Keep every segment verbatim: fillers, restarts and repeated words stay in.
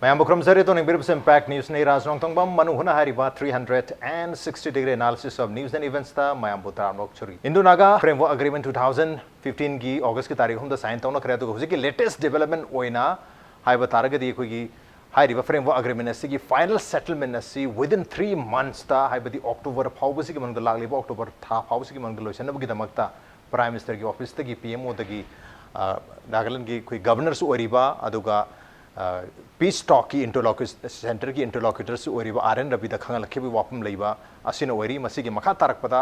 ꯃꯌꯥꯝꯕꯨ ꯈꯨꯔꯨꯝꯖꯔꯤ꯫ ꯑꯗꯣꯝꯅ ꯌꯦꯡꯕꯤꯔꯤꯕꯁꯤ Impact News ꯅꯤ꯫ ꯔꯥꯖ ꯅꯣꯡꯊꯣꯡꯕꯝ ꯃꯅꯨꯡ ꯍꯨꯠꯅ ꯍꯥꯏꯔꯤꯕ three hundred and sixty degree analysis of news and events ꯇ ꯃꯌꯥꯝꯕꯨ ꯇꯔꯥꯝꯅ ꯑꯣꯛꯆꯔꯤ꯫ India Naga Framework Agreement two thousand fifteen ꯒꯤ August ꯀꯤ ꯇꯥꯔꯤꯛ ꯑꯍꯨꯝꯗ sign ꯇꯧꯅꯈ꯭ꯔꯦ꯫ ꯑꯗꯨꯒ ꯍꯧꯖꯤꯛꯀꯤ latest development ꯑꯣꯏꯅ ꯍꯥꯏꯕ ꯇꯥꯔꯒꯗꯤ, ꯑꯩꯈꯣꯏꯒꯤ ꯍꯥꯏꯔꯤꯕ framework agreement ꯑꯁꯤꯒꯤ final settlement ꯑꯁꯤ within three months ꯇ, ꯍꯥꯏꯕꯗꯤ October ꯐꯥꯎꯕꯁꯤꯒꯤ ꯃꯅꯨꯡꯗ, ꯂꯥꯛꯂꯤꯕ October ꯊꯥ ꯐꯥꯎꯕꯁꯤꯒꯤ ꯃꯅꯨꯡꯗ ꯂꯣꯏꯁꯤꯟꯅꯕꯒꯤꯗꯃꯛꯇ Prime Minister ꯒꯤ office ꯇꯒꯤ, P M O ꯗꯒꯤ, ꯑ, ꯅꯥꯒꯥꯂꯦꯟꯒꯤ ꯑꯩꯈꯣꯏ Governor ꯁꯨ ꯑꯣꯏꯔꯤꯕ, ꯑꯗꯨꯒ, ꯑ, peace talk ꯀꯤ interlocu-, centre ꯒꯤ interlocutor ꯁꯨ ꯑꯣꯏꯔꯤꯕ R N Ravi ꯗ ꯈꯪꯍꯜꯂꯛꯈꯤꯕꯒꯤ ꯋꯥꯐꯝ ꯂꯩꯕ ꯑꯁꯤꯅ ꯑꯣꯏꯔꯤ꯫ ꯃꯁꯤꯒꯤ ꯃꯈꯥ ꯇꯥꯔꯛꯄꯗ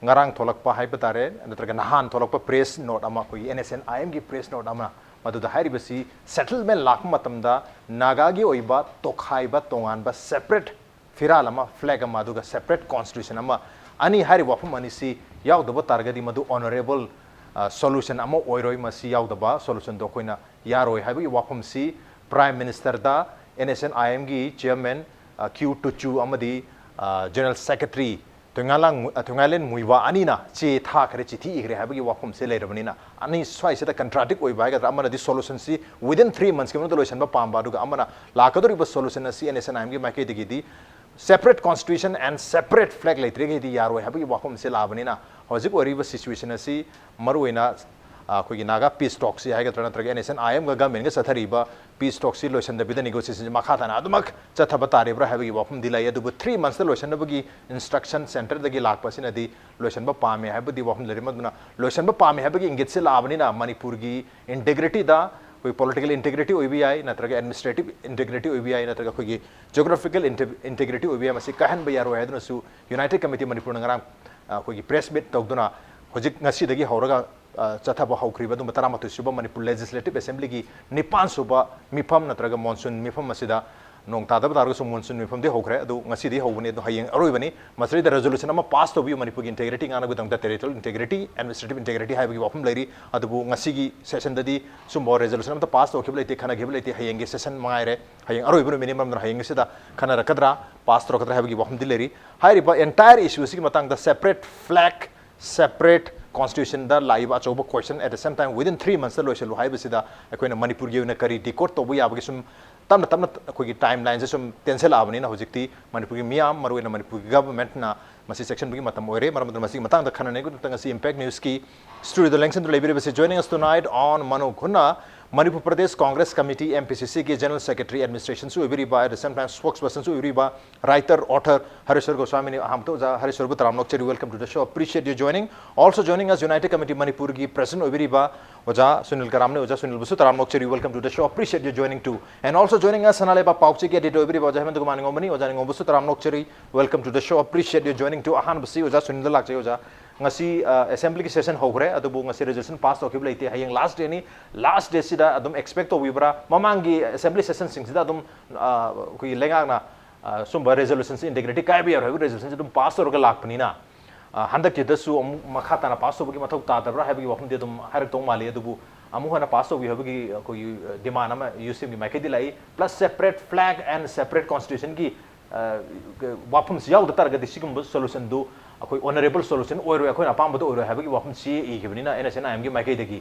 ꯉꯔꯥꯡ ꯊꯣꯛꯂꯛꯄ ꯍꯥꯏꯕ ꯇꯥꯔꯦ, ꯅꯠꯇ꯭ꯔꯒ ꯅꯍꯥꯟ ꯊꯣꯛꯂꯛꯄ press note ꯑꯃ, ꯑꯩꯈꯣꯏꯒꯤ N S N I M ꯒꯤ press note ꯑꯃ, ꯃꯗꯨꯗ ꯍꯥꯏꯔꯤꯕꯁꯤ settlement ꯂꯥꯛꯄ ꯃꯇꯝꯗ ꯅꯥꯒꯥꯒꯤ ꯑꯣꯏꯕ ꯇꯣꯈꯥꯏꯕ ꯇꯣꯉꯥꯟꯕ separate ꯐꯤꯔꯥꯜ ꯑꯃ, flag ꯑꯃ, ꯑꯗꯨꯒ separate constitution ꯑꯃ, ꯑꯅꯤ, ꯍꯥꯏꯔꯤꯕ ꯋꯥꯐꯝ ꯑꯅꯤꯁꯤ ꯌꯥꯎꯗꯕ ꯇꯥꯔꯒꯗꯤ ꯃꯗꯨ honourable, ꯑ, solution ꯑꯃ ꯑꯣꯏꯔꯣꯏ꯫ ꯃꯁꯤ ꯌꯥꯎꯗꯕ solution ꯗꯣ ꯑꯩꯈꯣꯏꯅ ꯌꯥꯔꯣꯏ ꯍꯥꯏꯕꯒꯤ ꯋꯥꯐꯝꯁꯤ Prime Minister the N S N I M ꯒꯤ chairman, ꯑ, Q Tuchu ꯑꯃꯗꯤ, ꯑ, General Secretary ꯊꯣꯏꯉꯥꯂꯥꯡ-, ꯑ, ꯊꯣꯏꯉꯥꯂꯦꯟ ꯃꯨꯏꯕꯥ ꯑꯅꯤꯅ ꯆꯦ ꯊꯥꯈ꯭ꯔꯦ, ꯆꯤꯊꯤ ꯏꯈ꯭ꯔꯦ ꯍꯥꯏꯕꯒꯤ ꯋꯥꯐꯝꯁꯦ ꯂꯩꯔꯕꯅꯤꯅ, ꯑꯅꯤ ꯁ꯭ꯋꯥꯏꯁꯤꯗ contradict ꯑꯣꯏꯕ ꯍꯥꯏꯒꯗ꯭ꯔꯥ, ꯑꯃꯅꯗꯤ solution ꯁꯤ within three months ꯀꯤ ꯃꯅꯨꯡꯗ ꯂꯣꯏꯁꯤꯟꯕ ꯄꯥꯝꯕ, ꯑꯗꯨꯒ ꯑꯃꯅ ꯂꯥꯛꯀꯗꯧꯔꯤꯕ solution ꯑꯁꯤ N S N I M ꯒꯤ ꯃꯥꯏꯀꯩꯗꯒꯤꯗꯤ separate constitution and separate flag ꯂꯩꯇ꯭ꯔꯤꯈꯩꯗꯤ ꯌꯥꯔꯣꯏ ꯍꯥꯏꯕꯒꯤ ꯋꯥꯐꯝꯁꯦ ꯂꯥꯛꯑꯕꯅꯤꯅ, ꯍꯧꯖꯤꯛ ꯑꯣꯏꯔꯤꯕ situation ꯑꯁꯤ ꯃꯔꯨꯑꯣꯏꯅ, ꯑ, ꯑꯩꯈꯣꯏꯒꯤ ꯅꯥꯒꯥ peace talk ꯁꯤ ꯍꯥꯏꯒꯗ꯭ꯔꯥ, ꯅꯠꯇ꯭ꯔꯒ N S N I M ꯒ government ꯒ ꯆꯠꯊꯔꯤꯕ peace talk ꯁꯤ ꯂꯣꯏꯁꯤꯟꯗꯕꯤꯗ, negotiation ꯁꯤ ꯃꯈꯥ ꯇꯥꯅ ꯑꯗꯨꯃꯛ ꯆꯠꯊꯕ ꯇꯥꯔꯤꯕ꯭ꯔꯥ ꯍꯥꯏꯕꯒꯤ ꯋꯥꯐꯝꯗꯤ ꯂꯩ꯫ ꯑꯗꯨꯕꯨ three months ꯇ ꯂꯣꯏꯁꯤꯟꯅꯕꯒꯤ instruction centre ꯗꯒꯤ ꯂꯥꯛꯄ ꯑꯁꯤꯅꯗꯤ ꯂꯣꯏꯁꯤꯟꯕ ꯄꯥꯝꯃꯦ ꯍꯥꯏꯕꯗꯤ ꯋꯥꯐꯝ ꯂꯩꯔꯤ꯫ ꯃꯗꯨꯅ ꯂꯣꯏꯁꯤꯟꯕ ꯄꯥꯝꯃꯦ ꯍꯥꯏꯕꯒꯤ ꯏꯪꯒꯤꯠꯁꯤ ꯂꯥꯛꯑꯕꯅꯤꯅ, ꯃꯅꯤꯄꯨꯔꯒꯤ integrity ꯗ, ꯑꯩꯈꯣꯏ political integrity ꯑꯣꯏꯕ ꯌꯥꯏ, ꯅꯠꯇ꯭ꯔꯒ administrative integrity ꯑꯣꯏꯕ ꯌꯥꯏ, ꯅꯠꯇ꯭ꯔꯒ ꯑꯩꯈꯣꯏꯒꯤ geographical inte-, integrity ꯑꯣꯏꯕ ꯌꯥꯏ, ꯃꯁꯤ ꯀꯥꯏꯍꯟꯕ ꯌꯥꯔꯣꯏ ꯍꯥꯏꯗꯨꯅꯁꯨ United Committee ꯃꯅꯤꯄꯨꯔꯅ ꯉꯔꯥꯡ, ꯑ, ꯑꯩꯈꯣꯏꯒꯤ press meet ꯇꯧꯗꯨꯅ, ꯍꯧꯖꯤꯛ ꯉꯁꯤꯗꯒꯤ ꯍꯧꯔꯒ, ꯑ, ꯆꯠꯊꯕ ꯍꯧꯈ꯭ꯔꯤꯕ ꯑꯗꯨꯝꯕ ꯇꯔꯥꯃꯥꯊꯣꯏ ꯁꯨꯕ ꯃꯅꯤꯄꯨꯔ Legislative Assembly ꯒꯤ ꯅꯤꯄꯥꯟ ꯁꯨꯕ ꯃꯤꯐꯝ ꯅꯠꯇ꯭ꯔꯒ monsoon ꯃꯤꯐꯝ ꯑꯁꯤꯗ, ꯅꯣꯡ ꯇꯥꯗꯕ ꯇꯥꯔꯒꯁꯨ monsoon ꯃꯤꯐꯝꯗꯤ ꯍꯧꯈ꯭ꯔꯦ, ꯑꯗꯨ ꯉꯁꯤꯗꯤ ꯍꯧꯕꯅꯤ, ꯑꯗꯨ ꯍꯌꯦꯡ ꯑꯔꯣꯏꯕꯅꯤ꯫ ꯃꯁꯤꯗꯩꯗ resolution ꯑꯃ pass ꯇꯧꯕꯤꯌꯨ, ꯃꯅꯤꯄꯨꯔꯒꯤ integrity ꯉꯥꯛꯅꯕꯒꯤꯗꯃꯛꯇ, territorial integrity, administrative integrity ꯍꯥꯏꯕꯒꯤ ꯋꯥꯐꯝ ꯂꯩꯔꯤ꯫ ꯑꯗꯨꯕꯨ ꯉꯁꯤꯒꯤ session ꯗꯗꯤ ꯁꯨꯝꯕ resolution ꯑꯃꯠꯇ pass ꯇꯧꯈꯤꯕ ꯂꯩꯇꯦ, ꯈꯟꯅꯈꯤꯕ ꯂꯩꯇꯦ꯫ ꯍꯌꯦꯡꯒꯤ session ꯃꯉꯥꯏꯔꯦ, ꯍꯌꯦꯡ ꯑꯔꯣꯏꯕ ꯅꯨꯃꯤꯠꯅꯤ, ꯃꯔꯝ ꯑꯗꯨꯅ ꯍꯌꯦꯡ ꯑꯁꯤꯗ ꯈꯟꯅꯔꯛꯀꯗ꯭ꯔꯥ, pass ꯇꯧꯔꯛꯀꯗ꯭ꯔꯥ ꯍꯥꯏꯕꯒꯤ ꯋꯥꯐꯝꯗꯤ ꯂꯩꯔꯤ꯫ ꯍꯥꯏꯔꯤꯕ entire issue ꯑꯁꯤꯒꯤ ꯃꯇꯥꯡꯗ separate flag, separate constitution ꯗ ꯂꯥꯛꯏꯕ ꯑꯆꯧꯕ question, at the same time within three months ꯇ ꯂꯣꯏꯁꯤꯜꯂꯨ ꯍꯥꯏꯕꯁꯤꯗ ꯑꯩꯈꯣꯏꯅ ꯃꯅꯤꯄꯨꯔꯒꯤ ꯑꯣꯏꯅ ꯀꯔꯤ decode ꯇꯧꯕ ꯌꯥꯕꯒꯦ? ꯁꯨꯝ ꯇꯞꯅ ꯇꯞꯅ ꯑꯩꯈꯣꯏꯒꯤ ꯇꯥꯏꯝ ꯂꯥꯏꯟꯁꯦ ꯁꯨꯝ ꯇꯦꯟꯁꯤꯜꯂꯛꯑꯕꯅꯤꯅ ꯍꯧꯖꯤꯛꯇꯤ ꯃꯅꯤꯄꯨꯔꯒꯤ ꯃꯤꯌꯥꯝ, ꯃꯔꯨꯑꯣꯏꯅ ꯃꯅꯤꯄꯨꯔꯒꯤ ꯒꯚꯔꯟꯃꯦꯟꯠꯅ ꯃꯁꯤ ꯆꯦꯛꯁꯤꯟꯕꯒꯤ ꯃꯇꯝ ꯑꯣꯏꯔꯦ꯫ ꯃꯔꯝ ꯑꯗꯨꯅ ꯃꯁꯤꯒꯤ ꯃꯇꯥꯡꯗ ꯈꯟꯅꯅꯕꯒꯤꯗꯃꯛꯇ ꯉꯁꯤ ꯏꯝꯄꯦꯛ ꯅ꯭ꯌꯨꯁꯀꯤ ꯁ꯭ꯇꯨꯗꯤꯑꯣꯗ ꯂꯦꯡꯁꯤꯟꯗꯨꯅ ꯂꯩꯕꯤꯔꯤꯕꯁꯤ, joining us tonight on Mano Ghunna, Manipur Pradesh Congress committee, MPCCꯒꯤ ꯖꯦꯅꯔꯦꯜ ꯁꯦꯀ꯭ꯔꯦꯇꯔꯤ, ꯑꯦꯗꯃꯤꯅꯤꯁꯇ꯭ꯔꯦꯁꯟꯁꯨ ꯑꯣꯏꯕꯤꯔꯤꯕ, at the same time spokespersonꯁꯨ ꯑꯣꯏꯕꯤꯔꯤꯕ, ꯔꯥꯏꯇꯔ, ꯑꯣꯊꯔ ꯍꯔꯤꯁ꯭ꯋꯔ ꯒꯣꯁ꯭ꯋꯥꯃꯤꯅꯤ꯫ ꯑꯍꯥꯟꯕꯗ ꯑꯣꯖꯥ ꯍꯔꯤꯁ꯭ꯋꯔꯕꯨ ꯇꯔꯥꯝꯅ ꯑꯣꯛꯆꯔꯤ, welcome to the show, appreciate your joining. Also joining us, United Committee ꯃꯅꯤꯄꯨꯔꯒꯤ ꯄ꯭ꯔꯦꯁꯤꯗꯦꯟꯠ ꯑꯣꯏꯕꯤꯔꯤꯕ ꯑꯣꯖꯥ ꯁꯨꯅꯤꯜ ꯀꯔꯥꯝꯅꯤ꯫ ꯑꯣꯖꯥ ꯁꯨꯅꯤꯜꯕꯨꯁꯨ ꯇꯔꯥꯝꯅ ꯑꯣꯛꯆꯔꯤ, welcome to the show, appreciate your joining too. And also joining us, ꯁꯅꯥ ꯂꯩꯕꯥꯛ ꯄꯥꯎꯆꯦꯒꯤ ꯑꯦꯗꯤꯇꯔ ꯑꯣꯏꯕꯤꯔꯤꯕ ꯑꯣꯖꯥ ꯍꯦꯃꯟꯇ ꯀꯨꯃꯥꯔ ꯅꯤꯉꯣꯝꯕꯅꯤ꯫ ꯑꯣꯖꯥ ꯅꯤꯉꯣꯝꯕꯁꯨ ꯇꯔꯥꯝꯅ ꯑꯣꯛꯆꯔꯤ, welcome to the show, appreciate your joining too. ꯑꯍꯥꯟꯕꯁꯤ ꯑꯣꯖꯥ ꯁꯨꯅꯤꯜꯗ ꯂꯥꯛꯆꯩ꯫ ꯑꯣꯖꯥ, ꯉꯁꯤ ꯑꯦꯁꯦꯝꯕ꯭ꯂꯤꯒꯤ ꯁꯦꯁꯟ ꯍꯧꯈ꯭ꯔꯦ, ꯑꯗꯨꯕꯨ ꯉꯁꯤ ꯔꯦꯖꯣꯂꯨꯁꯟ ꯄꯥꯁ ꯇꯧꯈꯤꯕ ꯂꯩꯇꯦ꯫ ꯍꯌꯦꯡ ꯂꯥꯁ ꯗꯦꯅꯤ꯫ ꯂꯥꯁ ꯗꯦꯁꯤꯗ ꯑꯗꯨꯝ ꯑꯦꯛꯁꯄꯦꯛ ꯇꯧꯕꯤꯕ꯭ꯔꯥ? ꯃꯃꯥꯡꯒꯤ ꯑꯦꯁꯦꯝꯕ꯭ꯂꯤ ꯁꯦꯁꯟꯁꯤꯡꯁꯤꯗ ꯑꯗꯨꯝ ꯑ, ꯑꯩꯈꯣꯏꯒꯤ ꯂꯩꯉꯥꯛꯅ ꯑ, ꯁꯨꯝꯕ ꯔꯦꯖꯣꯂꯨꯁꯟꯁꯤ, ꯏꯟꯇꯦꯒ꯭ꯔꯤꯇꯤ ꯀꯥꯏꯕ ꯌꯥꯔꯣꯏ ꯍꯥꯏꯕ ꯔꯦꯖꯣꯂꯨꯁꯟꯁꯤ ꯑꯗꯨꯝ ꯄꯥꯁ ꯇꯧꯔꯒ ꯂꯥꯛꯄꯅꯤꯅ, ꯑ, ꯍꯟꯗꯛꯀꯤꯗꯁꯨ ꯑꯃꯨꯛ ꯃꯈꯥ ꯇꯥꯅ ꯄꯥꯁ ꯇꯧꯕꯒꯤ ꯃꯊꯧ ꯇꯥꯗꯕ꯭ꯔꯥ ꯍꯥꯏꯕꯒꯤ ꯋꯥꯐꯝꯗꯤ ꯑꯗꯨꯝ ꯍꯥꯏꯔꯛꯇꯧ ꯃꯥꯜꯂꯤ꯫ ꯑꯗꯨꯕꯨ ꯑꯃꯨꯛ ꯍꯟꯅ ꯄꯥꯁ ꯇꯧꯕꯤꯌꯨ ꯍꯥꯏꯕꯒꯤ ꯑꯩꯈꯣꯏꯒꯤ, ꯑ, ꯗꯤꯃꯥꯟ ꯑꯃ ꯌꯨ ꯁꯤ ꯑꯦꯝꯒꯤ ꯃꯥꯏꯀꯩꯗꯤ ꯂꯥꯛꯏ꯫ Plus separate flag and separate constitutionꯒꯤ, ꯑ, ꯋꯥꯐꯝꯁꯤ ꯌꯥꯎꯗ ꯇꯥꯔꯒꯗꯤ ꯁꯤꯒꯨꯝꯕ ꯁꯣꯂꯨꯁꯟꯗꯨ ꯑꯩꯈꯣꯏ ꯑꯣꯅꯔꯦꯕꯜ ꯁꯣꯂꯨꯁꯟ ꯑꯣꯏꯔꯣꯏ, ꯑꯩꯈꯣꯏꯅ ꯑꯄꯥꯝꯕꯗ ꯑꯣꯏꯔꯣꯏ ꯍꯥꯏꯕꯒꯤ ꯋꯥꯐꯝꯁꯤ ꯏꯈꯤꯕꯅꯤꯅ ꯑꯦꯟ ꯑꯦꯁ ꯑꯦꯟ ꯑꯥꯏ ꯑꯦꯝꯒꯤ ꯃꯥꯏꯀꯩꯗꯒꯤ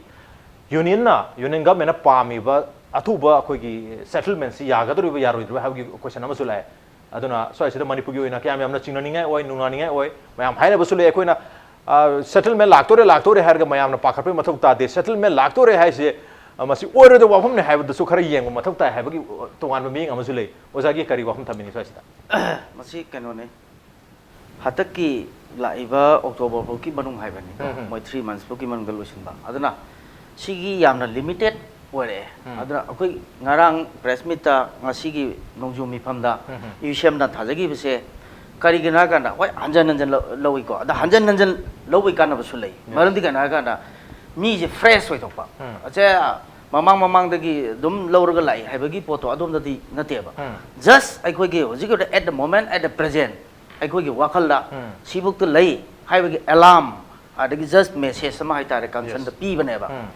ꯌꯨꯅꯤꯌꯟꯅ, ꯌꯨꯅꯤꯌꯟ ꯒꯚꯔꯟꯃꯦꯟꯠꯅ ꯄꯥꯝꯃꯤꯕ ꯑꯊꯨꯕ ꯑꯩꯈꯣꯏꯒꯤ ꯁꯦꯇꯜꯃꯦꯟꯠꯁꯤ ꯌꯥꯒꯗꯧꯔꯤꯕ꯭ꯔꯥ ꯌꯥꯔꯣꯏꯗ꯭ꯔꯤꯕ꯭ꯔꯥ ꯍꯥꯏꯕꯒꯤ ꯀꯣꯏꯁꯟ ꯑꯃꯁꯨ ꯂꯥꯛꯑꯦ꯫ ꯑꯗꯨꯅ ꯁ꯭ꯋꯥꯏꯁꯤꯗ ꯃꯅꯤꯄꯨꯔꯒꯤ ꯑꯣꯏꯅ ꯀꯌꯥꯝ ꯌꯥꯝꯅ ꯆꯤꯡꯅꯅꯤꯡꯉꯥꯏ ꯑꯣꯏ, ꯅꯨꯡꯅꯥꯅꯤꯡꯉꯥꯏ ꯑꯣꯏ, ꯃꯌꯥꯝ ꯍꯥꯏꯅꯕꯁꯨ ꯂꯩ꯫ ꯑꯩꯈꯣꯏꯅ, ꯑ, ꯁꯦꯇꯜꯃꯦꯟꯠ ꯂꯥꯛꯇꯣꯔꯦ, ꯂꯥꯛꯇꯣꯔꯦ ꯍꯥꯏꯔꯒ ꯃꯌꯥꯝꯅ ꯄꯥꯈꯠꯄꯒꯤ ꯃꯊꯧ ꯇꯥꯗꯦ꯫ ꯁꯦꯇꯜꯃꯦꯟꯠ ꯂꯥꯛꯇꯣꯔꯦ ꯍꯥꯏꯁꯦ, ꯑ, ꯃꯁꯤ ꯑꯣꯏꯔꯣꯏꯗꯕ ꯋꯥꯐꯝꯅꯤ ꯍꯥꯏꯕꯗꯨꯁꯨ ꯈꯔ ꯌꯦꯡꯕ ꯃꯊꯧ ꯇꯥꯏ ꯍꯥꯏꯕꯒꯤ, ꯑ, ꯇꯣꯉꯥꯟꯕ ꯃꯤꯠꯌꯦꯡ ꯑꯃꯁꯨ ꯂꯩ꯫ ꯑꯣꯖꯥꯒꯤ ꯀꯔꯤ ꯋꯥꯐꯝ ꯊꯝꯕꯤꯅꯤꯡꯉꯤ ꯁ꯭ꯋꯥꯏꯁꯤꯗ? ꯃꯁꯤ ꯀꯩꯅꯣꯅꯦ, ꯍꯟꯗꯛꯀꯤ ꯂꯥꯛꯏꯕ ꯑꯣꯛꯇꯣꯕꯔ ꯐꯥꯎꯒꯤ ꯃꯅꯨꯡ ꯍꯥꯏꯕꯅꯤꯀꯣ, ꯎꯝ, ꯎꯝ꯫ ꯃꯣꯏ ꯊ꯭ꯔꯤ ꯃꯟꯁ ꯐꯥꯎꯒꯤ ꯃꯅꯨꯡꯗ ꯂꯣꯏꯁꯤꯟꯕ꯫ ꯑꯗꯨꯅ ꯁꯤꯒꯤ ꯌꯥꯝꯅ ꯂꯤꯃꯤꯇꯦꯠ ꯑꯣꯏꯔꯛꯑꯦ꯫ ꯎꯝ꯫ ꯑꯗꯨꯅ ꯑꯩꯈꯣꯏ ꯉꯔꯥꯡ ꯄ꯭ꯔꯦꯁ ꯃꯤꯠꯇ ꯉꯁꯤꯒꯤ ꯅꯣꯡꯖꯨ ꯃꯤꯐꯝꯗ ꯎꯝ, ꯎꯝ꯫ ꯌꯨ ꯁꯤ ꯑꯦꯝꯅ ꯊꯥꯖꯈꯤꯕꯁꯦ ꯀꯔꯤꯒꯤꯅꯣ ꯍꯥꯏ ꯀꯥꯟꯗ, ꯍꯣꯏ, ꯍꯟꯖꯟ ꯍꯟꯖꯟ ꯂꯧ-, ꯂꯧꯏꯀꯣ꯫ ꯑꯗ ꯎꯝ꯫ ꯍꯟꯖꯟ ꯍꯟꯖꯟ ꯂꯧꯕꯒꯤ ꯀꯥꯟꯅꯕꯁꯨ ꯂꯩ꯫ ꯌꯦꯁ꯫ ꯃꯔꯝꯗꯤ ꯀꯩꯅꯣ ꯍꯥꯏ ꯀꯥꯟꯗ ꯃꯤꯁꯦ ꯐ꯭ꯔꯦꯁ ꯑꯣꯏꯊꯣꯛꯄ꯫ ꯎꯝ꯫ ꯑꯁꯦ ꯃꯃꯥꯡ ꯃꯃꯥꯡꯗꯒꯤ ꯑꯗꯨꯝ ꯂꯧꯔꯒ ꯂꯥꯛꯏ ꯍꯥꯏꯕꯒꯤ ꯄꯣꯠꯇꯣ ꯑꯗꯣꯝꯗꯗꯤ ꯅꯠꯇꯦꯕ꯫ ꯎꯝ꯫ Just ꯑꯩꯈꯣꯏꯒꯤ ꯍꯧꯖꯤꯛꯀꯤ ꯑꯣꯏꯅ at the moment, at the present, ꯑꯩꯈꯣꯏꯒꯤ ꯋꯥꯈꯜꯗ ꯎꯝ꯫ ꯁꯤꯐꯧꯇ ꯂꯩ ꯍꯥꯏꯕꯒꯤ ꯑꯦꯂꯥꯔꯝ, ꯑꯗꯒꯤ just ꯃꯦꯁꯦꯖ ꯑꯃ ꯍꯥꯏꯇꯥꯔꯦ, ꯀꯟꯁꯔꯟꯗ ꯌꯦꯁ꯫ ꯄꯤꯕꯅꯦꯕ꯫ ꯎꯝ꯫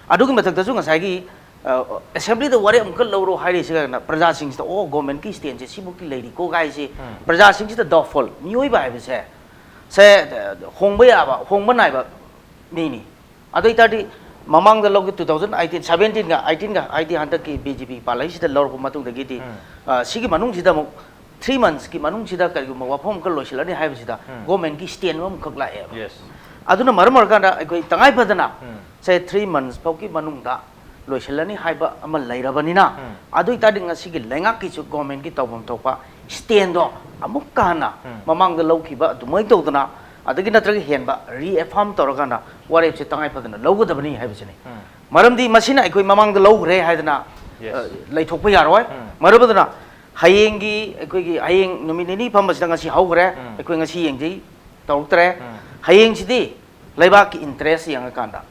ꯑꯗꯨꯒꯤ ꯃꯊꯛꯇꯁꯨ ꯉꯁꯥꯏꯒꯤ, ꯑ, ꯑꯦꯁꯦꯝꯕ꯭ꯂꯤꯗ ꯋꯥꯔꯦꯞ ꯑꯃꯨꯛꯀ ꯂꯧꯔꯣ ꯍꯥꯏꯔꯤꯁꯤꯒ ꯄ꯭ꯔꯖꯥꯁꯤꯡꯁꯤꯗ, ꯑꯣ, ꯒꯣꯔꯃꯦꯟꯠꯀꯤ ꯁ꯭ꯇꯦꯟꯁꯦ ꯁꯤꯐꯧꯇꯤ ꯂꯩꯔꯤꯀꯣ ꯀꯥꯏꯁꯦ ꯎꯝ꯫ ꯄ꯭ꯔꯖꯥꯁꯤꯡꯁꯤꯗ ꯗꯥꯎꯠꯐꯨꯜ, ꯃꯤꯑꯣꯏꯕ ꯍꯥꯏꯕꯁꯦ, ꯁꯦ, ꯑ, ꯍꯣꯡꯕ ꯌꯥꯕ, ꯍꯣꯡꯕ ꯅꯥꯏꯕ ꯃꯤꯅꯤ꯫ ꯑꯗꯨ ꯑꯣꯏ ꯇꯥꯔꯗꯤ ꯃꯃꯥꯡꯗ ꯂꯧꯈꯤ, two thousand eighteen, seventeen-ꯒ eighteen-ꯒ ꯍꯥꯏꯗꯤ ꯍꯟꯗꯛꯀꯤ B J P ꯄꯥꯜꯂꯛꯏꯁꯤꯗ ꯂꯧꯔꯛꯄ ꯃꯇꯨꯡꯗꯒꯤꯗꯤ, ꯎꯝ꯫ ꯑ, ꯁꯤꯒꯤ ꯃꯅꯨꯡꯁꯤꯗ ꯑꯃꯨꯛ three months-ꯀꯤ ꯃꯅꯨꯡꯁꯤꯗ ꯀꯔꯤꯒꯨꯝꯕ ꯋꯥꯐꯝ ꯑꯃꯈꯛ ꯂꯣꯏꯁꯤꯜꯂꯅꯤ ꯍꯥꯏꯕꯁꯤꯗ ꯎꯝ꯫ Government-ꯀꯤ stand ꯑꯃꯈꯛ ꯂꯥꯛꯑꯦꯕ꯫ Yes꯫ ꯑꯗꯨꯅ ꯃꯔꯝ ꯑꯣꯏꯔꯀꯥꯟꯗ ꯑꯩꯈꯣꯏ ꯇꯉꯥꯏ ꯐꯗꯅ, ꯎꯝ꯫ say, three months ꯐꯥꯎꯒꯤ ꯃꯅꯨꯡꯗ ꯂꯣꯏꯁꯤꯜꯂꯅꯤ ꯍꯥꯏꯕ ꯑꯃ ꯂꯩꯔꯕꯅꯤꯅ, ꯎꯝ꯫ ꯑꯗꯨ ꯑꯣꯏꯇꯥꯔꯗꯤ ꯉꯁꯤꯒꯤ ꯂꯩꯉꯥꯛꯀꯤꯁꯨ government-ꯀꯤ ꯇꯧꯐꯝ ꯊꯣꯛꯄ stand-ꯗꯣ ꯑꯃꯨꯛꯀ ꯍꯟꯅ ꯎꯝ꯫ ꯃꯃꯥꯡꯗ ꯂꯧꯈꯤꯕ ꯑꯗꯨꯃꯥꯏꯅ ꯇꯧꯗꯅ, ꯑꯗꯒꯤ ꯅꯠꯇ꯭ꯔꯒ ꯍꯦꯟꯕ reaffirm ꯇꯧꯔꯀꯥꯟꯗ ꯋꯥꯔꯦꯞꯁꯦ ꯇꯉꯥꯏ ꯐꯗꯅ ꯂꯧꯒꯗꯕꯅꯤ ꯍꯥꯏꯕꯁꯤꯅꯤ꯫ ꯎꯝ꯫ ꯃꯔꯝꯗꯤ ꯃꯁꯤꯅ ꯑꯩꯈꯣꯏ ꯃꯃꯥꯡꯗ ꯂꯧꯈ꯭ꯔꯦ ꯍꯥꯏꯗꯅ, Yes꯫ ꯑ, ꯂꯩꯊꯣꯛꯄ ꯌꯥꯔꯣꯏ꯫ ꯎꯝ꯫ ꯃꯔꯝ ꯑꯗꯨꯅ ꯍꯌꯦꯡꯒꯤ, ꯑꯩꯈꯣꯏꯒꯤ ꯍꯌꯦꯡ ꯅꯨꯃꯤꯠ ꯅꯤꯅꯤ ꯐꯝꯕꯁꯤꯗ ꯉꯁꯤ ꯍꯧꯈ꯭ꯔꯦ, ꯎꯝ꯫ ꯑꯩꯈꯣꯏ ꯉꯁꯤ ꯌꯦꯡꯖꯩ, ꯇꯧꯔꯛꯇ꯭ꯔꯦ꯫ ꯎꯝ꯫ ꯍꯌꯦꯡꯁꯤꯗꯤ ꯂꯩꯕꯥꯛꯀꯤ interest ꯌꯦꯡꯉꯀꯥꯟꯗ,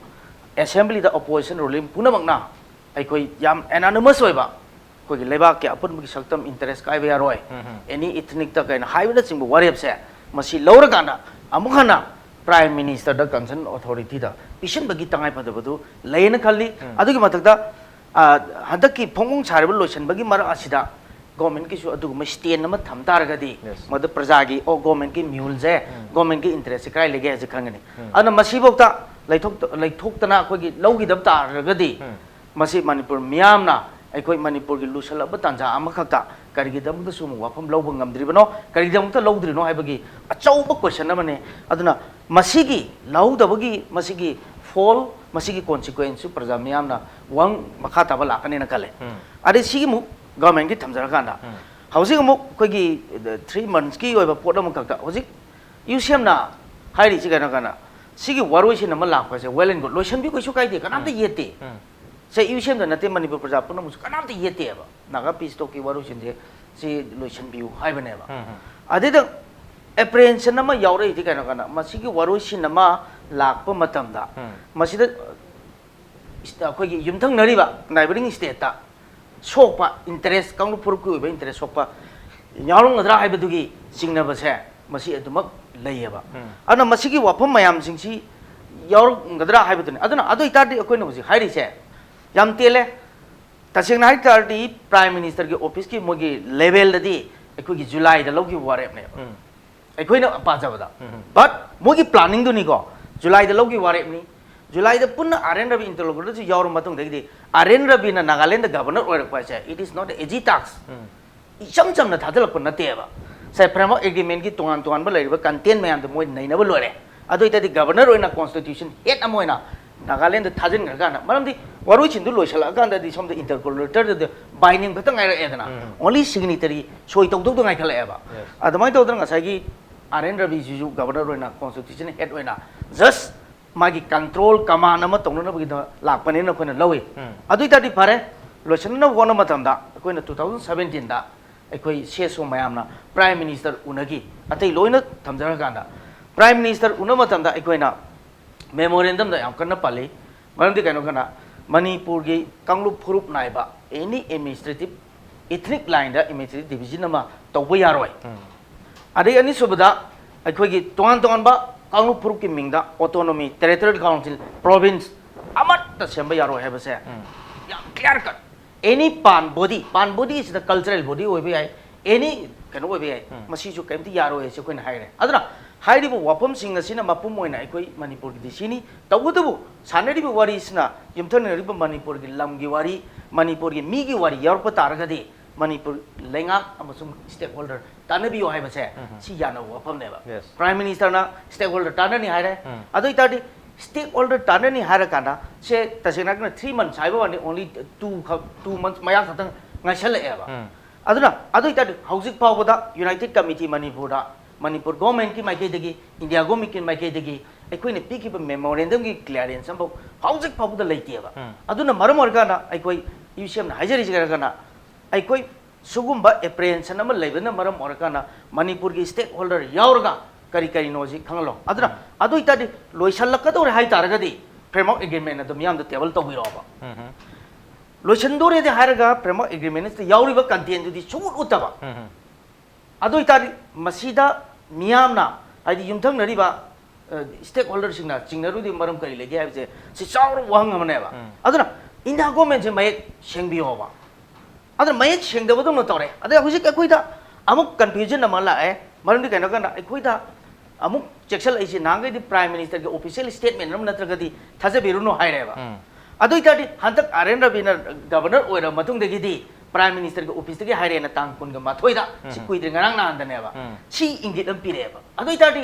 assembly-ꯗ opposition ruling ꯄꯨꯝꯅꯃꯛꯅ ꯑꯩꯈꯣꯏ ꯌꯥꯝ unanimous ꯑꯣꯏꯕ, ꯑꯩꯈꯣꯏꯒꯤ ꯂꯩꯕꯥꯛꯀꯤ ꯑꯄꯨꯟꯕꯒꯤ ꯁꯛꯇꯝ, interest ꯀꯥꯏꯕ ꯌꯥꯔꯣꯏ, ꯎꯝ ꯍꯝ꯫ Any ethnic-ꯇ ꯀꯩꯅꯣ ꯍꯥꯏꯕꯅꯆꯤꯡꯕ ꯋꯥꯔꯦꯞꯁꯦ ꯃꯁꯤ ꯂꯧꯔꯀꯥꯟꯗ ꯑꯃꯨꯛ ꯍꯟꯅ Prime Minister-ꯗ, concerned authority-ꯗ ꯄꯤꯁꯤꯟꯕꯒꯤ ꯇꯉꯥꯏꯐꯗꯕꯗꯨ ꯂꯩꯌꯦꯅ ꯈꯜꯂꯤ꯫ ꯎꯝ꯫ ꯑꯗꯨꯒꯤ ꯃꯊꯛꯇ, ꯑ, ꯍꯟꯗꯛꯀꯤ ꯐꯣꯡ ꯐꯣꯡ ꯁꯥꯔꯤꯕ ꯂꯣꯏꯁꯤꯟꯕꯒꯤ ꯃꯔꯛ ꯑꯁꯤꯗ government-ꯀꯤꯁꯨ ꯑꯗꯨꯒꯨꯝꯕ stand ꯑꯃ ꯊꯝ ꯇꯥꯔꯒꯗꯤ, Yes꯫ ꯃꯗꯨ ꯄ꯭ꯔꯖꯥꯒꯤ, ꯑꯣ, government-ꯀꯤ ꯃ꯭ꯌꯨꯜꯁꯦ, ꯎꯝ꯫ Government-ꯀꯤ interest-ꯁꯦ ꯀꯥꯏ ꯂꯩꯒꯦ ꯍꯥꯏꯁꯦ ꯈꯪꯒꯅꯤ꯫ ꯎꯝ꯫ ꯑꯗꯨꯅ ꯃꯁꯤꯐꯥꯎꯗ ꯂꯩꯊꯣꯛꯇ-, ꯂꯩꯊꯣꯛꯇꯅ ꯑꯩꯈꯣꯏꯒꯤ ꯂꯧꯈꯤꯗꯕ ꯇꯥꯔꯒꯗꯤ, ꯎꯝ꯫ ꯃꯁꯤ ꯃꯅꯤꯄꯨꯔ ꯃꯤꯌꯥꯝꯅ ꯑꯩꯈꯣꯏ ꯃꯅꯤꯄꯨꯔꯒꯤ ꯂꯨꯁꯜꯂꯛꯄ ꯇꯥꯟꯖꯥ ꯑꯃꯈꯛꯇ ꯀꯔꯤꯒꯤꯗꯃꯛꯇ ꯁꯤꯒꯨꯝꯕ ꯋꯥꯐꯝ ꯂꯧꯕ ꯉꯝꯗ꯭ꯔꯤꯕꯅꯣ, ꯀꯔꯤꯒꯤꯗꯃꯛꯇ ꯂꯧꯗ꯭ꯔꯤꯅꯣ ꯍꯥꯏꯕꯒꯤ ꯑꯆꯧꯕ question ꯑꯃꯅꯤ꯫ ꯑꯗꯨꯅ ꯃꯁꯤꯒꯤ ꯂꯧꯍꯧꯗꯕꯒꯤ ꯃꯁꯤꯒꯤ fall, ꯃꯁꯤꯒꯤ consequence-ꯁꯨ ꯄ꯭ꯔꯖꯥ ꯃꯤꯌꯥꯝꯅ ꯋꯥꯍꯪ ꯃꯈꯥ ꯇꯥꯕ ꯂꯥꯛꯀꯅꯤꯅ ꯈꯜꯂꯦ꯫ ꯎꯝ꯫ ꯑꯗꯩ ꯁꯤꯒꯤ ꯑꯃꯨꯛ government-ꯀꯤ ꯊꯝꯖꯔꯀꯥꯟꯗ, ꯎꯝ꯫ ꯍꯧꯖꯤꯛ ꯑꯃꯨꯛ ꯑꯩꯈꯣꯏꯒꯤ, ꯑ, three months-ꯀꯤ ꯑꯣꯏꯕ ꯄꯣꯠ ꯑꯃꯈꯛꯇ ꯍꯧꯖꯤꯛ UCM-ꯅ ꯍꯥꯏꯔꯤꯁꯤ ꯀꯩꯅꯣ ꯀꯥꯟꯗ, ꯁꯤꯒꯤ ꯋꯥꯔꯣꯏꯁꯤꯟ ꯑꯃ ꯂꯥꯛꯄꯁꯦ well and good, ꯂꯣꯏꯁꯟꯕꯤꯌꯨ, ꯀꯩꯁꯨ ꯀꯥꯏꯗꯦ, ꯀꯅꯥꯝꯇ ꯎꯝ꯫ ꯌꯦꯠꯇꯦ꯫ ꯎꯝ꯫ ꯁꯦ, UCM-ꯗ ꯅꯠꯇꯦ, ꯃꯅꯤꯄꯨꯔ ꯄ꯭ꯔꯖꯥ ꯄꯨꯝꯅꯃꯛꯁꯨ ꯀꯅꯥꯝꯇ ꯌꯦꯠꯇꯦꯕ꯫ Naga Peace Talk-ꯀꯤ ꯋꯥꯔꯣꯏꯁꯤꯟꯁꯦ ꯁꯤ ꯂꯣꯏꯁꯤꯟꯕꯤꯌꯨ ꯍꯥꯏꯕꯅꯦꯕ꯫ ꯎꯝ, ꯎꯝ꯫ ꯑꯗꯩꯗ apprehension ꯑꯃ ꯌꯥꯎꯔꯛꯏꯗꯤ ꯀꯩꯅꯣ ꯀꯥꯟꯗ, ꯃꯁꯤꯒꯤ ꯋꯥꯔꯣꯏꯁꯤꯟ ꯑꯃ ꯂꯥꯛꯄ ꯃꯇꯝꯗ, ꯎꯝ꯫ ꯃꯁꯤꯗ ꯏꯁ-, ꯑꯩꯈꯣꯏꯒꯤ ꯌꯨꯝꯊꯪꯅꯔꯤꯕ neighbouring state-ꯇ ꯁꯣꯛꯄ interest, ꯀꯥꯡꯂꯨꯞ ꯐꯨꯔꯨꯞꯀꯤ ꯑꯣꯏꯕ interest ꯁꯣꯛꯄ ꯌꯥꯎꯔꯝꯒꯗ꯭ꯔꯥ ꯍꯥꯏꯕꯗꯨꯒꯤ ꯆꯤꯡꯅꯕꯁꯦ ꯃꯁꯤ ꯑꯗꯨꯃꯛ ꯂꯩꯌꯦꯕ꯫ ꯎꯝ꯫ ꯑꯗꯨꯅ ꯃꯁꯤꯒꯤ ꯋꯥꯐꯝ ꯃꯌꯥꯝꯁꯤꯡꯁꯤ ꯌꯥꯎꯔꯝꯒꯗ꯭ꯔꯥ ꯍꯥꯏꯕꯗꯨꯅꯤ꯫ ꯑꯗꯨꯅ ꯑꯗꯨ ꯑꯣꯏꯇꯥꯔꯗꯤ ꯑꯩꯈꯣꯏꯅ ꯍꯧꯖꯤꯛ ꯍꯥꯏꯔꯤꯁꯦ ꯌꯥꯝ ꯇꯦꯜꯂꯦ꯫ ꯇꯁꯦꯡꯅ ꯍꯥꯏ ꯇꯥꯔꯗꯤ Prime Minister-ꯒꯤ office-ꯀꯤ ꯃꯣꯏꯒꯤ level-ꯗꯗꯤ ꯑꯩꯈꯣꯏꯒꯤ July-ꯗ ꯂꯧꯈꯤꯕ ꯋꯥꯔꯦꯞꯅꯦꯕ꯫ ꯎꯝ꯫ ꯑꯩꯈꯣꯏꯅ ꯄꯥꯖꯕꯗ꯫ ꯎꯝ꯫ But ꯃꯣꯏꯒꯤ planning-ꯗꯨꯅꯤꯀꯣ, July-ꯗ ꯂꯧꯈꯤꯕ ꯋꯥꯔꯦꯞꯅꯤ, ꯖꯨꯂꯥꯏꯗ ꯄꯨꯟꯅ ꯑꯥꯔ ꯑꯦꯟ ꯔꯕꯤ ꯏꯟꯇꯔꯂꯣꯀ꯭ꯌꯨꯇꯔꯁꯨ ꯌꯥꯎꯔ ꯃꯇꯨꯡꯗꯒꯤꯗꯤ ꯑꯥꯔ ꯑꯦꯟ ꯔꯕꯤꯅ ꯅꯥꯒꯥꯂꯦꯟꯗ ꯒꯕꯔꯅꯔ ꯑꯣꯏꯔꯛꯄ ꯍꯥꯏꯁꯦ, it is not easy task. ꯏꯆꯝ ꯆꯝꯅ ꯊꯥꯖꯤꯜꯂꯛꯄ ꯅꯠꯇꯦꯕ꯫ ꯉꯁꯥꯏ ꯐ꯭ꯔꯦꯝꯋꯔꯛ ꯑꯦꯒ꯭ꯔꯤꯃꯦꯟꯒꯤ ꯇꯣꯉꯥꯟ ꯇꯣꯉꯥꯟꯕ ꯂꯩꯔꯤꯕ ꯀꯟꯇꯦꯟ ꯃꯌꯥꯝꯗꯣ ꯃꯣꯏ ꯅꯩꯅꯕ ꯂꯣꯏꯔꯦ꯫ ꯑꯗꯨ ꯑꯣꯏꯇꯥꯔꯗꯤ ꯒꯕꯔꯅꯔ ꯑꯣꯏꯅ ꯀꯣꯟꯁꯇꯤꯇ꯭ꯌꯨꯁꯟ ꯍꯦꯗ ꯑꯃ ꯑꯣꯏꯅ ꯅꯥꯒꯥꯂꯦꯟꯗ ꯊꯥꯖꯤꯟꯈ꯭ꯔꯀꯥꯟꯗ, ꯃꯔꯝꯗꯤ ꯋꯥꯔꯣꯏꯁꯤꯟꯗꯨ ꯂꯣꯏꯁꯤꯜꯂꯛꯑꯀꯥꯟꯗꯗꯤ ꯁꯣꯝꯗ ꯏꯟꯇꯔꯂꯣꯀ꯭ꯌꯨꯇꯔꯗꯨꯗ ꯕꯥꯏꯟꯗꯤꯡ ꯈꯛꯇ ꯉꯥꯏꯔꯛꯑꯦꯗꯅ, ꯎꯝ. ꯑꯣꯟꯂꯤ ꯁꯤꯒꯅꯦꯆꯔꯤ ꯁꯣꯏ ꯇꯧꯗꯧꯗ ꯉꯥꯏꯈꯠꯂꯛꯑꯦꯕ꯫ Yes. ꯑꯗꯨꯃꯥꯏꯅ ꯇꯧꯗꯅ ꯉꯁꯥꯏꯒꯤ ꯑꯥꯔ ꯑꯦꯟ ꯔꯕꯤꯁꯤꯁꯨ ꯒꯕꯔꯅꯔ ꯑꯣꯏꯅ ꯀꯣꯟꯁꯇꯤꯇ꯭ꯌꯨꯁꯟ ꯍꯦꯗ ꯑꯣꯏꯅ ꯖꯁ ꯃꯥꯒꯤ ꯀꯟꯇ꯭ꯔꯣꯜ ꯀꯃꯥꯟ ꯑꯃ ꯇꯧꯅꯅꯕꯒꯤꯗꯃꯛ ꯂꯥꯛꯄꯅꯦꯅ ꯑꯩꯈꯣꯏꯅ ꯂꯧꯏ꯫ ꯎꯝ. ꯑꯗꯨ ꯑꯣꯏꯇꯥꯔꯗꯤ ꯐꯔꯦ, ꯂꯣꯏꯁꯤꯟꯅꯕ ꯍꯣꯠꯅꯕ ꯃꯇꯝꯗ ꯑꯩꯈꯣꯏꯅ ꯇꯨ ꯊꯥꯎꯖꯟ ꯁꯕꯦꯟꯇꯤꯟꯗ ꯑꯩꯈꯣꯏ ꯁꯦꯁꯣ ꯃꯌꯥꯝꯅ ꯄ꯭ꯔꯥꯏꯝ ꯃꯤꯅꯤꯁꯇꯔ ꯎꯅꯈꯤ, ꯑꯇꯩ ꯂꯣꯏꯅ ꯊꯝꯖꯔꯀꯥꯟꯗ ꯄ꯭ꯔꯥꯏꯝ ꯃꯤꯅꯤꯁꯇꯔ ꯎꯅꯕ ꯃꯇꯝꯗ ꯑꯩꯈꯣꯏꯅ ꯃꯦꯃꯣꯔꯦꯟꯗꯝꯗ ꯌꯥꯝ ꯀꯟꯅ ꯄꯜꯂꯤ꯫ ꯃꯔꯝꯗꯤ ꯀꯩꯅꯣ ꯀꯅ ꯃꯅꯤꯄꯨꯔꯒꯤ ꯀꯥꯡꯂꯨꯞ ꯐꯨꯔꯨꯞ ꯅꯥꯏꯕ ꯑꯦꯅꯤ ꯑꯦꯗꯃꯤꯅꯤꯁꯇ꯭ꯔꯦꯇꯤꯞ ꯏꯊꯅꯤꯛ ꯂꯥꯏꯟꯗ ꯑꯦꯗꯃꯤꯅꯤꯁꯇ꯭ꯔꯦꯇꯤꯞ ꯗꯤꯕꯤꯖꯟ ꯑꯃ ꯇꯧꯕ ꯌꯥꯔꯣꯏ꯫ ꯎꯝ. ꯑꯗꯩ ꯑꯅꯤꯁꯨꯕꯗ ꯑꯩꯈꯣꯏꯒꯤ ꯇꯣꯉꯥꯟ ꯇꯣꯉꯥꯟꯕ ꯀꯥꯡꯂꯨꯞ ꯐꯨꯔꯨꯞꯀꯤ ꯃꯤꯡꯗ autonomy, territorial council, province ꯑꯃꯠꯇ ꯁꯦꯝꯕ ꯌꯥꯔꯣꯏ ꯍꯥꯏꯕꯁꯦ ꯎꯝ. ꯌꯥꯝ clear cut꯫ ꯑꯦꯅꯤ ꯄꯥꯟ ꯕꯣꯗꯤ, ꯄꯥꯟ ꯕꯣꯗꯤ ꯑꯁꯤꯗ ꯀꯜꯆꯔꯦꯜ ꯕꯣꯗꯤ ꯑꯣꯏꯕ ꯌꯥꯏ, ꯑꯦꯅꯤ ꯀꯩꯅꯣ ꯑꯣꯏꯕ ꯌꯥꯏ, ꯎꯝ. ꯃꯁꯤꯁꯨ ꯀꯔꯤꯝꯇ ꯌꯥꯔꯣꯏ ꯍꯥꯏꯁꯦ ꯑꯩꯈꯣꯏꯅ ꯍꯥꯏꯔꯦ꯫ ꯑꯗꯨꯅ ꯍꯥꯏꯔꯤꯕ ꯋꯥꯐꯝꯁꯤꯡ ꯑꯁꯤꯅ ꯃꯄꯨꯝ ꯑꯣꯏꯅ ꯑꯩꯈꯣꯏ ꯃꯅꯤꯄꯨꯔꯒꯤꯗꯤ ꯁꯤꯅꯤ꯫ ꯇꯧꯕꯇꯕꯨ ꯁꯥꯟꯅꯔꯤꯕ ꯋꯥꯔꯤꯁꯤꯅ, ꯌꯨꯝꯊꯪꯅꯔꯤꯕ ꯃꯅꯤꯄꯨꯔꯒꯤ ꯂꯝꯒꯤ ꯋꯥꯔꯤ, ꯃꯅꯤꯄꯨꯔꯒꯤ ꯃꯤꯒꯤ ꯋꯥꯔꯤ ꯌꯥꯎꯔꯛꯄ ꯇꯥꯔꯒꯗꯤ ꯃꯅꯤꯄꯨꯔ ꯂꯩꯉꯥꯛ ꯑꯃꯁꯨꯡ stakeholder ꯇꯥꯟꯅꯕꯤꯌꯨ ꯍꯥꯏꯕꯁꯦ ꯎꯝ. ꯁꯤ ꯌꯥꯅꯕ ꯋꯥꯐꯝꯅꯦꯕ꯫ Yes. ꯄ꯭ꯔꯥꯏꯝ ꯃꯤꯅꯤꯁꯇꯔꯅ stakeholder ꯇꯥꯟꯅꯅꯤ ꯍꯥꯏꯔꯦ꯫ ꯎꯝ. ꯑꯗꯨ ꯑꯣꯏꯇꯥꯔꯗꯤ stakeholder ꯇꯥꯟꯅꯅꯤ ꯍꯥꯏꯔꯀꯥꯟꯗ ꯁꯦ ꯇꯁꯦꯡꯅ ꯍꯥꯏꯔꯒꯅ three months ꯍꯥꯏꯕ ꯋꯥꯅꯤ, only two ꯈꯛ, two months ꯃꯌꯥ ꯈꯛꯇꯪ ꯉꯥꯏꯁꯜꯂꯛꯑꯦꯕ꯫ ꯎꯝ. ꯑꯗꯨꯅ ꯑꯗꯨ ꯑꯣꯏꯇꯥꯔꯗꯤ ꯍꯧꯖꯤꯛ ꯐꯥꯎꯕꯗ United Committee ꯃꯅꯤꯄꯨꯔꯗ, ꯃꯅꯤꯄꯨꯔ ꯒꯣꯔꯃꯦꯟꯀꯤ ꯃꯥꯏꯀꯩꯗꯒꯤ, ꯏꯟꯗꯤꯌꯥ ꯒꯣꯔꯃꯦꯟꯀꯤ ꯃꯥꯏꯀꯩꯗꯒꯤ ꯑꯩꯈꯣꯏꯅ ꯄꯤꯈꯤꯕ ꯃꯦꯃꯣꯔꯦꯟꯗꯝꯒꯤ ꯀ꯭ꯂꯤꯌꯥꯔꯦꯟꯁ ꯑꯃꯐꯥꯎ ꯍꯧꯖꯤꯛ ꯐꯥꯎꯕꯗ ꯂꯩꯇꯦꯕ꯫ ꯎꯝ. ꯑꯗꯨꯅ ꯃꯔꯝ ꯑꯣꯏꯔꯀꯥꯟꯗ ꯑꯩꯈꯣꯏ ꯏ ꯁꯤ ꯑꯦꯝꯅ ꯍꯥꯏꯖꯔꯤꯁꯤ ꯀꯔꯤꯒꯤꯅꯣ, ꯑꯩꯈꯣꯏ ꯁꯤꯒꯨꯝꯕ ꯑꯦꯄ꯭ꯔꯤꯍꯦꯟꯁꯟ ꯑꯃ ꯂꯩꯕꯅ ꯃꯔꯝ ꯑꯣꯏꯔꯀꯥꯟꯗ ꯃꯅꯤꯄꯨꯔꯒꯤ stakeholder ꯌꯥꯎꯔꯒ ꯀꯔꯤ ꯀꯔꯤꯅꯣꯁꯤ ꯈꯪꯍꯜꯂꯣ꯫ ꯑꯗꯨꯅ ꯎꯝ. ꯑꯗꯨ ꯑꯣꯏꯇꯥꯔꯗꯤ ꯂꯣꯏꯁꯤꯜꯂꯛꯀꯗꯧꯔꯦ ꯍꯥꯏꯇꯥꯔꯒꯗꯤ framework agreement ꯑꯗꯨ ꯃꯤꯌꯥꯝꯗ table ꯇꯧꯕꯤꯔꯛꯑꯣꯕ꯫ ꯎꯝ. ꯂꯣꯏꯁꯤꯟꯗꯣꯔꯦꯗꯤ ꯍꯥꯏꯔꯒ framework agreement ꯁꯤꯗ ꯌꯥꯎꯔꯤꯕ contentꯗꯨꯗꯤ ꯁꯨꯡꯎꯠ ꯎꯠꯇꯕ꯫ ꯎꯝ. ꯑꯗꯨ ꯑꯣꯏꯇꯥꯔꯗꯤ ꯃꯁꯤꯗ ꯃꯤꯌꯥꯝꯅ, ꯍꯥꯏꯗꯤ ꯌꯨꯝꯊꯪꯅꯔꯤꯕ stakeholderꯁꯤꯡꯅ ꯆꯤꯡꯅꯔꯨꯗꯤ ꯃꯔꯝ ꯀꯔꯤ ꯂꯩꯒꯦ ꯍꯥꯏꯕꯁꯦ ꯁꯤ ꯆꯥꯎꯔꯕ ꯋꯥꯍꯪ ꯑꯃꯅꯦꯕ꯫ ꯎꯝ. ꯑꯗꯨꯅ ꯏꯟꯗꯤꯌꯥ ꯒꯣꯔꯃꯦꯟꯁꯦ ꯃꯌꯦꯛ ꯁꯦꯡꯕꯤꯌꯣꯕ꯫ ꯑꯗꯨꯅ ꯃꯌꯦꯛ ꯁꯦꯡꯗꯕꯗꯧꯅ ꯇꯧꯔꯦ꯫ ꯑꯗꯩ ꯍꯧꯖꯤꯛ ꯑꯩꯈꯣꯏꯗ ꯑꯃꯨꯛ confusion ꯑꯃ ꯂꯥꯛꯑꯦ꯫ ꯃꯔꯝꯗꯤ ꯀꯩꯅꯣ ꯀꯥꯟꯗ ꯑꯩꯈꯣꯏꯗ ꯑꯃꯨꯛ ꯆꯦꯛꯁꯤꯜꯂꯛꯏꯁꯤ ꯅꯍꯥꯟꯈꯩꯗꯤ Prime Ministerꯒꯤ official statement ꯑꯃ ꯅꯠꯇ꯭ꯔꯒꯗꯤ ꯊꯥꯖꯕꯤꯔꯨꯅꯨ ꯍꯥꯏꯔꯦꯕ꯫ ꯑꯗꯨ ꯑꯣꯏꯇꯥꯔꯗꯤ ꯍꯟꯗꯛ ꯑꯥꯔ ꯑꯦꯟ ꯔꯕꯤꯅ Governor ꯑꯣꯏꯔꯕ ꯃꯇꯨꯡꯗꯒꯤꯗꯤ Prime Ministerꯒꯤ officeꯇꯒꯤ ꯍꯥꯏꯔꯦꯅ ꯇꯥꯡ ꯀꯨꯟꯒ ꯃꯥꯊꯣꯏꯗ, ꯁꯤ ꯀꯨꯏꯗ꯭ꯔꯤ, ꯉꯔꯥꯡ ꯅꯍꯥꯟꯗꯅꯦꯕ꯫ ꯁꯤ ꯏꯪꯒꯤꯠ ꯑꯃ ꯄꯤꯔꯛꯑꯦꯕ꯫ ꯑꯗꯨ ꯑꯣꯏꯇꯥꯔꯗꯤ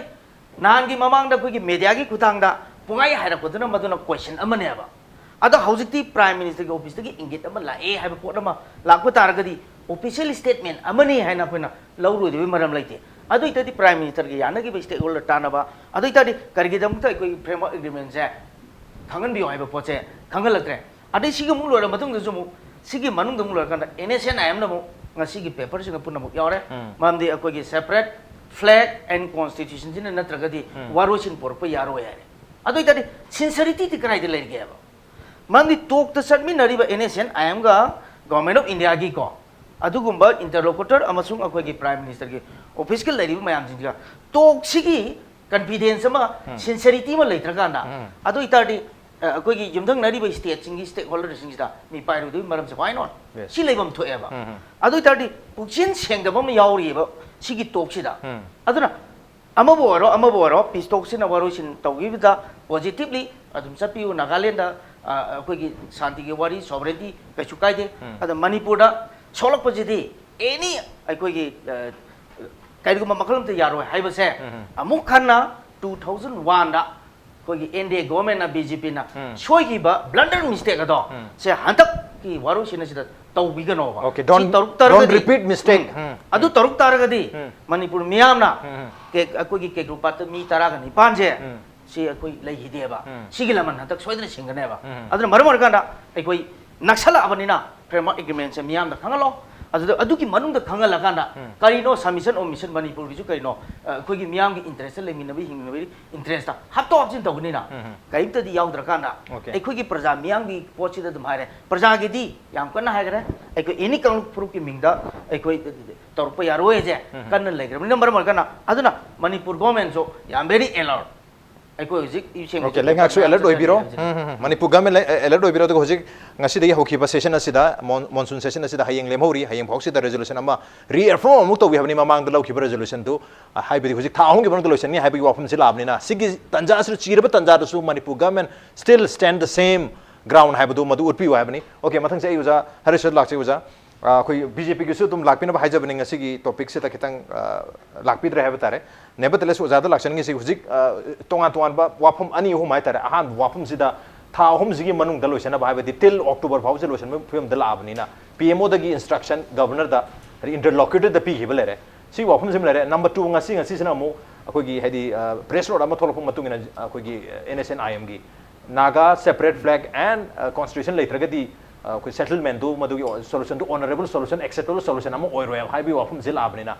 ꯅꯍꯥꯟꯒꯤ ꯃꯃꯥꯡꯗ ꯑꯩꯈꯣꯏꯒꯤ mediaꯒꯤ ꯈꯨꯠꯊꯥꯡꯗ ꯄꯨꯡꯍꯥꯏ ꯍꯥꯏꯔꯛꯄꯗꯨꯅ ꯃꯗꯨꯅ question ꯑꯃꯅꯦꯕ꯫ ꯑꯗꯣ ꯍꯧꯖꯤꯛꯇꯤ Prime Ministerꯒꯤ officeꯇꯒꯤ ꯏꯪꯒꯤꯠ ꯑꯃ ꯂꯥꯛꯑꯦ ꯍꯥꯏꯕ ꯄꯣꯠ ꯑꯃ ꯂꯥꯛꯄ ꯇꯥꯔꯒꯗꯤ official statement ꯑꯃꯅꯤ ꯍꯥꯏꯅ ꯑꯩꯈꯣꯏꯅ ꯂꯧꯔꯣꯏꯗꯕꯒꯤ ꯃꯔꯝ ꯂꯩꯇꯦ꯫ ꯑꯗꯨ ꯑꯣꯏꯇꯥꯔꯗꯤ Prime Ministerꯒ ꯌꯥꯅꯈꯤꯕ stakeholder ꯇꯥꯟꯅꯕ, ꯑꯗꯨ ꯑꯣꯏꯇꯥꯔꯗꯤ ꯀꯔꯤꯒꯤꯗꯃꯛꯇ ꯑꯩꯈꯣꯏꯒꯤ framework agreementꯁꯦ ꯈꯪꯍꯟꯕꯤꯌꯨ ꯍꯥꯏꯕ ꯄꯣꯠꯁꯦ ꯈꯪꯍꯜꯂꯛꯇ꯭ꯔꯦ꯫ ꯑꯗꯩ ꯁꯤꯒꯤ ꯑꯃꯨꯛ ꯂꯣꯏꯔ ꯃꯇꯨꯡꯗꯁꯨ ꯑꯃꯨꯛ ꯁꯤꯒꯤ ꯃꯅꯨꯡꯗ ꯑꯃꯨꯛ ꯂꯣꯏꯔꯀꯥꯟꯗ NSCN-IMꯅ ꯑꯃꯨꯛ ꯉꯁꯤꯒꯤ paperꯁꯤꯡꯒ ꯄꯨꯟꯅ ꯑꯃꯨꯛ ꯌꯥꯎꯔꯦ꯫ ꯃꯔꯝꯗꯤ ꯑꯩꯈꯣꯏꯒꯤ separate flag and constitutionꯁꯤꯅ ꯅꯠꯇ꯭ꯔꯒꯗꯤ ꯋꯥꯔꯣꯏꯁꯤꯟ ꯄꯨꯔꯛꯄ ꯌꯥꯔꯣꯏ ꯍꯥꯏꯔꯦ꯫ ꯑꯗꯨ ꯑꯣꯏꯇꯥꯔꯗꯤ sincerityꯗꯤ ꯀꯗꯥꯏꯗ ꯂꯩꯔꯤꯒꯦꯕ? ꯃꯔꯝꯗꯤ talkꯇ ꯆꯠꯃꯤꯟꯅꯔꯤꯕ NSCN-IMꯒ Government of Indiaꯒꯤꯀꯣ, ꯑꯗꯨꯒꯨꯝꯕ interlocutor ꯑꯃꯁꯨꯡ ꯑꯩꯈꯣꯏꯒꯤ Prime Ministerꯒꯤ officeꯀ ꯂꯩꯔꯤꯕ ꯃꯌꯥꯝꯁꯤꯡꯁꯤꯒ talkꯁꯤꯒꯤ confidence ꯑꯃ, sincerity ꯑꯃ ꯂꯩꯇ꯭ꯔꯀꯥꯟꯗ, ꯑꯗꯨ ꯑꯣꯏꯇꯥꯔꯗꯤ, ꯑ, ꯑꯩꯈꯣꯏꯒꯤ ꯌꯨꯝꯊꯪꯅꯔꯤꯕ stateꯁꯤꯡꯒꯤ stakeholderꯁꯤꯡꯁꯤꯗ ꯃꯤ ꯄꯥꯏꯔꯨꯗꯣꯏ ꯃꯔꯝꯁꯦ why not? Yes. ꯁꯤ ꯂꯩꯐꯝ ꯊꯣꯛꯑꯦꯕ꯫ ꯑꯗꯨ ꯑꯣꯏꯇꯥꯔꯗꯤ ꯄꯨꯛꯆꯦꯜ ꯁꯦꯡꯗꯕ ꯑꯃ ꯌꯥꯎꯔꯤꯑꯕ ꯁꯤꯒꯤ talkꯁꯤꯗ꯫ ꯑꯗꯨꯅ ꯑꯃꯕꯨ ꯑꯣꯏꯔꯣ, ꯑꯃꯕꯨ ꯑꯣꯏꯔꯣ, peace talkꯁꯤꯅ ꯋꯥꯔꯣꯏꯁꯤꯟ ꯇꯧꯈꯤꯕꯗ positively ꯑꯗꯨꯝ ꯆꯠꯄꯤꯌꯨ꯫ ꯅꯥꯒꯥꯂꯦꯟꯗ, ꯑ, ꯑꯩꯈꯣꯏꯒꯤ ꯁꯥꯟꯇꯤꯒꯤ ꯋꯥꯔꯤ, sovereignty ꯀꯩꯁꯨ ꯀꯥꯏꯗꯦ꯫ ꯑꯗ ꯃꯅꯤꯄꯨꯔꯗ ꯁꯣꯛꯂꯛꯄꯁꯤꯗꯤ any ꯑꯩꯈꯣꯏꯒꯤ, ꯑ, ꯀꯔꯤꯒꯨꯝꯕ ꯃꯈꯜ ꯑꯃꯇ ꯌꯥꯔꯣꯏ ꯍꯥꯏꯕꯁꯦ ꯑꯃꯨꯛ ꯍꯟꯅ two thousand oneꯗ ꯑꯩꯈꯣꯏꯒꯤ NDA governmentꯅ, BJPꯅ ꯁꯣꯏꯈꯤꯕ blunder mistake ꯑꯗꯣ ꯁꯦ ꯍꯟꯗꯛꯀꯤ ꯋꯥꯔꯣꯏꯁꯤꯟ ꯑꯁꯤꯗ ꯇꯧꯕꯤꯒꯅꯣꯕ꯫ Okay, don't, ꯁꯤ ꯇꯧꯔꯛ don't ꯇꯥꯔꯒꯗꯤ, repeat mistake. ꯎꯝ, ꯑꯗꯨ ꯇꯧꯔꯛ ꯇꯥꯔꯒꯗꯤ ꯃꯅꯤꯄꯨꯔ ꯃꯤꯌꯥꯝꯅ ꯀꯦ-, ꯑꯩꯈꯣꯏꯒꯤ ꯀꯦꯀ꯭ꯔꯨꯄꯥꯠꯇ ꯃꯤ ꯇꯔꯥꯒ ꯅꯤꯄꯥꯟꯁꯦ ꯁꯤ ꯑꯩꯈꯣꯏ ꯂꯩꯈꯤꯗꯦꯕ꯫ ꯁꯤꯒꯤ ꯂꯃꯟ ꯍꯟꯗꯛ ꯁꯣꯏꯗꯅ ꯁꯤꯡꯒꯅꯦꯕ꯫ ꯑꯗꯨꯅ ꯃꯔꯝ ꯑꯣꯏꯔꯀꯥꯟꯗ ꯑꯩꯈꯣꯏ ꯅꯛꯁꯜꯂꯛꯑꯕꯅꯤꯅ framework agreementꯁꯦ ꯃꯤꯌꯥꯝꯗ ꯈꯪꯍꯜꯂꯣ꯫ ꯑꯗꯨꯗ ꯑꯗꯨꯒꯤ ꯃꯅꯨꯡꯗ ꯈꯪꯍꯜꯂꯀꯥꯟꯗ ꯀꯔꯤꯅꯣ submission of mission ꯃꯅꯤꯄꯨꯔꯒꯤꯁꯨ ꯀꯔꯤꯅꯣ, ꯑ, ꯑꯩꯈꯣꯏꯒꯤ ꯃꯤꯌꯥꯝꯒꯤ interestꯇ ꯂꯩꯃꯤꯟꯅꯕ ꯍꯤꯡꯃꯤꯟꯅꯕꯒꯤ interestꯇ ꯍꯥꯞꯇꯣꯛ ꯍꯥꯞꯆꯤꯟ ꯇꯧꯒꯅꯤꯅ꯫ ꯀꯔꯤꯝꯇꯗꯤ ꯌꯥꯎꯗ꯭ꯔꯀꯥꯟꯗ Okay. ꯑꯩꯈꯣꯏꯒꯤ ꯄ꯭ꯔꯖꯥ ꯃꯤꯌꯥꯝꯒꯤ ꯄꯣꯠꯁꯤꯗ ꯑꯗꯨꯝ ꯍꯥꯏꯔꯦ꯫ ꯄ꯭ꯔꯖꯥꯒꯤꯗꯤ ꯌꯥꯝ ꯀꯟꯅ ꯍꯥꯏꯈ꯭ꯔꯦ꯫ ꯑꯩꯈꯣꯏ any ꯀꯥꯡꯂꯨꯞ ꯐꯨꯔꯨꯞꯀꯤ ꯃꯤꯡꯗ ꯑꯩꯈꯣꯏ ꯇꯧꯔꯛꯄ ꯌꯥꯔꯣꯏꯁꯦ ꯀꯟꯅ ꯂꯩꯈ꯭ꯔꯕꯅꯤꯅ ꯃꯔꯝ ꯑꯣꯏꯔꯀꯥꯟꯗ, ꯑꯗꯨꯅ ꯃꯅꯤꯄꯨꯔ governmentꯁꯨ ꯌꯥꯝ very alert꯫ ꯑꯩꯈꯣꯏ ꯍꯧꯖꯤꯛ ꯏꯁꯦꯡ Okay, ꯂꯩꯉꯥꯛꯁꯨ alert ꯑꯣꯏꯕꯤꯔꯣ꯫ ꯎꯝ, ꯎꯝ, ꯎꯝ. Manipur government alert ꯑꯣꯏꯕꯤꯔꯣ꯫ ꯑꯗꯨꯒ ꯍꯧꯖꯤꯛ ꯉꯁꯤꯗꯒꯤ ꯍꯧꯈꯤꯕ session ꯑꯁꯤꯗ, ꯃꯣꯟ- monsoon session ꯑꯁꯤꯗ ꯍꯌꯦꯡ ꯂꯦꯝꯍꯧꯔꯤ꯫ ꯍꯌꯦꯡ ꯐꯥꯎꯁꯤꯗ resolution ꯑꯃ reaffirm ꯑꯃꯨꯛ ꯇꯧꯕꯤ ꯍꯥꯏꯕꯅꯤ, ꯃꯃꯥꯡꯗ ꯂꯧꯈꯤꯕ resolution ꯗꯨ꯫ ꯑ, ꯍꯥꯏꯕꯗꯤ ꯍꯧꯖꯤꯛ ꯊꯥ ꯑꯍꯨꯝꯒꯤ ꯃꯅꯨꯡꯗ ꯂꯣꯏꯁꯤꯟꯅꯤ ꯍꯥꯏꯕꯒꯤ ꯋꯥꯐꯝꯁꯤ ꯂꯥꯛꯑꯕꯅꯤꯅ, ꯁꯤꯒꯤ ꯇꯥꯟꯖꯥꯁꯤꯗ, ꯆꯤꯔꯕ ꯇꯥꯟꯖꯥꯗꯁꯨ Manipur government still stand the same ground ꯍꯥꯏꯕꯗꯨ ꯃꯗꯨ ꯎꯠꯄꯤꯌꯨ ꯍꯥꯏꯕꯅꯤ꯫ Okay, ꯃꯊꯪꯁꯦ ꯑꯩ ꯑꯣꯖꯥ ꯍꯔꯤꯁꯇ ꯂꯥꯛꯆꯩ꯫ ꯑꯣꯖꯥ, ꯑ, ꯑꯩꯈꯣꯏ BJP ꯒꯤꯁꯨ ꯑꯗꯨꯝ ꯂꯥꯛꯄꯤꯅꯕ ꯍꯥꯏꯖꯕꯅꯤ, ꯉꯁꯤꯒꯤ topic ꯁꯤꯗ ꯈꯤꯇꯪ, ꯑ, ꯂꯥꯛꯄꯤꯗ꯭ꯔꯦ ꯍꯥꯏꯕ ꯇꯥꯔꯦ꯫ Nevertheless, ꯑꯣꯖꯥꯗ ꯂꯥꯛꯆꯅꯤꯡꯉꯤꯁꯤ ꯍꯧꯖꯤꯛ, ꯑ, ꯇꯣꯉꯥꯟ ꯇꯣꯉꯥꯟꯕ ꯋꯥꯐꯝ ꯑꯅꯤ ꯑꯍꯨꯝ ꯍꯥꯏꯇꯥꯔꯦ꯫ ꯑꯍꯥꯟꯕ ꯋꯥꯐꯝꯁꯤꯗ ꯊꯥ ꯑꯍꯨꯝꯁꯤꯒꯤ ꯃꯅꯨꯡꯗ ꯂꯣꯏꯁꯤꯟꯅꯕ ꯍꯥꯏꯕꯗꯤ till October ꯐꯥꯎꯁꯦ ꯂꯣꯏꯁꯤꯟꯕꯒꯤ ꯐꯤꯕꯝꯗ ꯂꯥꯛꯑꯕꯅꯤꯅ, PMO ꯗꯒꯤ instruction Governor ꯗ, ꯍꯥꯏꯗꯤ interlocutor ꯗ ꯄꯤꯈꯤꯕ ꯂꯩꯔꯦ꯫ ꯁꯤ ꯋꯥꯐꯝꯁꯤꯃ ꯂꯩꯔꯦ꯫ Number two, ꯉꯁꯤ, ꯉꯁꯤꯁꯤꯅ ꯑꯃꯨꯛ ꯑꯩꯈꯣꯏꯒꯤ ꯍꯥꯏꯗꯤ, ꯑ, press note ꯑꯃ ꯊꯣꯛꯂꯛꯄ ꯃꯇꯨꯡ ꯏꯟꯅ, ꯑꯩꯈꯣꯏꯒꯤ, ꯑ, NSCN-IM ꯒꯤ Naga separate flag and, ꯑ, constitution ꯂꯩꯇ꯭ꯔꯒꯗꯤ, ꯑ, ꯑꯩꯈꯣꯏ settlement ꯗꯨ, ꯃꯗꯨꯒꯤ solution ꯗꯨ honourable solution, acceptable solution ꯑꯃ ꯑꯣꯏꯔꯣꯏ ꯍꯥꯏꯕꯒꯤ ꯋꯥꯐꯝꯁꯤ ꯂꯥꯛꯑꯕꯅꯤꯅ,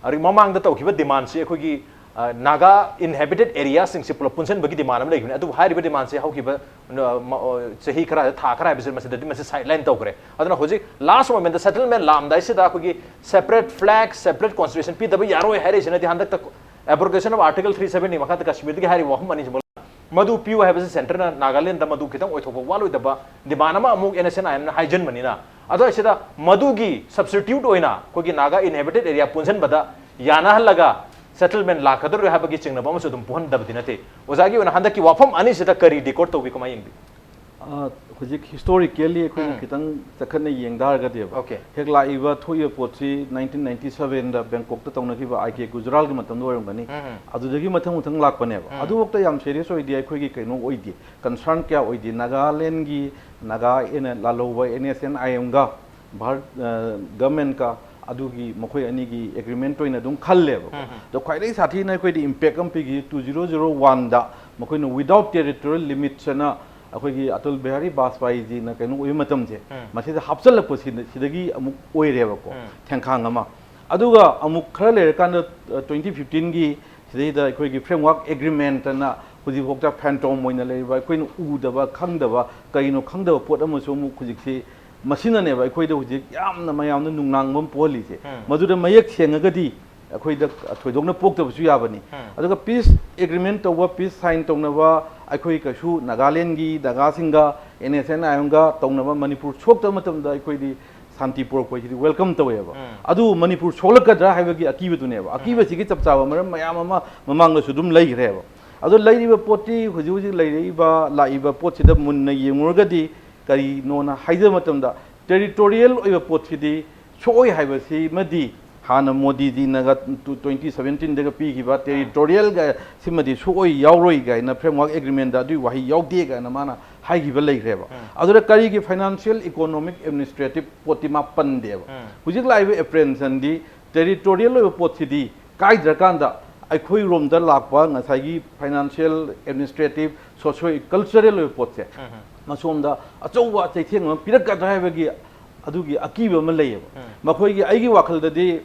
ꯑꯗꯒꯤ ꯃꯃꯥꯡꯗ ꯇꯧꯈꯤꯕ demand ꯁꯤ ꯑꯩꯈꯣꯏꯒꯤ, ꯑ, Naga inhabited area ꯁꯤꯡꯁꯤ ꯄꯨꯂꯞ ꯄꯨꯟꯁꯤꯟꯕꯒꯤ demand ꯑꯃ ꯂꯩꯈꯤꯕꯅꯤ꯫ ꯑꯗꯨꯕꯨ ꯍꯥꯏꯔꯤꯕ demand ꯁꯤ ꯍꯧꯈꯤꯕ, ꯑ, ꯃ-, ꯑ, ꯆꯍꯤ ꯈꯔ, ꯊꯥ ꯈꯔ ꯍꯥꯏꯕꯁꯤ ꯃꯁꯤꯗꯗꯤ ꯃꯁꯤ sideline ꯇꯧꯈ꯭ꯔꯦ꯫ ꯑꯗꯨꯅ ꯍꯧꯖꯤꯛ last moment ꯗ settlement ꯂꯥꯛꯑꯝꯗꯥꯏꯁꯤꯗ ꯑꯩꯈꯣꯏꯒꯤ separate flag, separate constitution ꯄꯤꯗꯕ ꯌꯥꯔꯣꯏ ꯍꯥꯏꯔꯛꯏꯁꯤꯅꯗꯤ ꯍꯟꯗꯛꯇ abrogation of Article three seventy ꯃꯈꯥꯗ ꯀꯥꯁꯃꯤꯔꯗꯒꯤ ꯍꯥꯏꯔꯤꯕ ꯋꯥꯐꯝ ꯑꯅꯤꯁꯤꯃꯛ ꯃꯗꯨ ꯄꯤꯌꯨ ꯍꯥꯏꯕꯁꯤ centre ꯅ Nagaland ꯗ ꯃꯗꯨ ꯈꯤꯇꯪ ꯑꯣꯏꯊꯣꯛꯄ ꯋꯥꯠꯂꯣꯏꯗꯕ demand ꯑꯃ ꯑꯃꯨꯛ NSCN-IM ꯅ ꯍꯥꯏꯖꯤꯟꯕꯅꯤꯅ, ꯑꯗꯨꯋꯥꯏꯁꯤꯗ ꯃꯗꯨꯒꯤ substitute ꯑꯣꯏꯅ ꯑꯩꯈꯣꯏꯒꯤ Naga inhabited area ꯄꯨꯟꯁꯤꯟꯕꯗ ꯌꯥꯅꯍꯜꯂꯒ settlement ꯂꯥꯛꯀꯗꯧꯔꯤꯕ꯭ꯔꯥ ꯍꯥꯏꯕꯒꯤ ꯆꯤꯡꯅꯕ ꯑꯃꯁꯨ ꯑꯗꯨꯝ ꯄꯣꯛꯍꯟꯗꯕꯗꯤ ꯅꯠꯇꯦ꯫ ꯑꯣꯖꯥꯒꯤ ꯑꯣꯏꯅ ꯍꯟꯗꯛꯀꯤ ꯋꯥꯐꯝ ꯑꯅꯤꯁꯤꯗ ꯀꯔꯤ decode ꯇꯧꯕꯤ, ꯀꯃꯥꯏꯅ ꯌꯦꯡꯕꯤ? ꯑ, ꯍꯧꯖꯤꯛ historically ꯑꯩꯈꯣꯏꯅ ꯎꯝ. ꯈꯤꯇꯪ ꯆꯈꯠꯅ ꯌꯦꯡ ꯇꯥꯔꯒꯗꯤꯕ, Okay. ꯍꯦꯛ ꯂꯥꯛꯏꯕ ꯊꯣꯛꯏꯕ ꯄꯣꯠꯁꯤ nineteen ninety seven ꯗ ꯕꯦꯡꯀꯣꯛꯇ ꯇꯧꯅꯈꯤꯕ ꯑꯥꯏ ꯀꯦ ꯒꯨꯖꯔꯥꯜꯒꯤ ꯃꯇꯝꯗ ꯑꯣꯏꯔꯝꯒꯅꯤ꯫ ꯎꯝ. ꯑꯗꯨꯗꯒꯤ ꯃꯊꯪ ꯃꯊꯪ ꯂꯥꯛꯄꯅꯦꯕ꯫ ꯎꯝ. ꯑꯗꯨꯐꯥꯎꯗ ꯌꯥꯝ serious ꯑꯣꯏꯗꯦ, ꯑꯩꯈꯣꯏꯒꯤ ꯀꯩꯅꯣ ꯑꯣꯏꯗꯦ, concern ꯀꯌꯥ ꯑꯣꯏꯗꯦ꯫ ꯅꯥꯒꯥꯂꯦꯟꯒꯤ, ꯅꯥꯒꯥ ꯑꯦꯟ ꯑꯦ ꯂꯥꯜꯍꯧꯕ NSCN-IM ꯒ ꯚꯥꯔꯠ, ꯑ, government ꯀ ꯑꯗꯨꯒꯤ ꯃꯈꯣꯏ ꯑꯅꯤꯒꯤ agreement ꯑꯣꯏꯅ ꯑꯗꯨꯝ ꯈꯜꯂꯦꯕꯀꯣ꯫ ꯎꯝ. ꯑꯗꯣ ꯈ꯭ꯋꯥꯏꯗꯒꯤ ꯁꯥꯊꯤꯅ ꯑꯩꯈꯣꯏꯗ impact ꯑꯃ ꯄꯤꯈꯤ two zero zero one ꯗ, ꯃꯈꯣꯏꯅ without territorial limits ꯑꯅ ꯑꯩꯈꯣꯏꯒꯤ ꯑꯇꯜ ꯕꯤꯍꯥꯔꯤ ꯕꯥꯖꯄꯥꯏꯖꯤꯅ ꯀꯩꯅꯣ ꯑꯣꯏꯕ ꯃꯇꯝꯁꯦ, ꯎꯝ. ꯃꯁꯤꯗ ꯍꯥꯞꯆꯤꯜꯂꯛꯄꯁꯤꯗ, ꯁꯤꯗꯒꯤ ꯑꯃꯨꯛ ꯑꯣꯏꯔꯦꯕꯀꯣ, ꯎꯝ. ꯊꯦꯡꯈꯥꯡ ꯑꯃ꯫ ꯑꯗꯨꯒ ꯑꯃꯨꯛ ꯈꯔ ꯂꯩꯔꯀꯥꯟꯗ, ꯑ, twenty fifteen ꯒꯤ ꯁꯤꯗꯩꯗ ꯑꯩꯈꯣꯏꯒꯤ framework agreement ꯑꯅ ꯍꯧꯖꯤꯛꯐꯥꯎꯗ phantom ꯑꯣꯏꯅ ꯂꯩꯔꯤꯕ, ꯑꯩꯈꯣꯏꯅ ꯎꯗꯕ, ꯈꯪꯗꯕ, ꯀꯔꯤꯅꯣ ꯈꯪꯗꯕ ꯄꯣꯠ ꯑꯃꯁꯨ ꯑꯃꯨꯛ ꯍꯧꯖꯤꯛꯁꯤ, ꯃꯁꯤꯅꯅꯦꯕ ꯑꯩꯈꯣꯏꯗ ꯍꯧꯖꯤꯛ ꯌꯥꯝꯅ ꯃꯌꯥꯝꯅ ꯅꯨꯡꯅꯥꯡꯕ ꯑꯃ ꯄꯣꯛꯍꯜꯂꯤꯁꯦ꯫ ꯎꯝ. ꯃꯗꯨꯗ ꯃꯌꯦꯛ ꯁꯦꯡꯉꯒꯗꯤ, ꯑꯩꯈꯣꯏꯗ ꯊꯣꯏꯗꯣꯛꯅ ꯄꯣꯛꯇꯕꯁꯨ ꯌꯥꯕꯅꯤ꯫ ꯑꯗꯨꯒ peace agreement ꯇꯧꯕ, peace sign ꯇꯧꯅꯕ, ꯑꯩꯈꯣꯏ ꯀꯩꯁꯨ ꯅꯥꯒꯥꯂꯦꯟꯒꯤ ꯅꯥꯒꯥꯁꯤꯡꯒ NSCN IM ꯒ ꯇꯧꯅꯕ ꯃꯅꯤꯄꯨꯔ ꯁꯣꯛꯇꯕ ꯃꯇꯝꯗ ꯑꯩꯈꯣꯏꯗꯤ ꯁꯥꯟꯇꯤ ꯄꯨꯔꯛꯄ ꯍꯥꯏꯁꯤꯗꯤ welcome ꯇꯧꯋꯦꯕ꯫ ꯑꯗꯨꯕꯨ ꯃꯅꯤꯄꯨꯔ ꯁꯣꯛꯂꯛꯀꯗ꯭ꯔꯥ ꯍꯥꯏꯕꯒꯤ ꯑꯀꯤꯕꯗꯨꯅꯦꯕ꯫ ꯑꯀꯤꯕꯁꯤꯒꯤ ꯆꯞ ꯆꯥꯕ ꯃꯔꯝ ꯃꯌꯥꯝ ꯑꯃ ꯃꯃꯥꯡꯗꯁꯨ ꯑꯗꯨꯝ ꯂꯩꯈ꯭ꯔꯦꯕ꯫ ꯑꯗꯣ ꯂꯩꯔꯤꯕ ꯄꯣꯠꯇꯤ, ꯍꯧꯖꯤꯛ ꯍꯧꯖꯤꯛ ꯂꯩꯔꯛꯏꯕ, ꯂꯥꯛꯏꯕ ꯄꯣꯠꯁꯤꯗ ꯃꯨꯟꯅ ꯌꯦꯡꯉꯨꯔꯒꯗꯤ ꯀꯔꯤꯅꯣꯅ ꯍꯥꯏꯖꯕ ꯃꯇꯝꯗ, territorial ꯑꯣꯏꯕ ꯄꯣꯠꯁꯤꯗꯤ ꯁꯣꯛꯑꯣꯏ ꯍꯥꯏꯕꯁꯤꯃꯗꯤ ꯍꯥꯟꯅ ꯃꯣꯗꯤꯖꯤꯅꯒ ꯇ꯭ꯋꯦꯟꯇꯤ ꯁꯕꯦꯟꯇꯤꯟꯗꯒ ꯄꯤꯈꯤꯕ territorial ꯒ ꯁꯤꯃꯗꯤ ꯁꯣꯛꯑꯣꯏ, ꯌꯥꯎꯔꯣꯏ ꯀꯥꯏꯅ framework agreement ꯗ ꯑꯗꯨꯒꯤ ꯋꯥꯍꯩ ꯌꯥꯎꯗꯦ ꯀꯥꯏꯅ ꯃꯥꯅ ꯍꯥꯏꯈꯤꯕ ꯂꯩꯈ꯭ꯔꯦꯕ꯫ ꯑꯗꯨꯗ ꯀꯔꯤꯒꯤ financial economic administrative ꯄꯣꯠꯇꯤ ꯃꯥ ꯄꯟꯗꯦꯕ꯫ ꯍꯧꯖꯤꯛ ꯂꯥꯛꯏꯕ apprehension ꯗꯤ territorial ꯑꯣꯏꯕ ꯄꯣꯠꯁꯤꯗꯤ ꯀꯥꯏꯗ꯭ꯔꯀꯥꯟꯗ ꯑꯩꯈꯣꯏꯔꯣꯝꯗ ꯂꯥꯛꯄ ꯉꯁꯥꯏꯒꯤ financial, administrative, socio cultural ꯑꯣꯏꯕ ꯄꯣꯠꯁꯦ ꯃꯁꯣꯝꯗ ꯑꯆꯧꯕ ꯆꯩꯊꯦꯡ ꯑꯃ ꯄꯤꯔꯛꯀꯗ꯭ꯔꯥ ꯍꯥꯏꯕꯒꯤ ꯑꯗꯨꯒꯤ ꯑꯀꯤꯕ ꯑꯃ ꯂꯩꯌꯦꯕ꯫ ꯃꯈꯣꯏꯒꯤ, ꯑꯩꯒꯤ ꯋꯥꯈꯜꯗꯗꯤ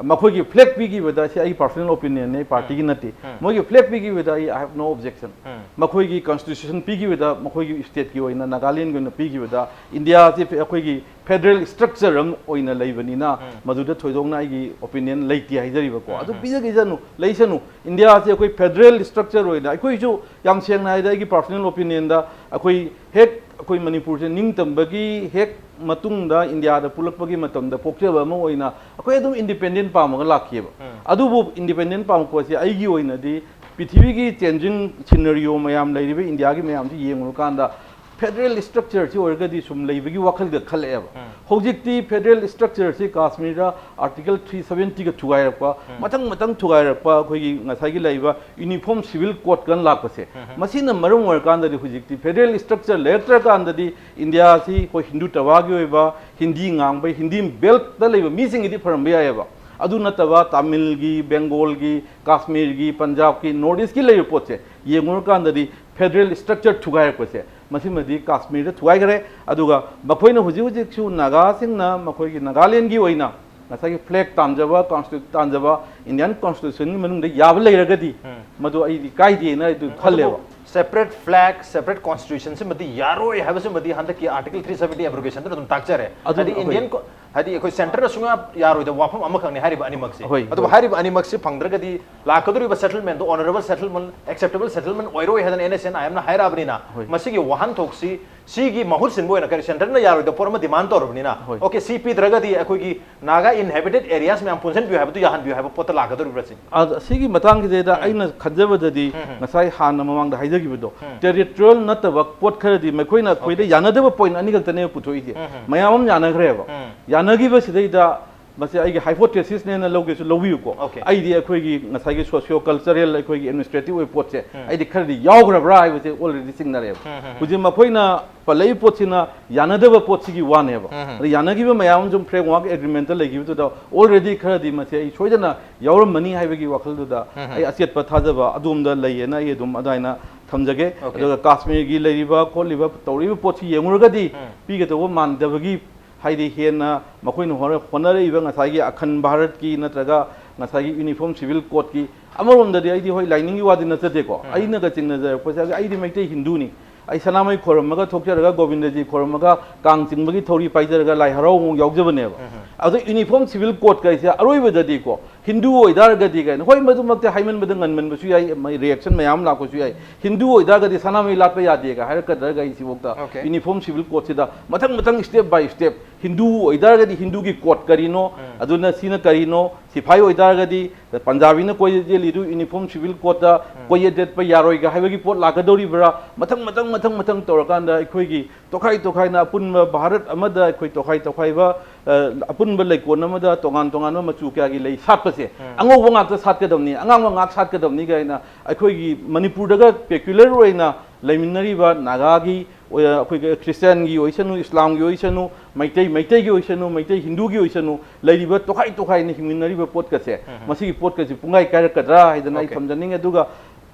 ꯃꯈꯣꯏꯒꯤ flag ꯄꯤꯈꯤꯕꯗ, ꯁꯤ ꯑꯩꯒꯤ personal opinion ꯅꯦ, party ꯒꯤ ꯅꯠꯇꯦ, ꯃꯣꯏꯒꯤ flag ꯄꯤꯈꯤꯕꯗ ꯑꯩ, I have no objection꯫ ꯃꯈꯣꯏꯒꯤ constitution ꯄꯤꯈꯤꯕꯗ, ꯃꯈꯣꯏꯒꯤ state ꯀꯤ ꯑꯣꯏꯅ, ꯅꯥꯒꯥꯂꯦꯟꯒꯤ ꯑꯣꯏꯅ ꯄꯤꯈꯤꯕꯗ, ꯏꯟꯗꯤꯌꯥꯁꯤ ꯑꯩꯈꯣꯏꯒꯤ federal structure ꯑꯃ ꯑꯣꯏꯅ ꯂꯩꯕꯅꯤꯅ ꯃꯗꯨꯗ ꯊꯣꯏꯗꯣꯛꯅ ꯑꯩꯒꯤ opinion ꯂꯩꯇꯦ ꯍꯥꯏꯖꯔꯤꯕꯀꯣ꯫ ꯑꯗꯨ ꯄꯤꯖꯈꯤꯁꯅꯨ, ꯂꯩꯁꯅꯨ꯫ ꯏꯟꯗꯤꯌꯥꯁꯤ ꯑꯩꯈꯣꯏ federal structure ꯑꯣꯏꯅ, ꯑꯩꯈꯣꯏꯁꯨ ꯌꯥꯝ ꯁꯦꯡꯅ ꯍꯥꯏꯔꯗꯤ, ꯑꯩꯒꯤ personal opinion ꯗ, ꯑꯩꯈꯣꯏ ꯍꯦꯛ ꯑꯩꯈꯣꯏ ꯃꯅꯤꯄꯨꯔꯁꯦ ꯅꯤꯡꯇꯝꯕꯒꯤ ꯍꯦꯛ ꯃꯇꯨꯡꯗ, ꯏꯟꯗꯤꯌꯥꯗ ꯄꯨꯂꯛꯄꯒꯤ ꯃꯇꯝꯗ ꯄꯣꯛꯆꯕ ꯑꯃ ꯑꯣꯏꯅ ꯑꯩꯈꯣꯏ ꯑꯗꯨꯝ independent ꯄꯥꯝꯃꯒ ꯂꯥꯛꯈꯤꯑꯕ꯫ ꯑꯗꯨꯕꯨ independent ꯄꯥꯝꯃꯛꯄꯁꯦ ꯑꯩꯒꯤ ꯑꯣꯏꯅꯗꯤ ꯄ꯭ꯔꯤꯊꯤꯕꯤꯒꯤ changing scenario ꯃꯌꯥꯝ ꯂꯩꯔꯤꯕ ꯏꯟꯗꯤꯌꯥꯒꯤ ꯃꯌꯥꯝꯁꯤ ꯌꯦꯡꯉꯨꯔꯀꯥꯟꯗ federal structure ꯁꯤ ꯑꯣꯏꯔꯒꯗꯤ ꯁꯨꯝ ꯂꯩꯕꯒꯤ ꯋꯥꯈꯜꯗ ꯈꯜꯂꯛꯑꯦꯕ꯫ ꯍꯧꯖꯤꯛꯇꯤ federal structure ꯁꯤ ꯀꯥꯁꯃꯤꯔꯗ article three seventy ꯒ ꯊꯨꯒꯥꯏꯔꯛꯄ, ꯃꯊꯪ ꯃꯊꯪ ꯊꯨꯒꯥꯏꯔꯛꯄ, ꯑꯩꯈꯣꯏꯒꯤ ꯉꯁꯥꯏꯒꯤ ꯂꯩꯔꯤꯕ uniform civil code ꯀꯅ ꯂꯥꯛꯄꯁꯦ, ꯃꯁꯤꯅ ꯃꯔꯝ ꯑꯣꯏꯔꯀꯥꯟꯗꯗꯤ ꯍꯧꯖꯤꯛꯇꯤ federal structure ꯂꯩꯔꯛꯇ꯭ꯔꯀꯥꯟꯗꯗꯤ ꯏꯟꯗꯤꯌꯥꯁꯤ ꯑꯩꯈꯣꯏ ꯍꯤꯟꯗꯨ ꯇꯋꯥꯒꯤ ꯑꯣꯏꯕ, ꯍꯤꯟꯗꯤ ꯉꯥꯡꯕ, ꯍꯤꯟꯗꯤ belt ꯇ ꯂꯩꯕ ꯃꯤꯁꯤꯡꯒꯤꯗꯤ ꯐꯔꯝꯕ ꯌꯥꯏꯑꯕ꯫ ꯑꯗꯨ ꯅꯠꯇꯕ ꯇꯥꯃꯤꯜꯒꯤ, ꯕꯦꯡꯒꯣꯜꯒꯤ, ꯀꯥꯁꯃꯤꯔꯒꯤ, ꯄꯟꯖꯥꯕꯀꯤ, North East ꯀꯤ ꯂꯩꯔꯤꯕ ꯄꯣꯠꯁꯦ ꯌꯦꯡꯉꯨꯔꯀꯥꯟꯗꯗꯤ federal structure ꯊꯨꯒꯥꯏꯔꯛꯄꯁꯦ, ꯃꯁꯤꯃꯗꯤ ꯀꯥꯁꯃꯤꯔꯗ ꯊꯨꯒꯥꯏꯈ꯭ꯔꯦ꯫ ꯑꯗꯨꯒ ꯃꯈꯣꯏꯅ ꯍꯧꯖꯤꯛ ꯍꯧꯖꯤꯛꯁꯨ ꯅꯥꯒꯥꯁꯤꯡꯅ ꯃꯈꯣꯏꯒꯤ ꯅꯥꯒꯥꯂꯦꯟꯒꯤ ꯑꯣꯏꯅ ꯉꯁꯥꯏꯒꯤ flag ꯇꯥꯟꯖꯕ, constitu-, ꯇꯥꯟꯖꯕ Indian constitution ꯒꯤ ꯃꯅꯨꯡꯗ ꯌꯥꯕ ꯂꯩꯔꯒꯗꯤ ꯃꯗꯨ ꯑꯩꯗꯤ ꯀꯥꯏꯗꯦꯅ ꯑꯩꯗꯨ ꯈꯜꯂꯦꯕ꯫ Separate flag, separate constitution ꯁꯤꯃꯗꯤ ꯌꯥꯔꯣꯏ ꯍꯥꯏꯕꯁꯤꯃꯗꯤ ꯍꯟꯗꯛꯀꯤ Article three seventy abrogation ꯗꯨꯅ ꯑꯗꯨꯝ ꯇꯥꯛꯆꯔꯦ꯫ ꯑꯗꯨꯝ ꯍꯥꯏꯗꯤ ꯑꯩꯈꯣꯏ Indian ꯀꯣ- ꯍꯥꯏꯗꯤ ꯑꯩꯈꯣꯏ centre ꯅ ꯁꯨꯡꯌꯥ ꯌꯥꯔꯣꯏꯗꯕ ꯋꯥꯐꯝ ꯑꯃꯈꯛꯅꯤ ꯍꯥꯏꯔꯤꯕ ꯑꯅꯤꯃꯛꯁꯤ꯫ ꯍꯣꯏ, ꯑꯗꯨꯕꯨ ꯍꯣꯏ꯫ ꯍꯥꯏꯔꯤꯕ ꯑꯅꯤꯃꯛꯁꯤ ꯐꯪꯗ꯭ꯔꯒꯗꯤ ꯂꯥꯛꯀꯗꯧꯔꯤꯕ settlement ꯗꯣ honourable settlement, acceptable settlement ꯑꯣꯏꯔꯣꯏ ꯍꯥꯏꯗꯅ N S N I M ꯅ ꯍꯥꯏꯔꯛꯑꯕꯅꯤꯅ, ꯍꯣꯏ꯫ ꯃꯁꯤꯒꯤ ꯋꯥꯍꯟꯊꯣꯛꯁꯤ, ꯁꯤꯒꯤ ꯃꯍꯨꯠ ꯁꯤꯟꯕ ꯑꯣꯏꯅ ꯀꯔꯤ centre ꯅ ꯌꯥꯔꯣꯏꯗꯕ ꯄꯣꯠ ꯑꯃ demand ꯇꯧꯔꯕꯅꯤꯅ, ꯍꯣꯏ꯫ OK, ꯁꯤ ꯄꯤꯗ꯭ꯔꯒꯗꯤ ꯑꯩꯈꯣꯏꯒꯤ Naga inhabited areas ꯃꯌꯥꯝ ꯄꯨꯟꯁꯤꯟꯕꯤꯌꯨ ꯍꯥꯏꯕꯗꯨ ꯌꯥꯍꯟꯕꯤꯌꯨ ꯍꯥꯏꯕ ꯄꯣꯠꯇ ꯂꯥꯛꯀꯗꯧꯔꯤꯕ꯭ꯔꯥ ꯁꯤ? ꯑ, ꯁꯤꯒꯤ ꯃꯇꯥꯡꯁꯤꯗꯩꯗ ꯑꯩꯅ ꯈꯟꯖꯕꯗꯗꯤ, ꯉꯁꯥꯏ ꯍꯥꯟꯅ ꯃꯃꯥꯡꯗ ꯍꯥꯏꯖꯈꯤꯕꯗꯣ, territorial ꯅꯠꯇꯕ ꯄꯣꯠ ꯈꯔꯗꯤ ꯃꯈꯣꯏꯅ ꯑꯩꯈꯣꯏꯗ ꯌꯥꯅꯗꯕ point ꯑꯅꯤꯈꯛꯇꯅꯦꯕ ꯄꯨꯊꯣꯛꯏꯁꯦ꯫ ꯃꯌꯥꯝ ꯑꯃ ꯌꯥꯅꯈ꯭ꯔꯦꯕ꯫ ꯌꯥꯅꯈꯤꯕꯁꯤꯗꯩꯗ ꯃꯁꯤ ꯑꯩꯒꯤ hypothesis ꯅꯦꯅ ꯂꯧꯒꯦꯁꯨ ꯂꯧꯕꯤꯌꯨꯀꯣ꯫ Okay. ꯑꯩꯗꯤ ꯑꯩꯈꯣꯏꯒꯤ ꯉꯁꯥꯏꯒꯤ socio cultural, ꯑꯩꯈꯣꯏꯒꯤ administrative ꯑꯣꯏꯕ ꯄꯣꯠꯁꯦ ꯑꯩꯗꯤ ꯈꯔꯗꯤ ꯌꯥꯎꯈ꯭ꯔꯕ꯭ꯔꯥ ꯍꯥꯏꯕꯁꯦ already ꯆꯤꯡꯅꯔꯦꯕ꯫ ꯍꯧꯖꯤꯛ ꯃꯈꯣꯏꯅ ꯄꯜꯂꯛꯏ ꯄꯣꯠꯁꯤꯅ ꯌꯥꯅꯗꯕ ꯄꯣꯠꯁꯤꯒꯤ ꯋꯥꯅꯦꯕ꯫ ꯑꯗ ꯌꯥꯅꯈꯤꯕ ꯃꯌꯥꯝ ꯑꯃ ꯁꯨꯝ framework agreement ꯂꯩꯈꯤꯕꯗꯨꯗ already ꯈꯔꯗꯤ ꯃꯁꯤ ꯑꯩ ꯁꯣꯏꯗꯅ ꯌꯥꯎꯔꯝꯃꯅꯤ ꯍꯥꯏꯕꯒꯤ ꯋꯥꯈꯜꯗꯨꯗ ꯑꯩ ꯑꯆꯦꯠꯄ ꯊꯥꯖꯕ ꯑꯗꯣꯝꯗ ꯂꯩꯌꯦꯅ ꯑꯩ ꯑꯗꯨꯝ ꯑꯗꯨꯃꯥꯏꯅ ꯊꯝꯖꯒꯦ꯫ Okay. ꯑꯗꯨꯒ ꯀꯥꯁꯃꯤꯔꯒꯤ ꯂꯩꯔꯤꯕ ꯈꯣꯠꯂꯤꯕ ꯇꯧꯔꯤꯕ ꯄꯣꯠꯁꯤ ꯌꯦꯡꯉꯨꯔꯒꯗꯤ ꯄꯤꯒꯗꯧꯕ ꯃꯥꯟꯗꯕꯒꯤ, ꯍꯥꯏꯗꯤ ꯍꯦꯟꯅ ꯃꯈꯣꯏꯅ ꯍꯣꯠꯅ-, ꯍꯣꯠꯅꯔꯛꯏꯕ ꯉꯁꯥꯏꯒꯤ ꯑꯈꯟ ꯚꯥꯔꯠꯀꯤ ꯅꯠꯇ꯭ꯔꯒ ꯉꯁꯥꯏꯒꯤ uniform civil code ꯀꯤ, ꯑꯃꯔꯣꯝꯗꯗꯤ ꯑꯩꯗꯤ ꯍꯣꯏ ꯂꯥꯏꯅꯤꯡꯒꯤ ꯋꯥꯗꯤ ꯅꯠꯆꯗꯦꯀꯣ, ꯑꯩꯅꯒ ꯆꯤꯡꯅꯖꯔꯛꯄꯁꯦ ꯑꯩꯗꯤ ꯃꯩꯇꯩ ꯍꯤꯟꯗꯨꯅꯤ, ꯑꯩ ꯁꯅꯥꯃꯍꯤ ꯈꯣꯏꯔꯝꯃꯒ ꯊꯣꯛꯆꯔꯒ ꯒꯣꯕꯤꯟꯗꯖꯤ ꯈꯣꯏꯔꯝꯃꯒ ꯀꯥꯡ ꯆꯤꯡꯕꯒꯤ ꯊꯧꯔꯤ ꯄꯥꯏꯖꯔꯒ ꯂꯥꯏ ꯍꯔꯥꯎꯕ ꯑꯃꯨꯛ ꯌꯥꯎꯖꯕꯅꯦꯕ꯫ ꯑꯗꯣ uniform civil code ꯀꯥꯏꯁꯦ ꯑꯔꯣꯏꯕꯗꯗꯤ ꯀꯣ, ꯍꯤꯟꯗꯨ ꯑꯣꯏꯇꯥꯔꯒꯗꯤ ꯀꯥꯏꯅ, ꯍꯣꯏ, ꯃꯗꯨꯃꯛꯇꯤ ꯍꯥꯏꯃꯟꯕꯗ ꯉꯟꯃꯟꯕꯁꯨ ꯌꯥꯏ, reaction ꯃꯌꯥꯝ ꯂꯥꯛꯄꯁꯨ ꯌꯥꯏ꯫ ꯍꯤꯟꯗꯨ ꯑꯣꯏꯇꯥꯔꯒꯗꯤ ꯁꯅꯥꯃꯍꯤ ꯂꯥꯠꯄ ꯌꯥꯗꯦꯒ ꯍꯥꯏꯔꯛꯀꯗ꯭ꯔꯒ ꯑꯩ ꯁꯤꯐꯥꯎꯗ Okay. uniform civil code ꯁꯤꯗ ꯃꯊꯪ ꯃꯊꯪ step by step, ꯍꯤꯟꯗꯨ ꯑꯣꯏꯇꯥꯔꯒꯗꯤ ꯍꯤꯟꯗꯨꯒꯤ code ꯀꯔꯤꯅꯣ, ꯑꯗꯨꯅ ꯁꯤꯅ ꯀꯔꯤꯅꯣ, ꯁꯤꯐꯥꯏ ꯑꯣꯏꯇꯥꯔꯒꯗꯤ ꯄꯟꯖꯥꯕꯤꯅ ꯀꯣꯏ ꯆꯦꯜꯂꯤꯗꯨ uniform civil code ꯇ ꯀꯣꯏꯌꯦꯠ ꯌꯦꯠꯄ ꯌꯥꯔꯣꯏꯒ ꯍꯥꯏꯕꯒꯤ ꯄꯣꯠ ꯂꯥꯛꯀꯗꯧꯔꯤꯕ꯭ꯔꯥ? ꯃꯊꯪ ꯃꯊꯪ ꯃꯊꯪ ꯃꯊꯪ ꯇꯧꯔꯀꯥꯟꯗ ꯑꯩꯈꯣꯏꯒꯤ ꯇꯣꯈꯥꯏ ꯇꯣꯈꯥꯏꯅ ꯑꯄꯨꯟꯕ ꯚꯥꯔꯠ ꯑꯃꯗ ꯑꯩꯈꯣꯏ ꯇꯣꯈꯥꯏ ꯇꯣꯈꯥꯏꯕ, ꯑ, ꯑꯄꯨꯟꯕ ꯂꯩꯀꯣꯟ ꯑꯃꯗ ꯇꯣꯉꯥꯟ ꯇꯣꯉꯥꯟꯕ ꯃꯆꯨ ꯀꯌꯥꯒꯤ ꯂꯩ ꯁꯥꯠꯄꯁꯦ, ꯑꯉꯧꯕ ꯉꯥꯛꯇ ꯁꯥꯠꯀꯗꯕꯅꯤ, ꯑꯉꯥꯡꯕ ꯉꯥꯛ ꯁꯥꯠꯀꯗꯕꯅꯤ ꯀꯥꯏꯅ ꯑꯩꯈꯣꯏꯒꯤ ꯃꯅꯤꯄꯨꯔꯗꯒ peculiar ꯑꯣꯏꯅ ꯂꯩꯃꯤꯟꯅꯔꯤꯕ ꯅꯥꯒꯥꯒꯤ, ꯑꯣꯏ-, ꯑꯩꯈꯣꯏꯒꯤ ꯈ꯭ꯔꯤꯁꯇꯤꯌꯥꯟꯒꯤ ꯑꯣꯏꯁꯅꯨ, ꯏꯁꯂꯥꯝꯒꯤ ꯑꯣꯏꯁꯅꯨ, ꯃꯩꯇꯩ, ꯃꯩꯇꯩꯒꯤ ꯑꯣꯏꯁꯅꯨ, ꯃꯩꯇꯩ ꯍꯤꯟꯗꯨꯒꯤ ꯑꯣꯏꯁꯅꯨ, ꯂꯩꯔꯤꯕ ꯇꯣꯈꯥꯏ ꯇꯣꯈꯥꯏꯅ ꯍꯤꯡꯃꯤꯟꯅꯔꯤꯕ ꯄꯣꯠꯀꯁꯦ, ꯃꯁꯤꯒꯤ ꯄꯣꯠꯀꯁꯦ ꯄꯨꯡꯀꯥꯏ ꯀꯥꯏꯔꯛꯀꯗ꯭ꯔꯥ ꯍꯥꯏꯗꯅ ꯑꯩ Okay. ꯊꯝꯖꯅꯤꯡꯉꯦ꯫ ꯑꯗꯨꯒ,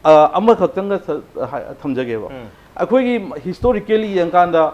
ꯑ, ꯑꯃꯈꯛꯇꯪꯒ ꯁ-, ꯍꯥꯏ-, ꯊꯝꯖꯒꯦꯕ꯫ ꯑꯩꯈꯣꯏꯒꯤ historically ꯌꯦꯡꯀꯥꯟꯗ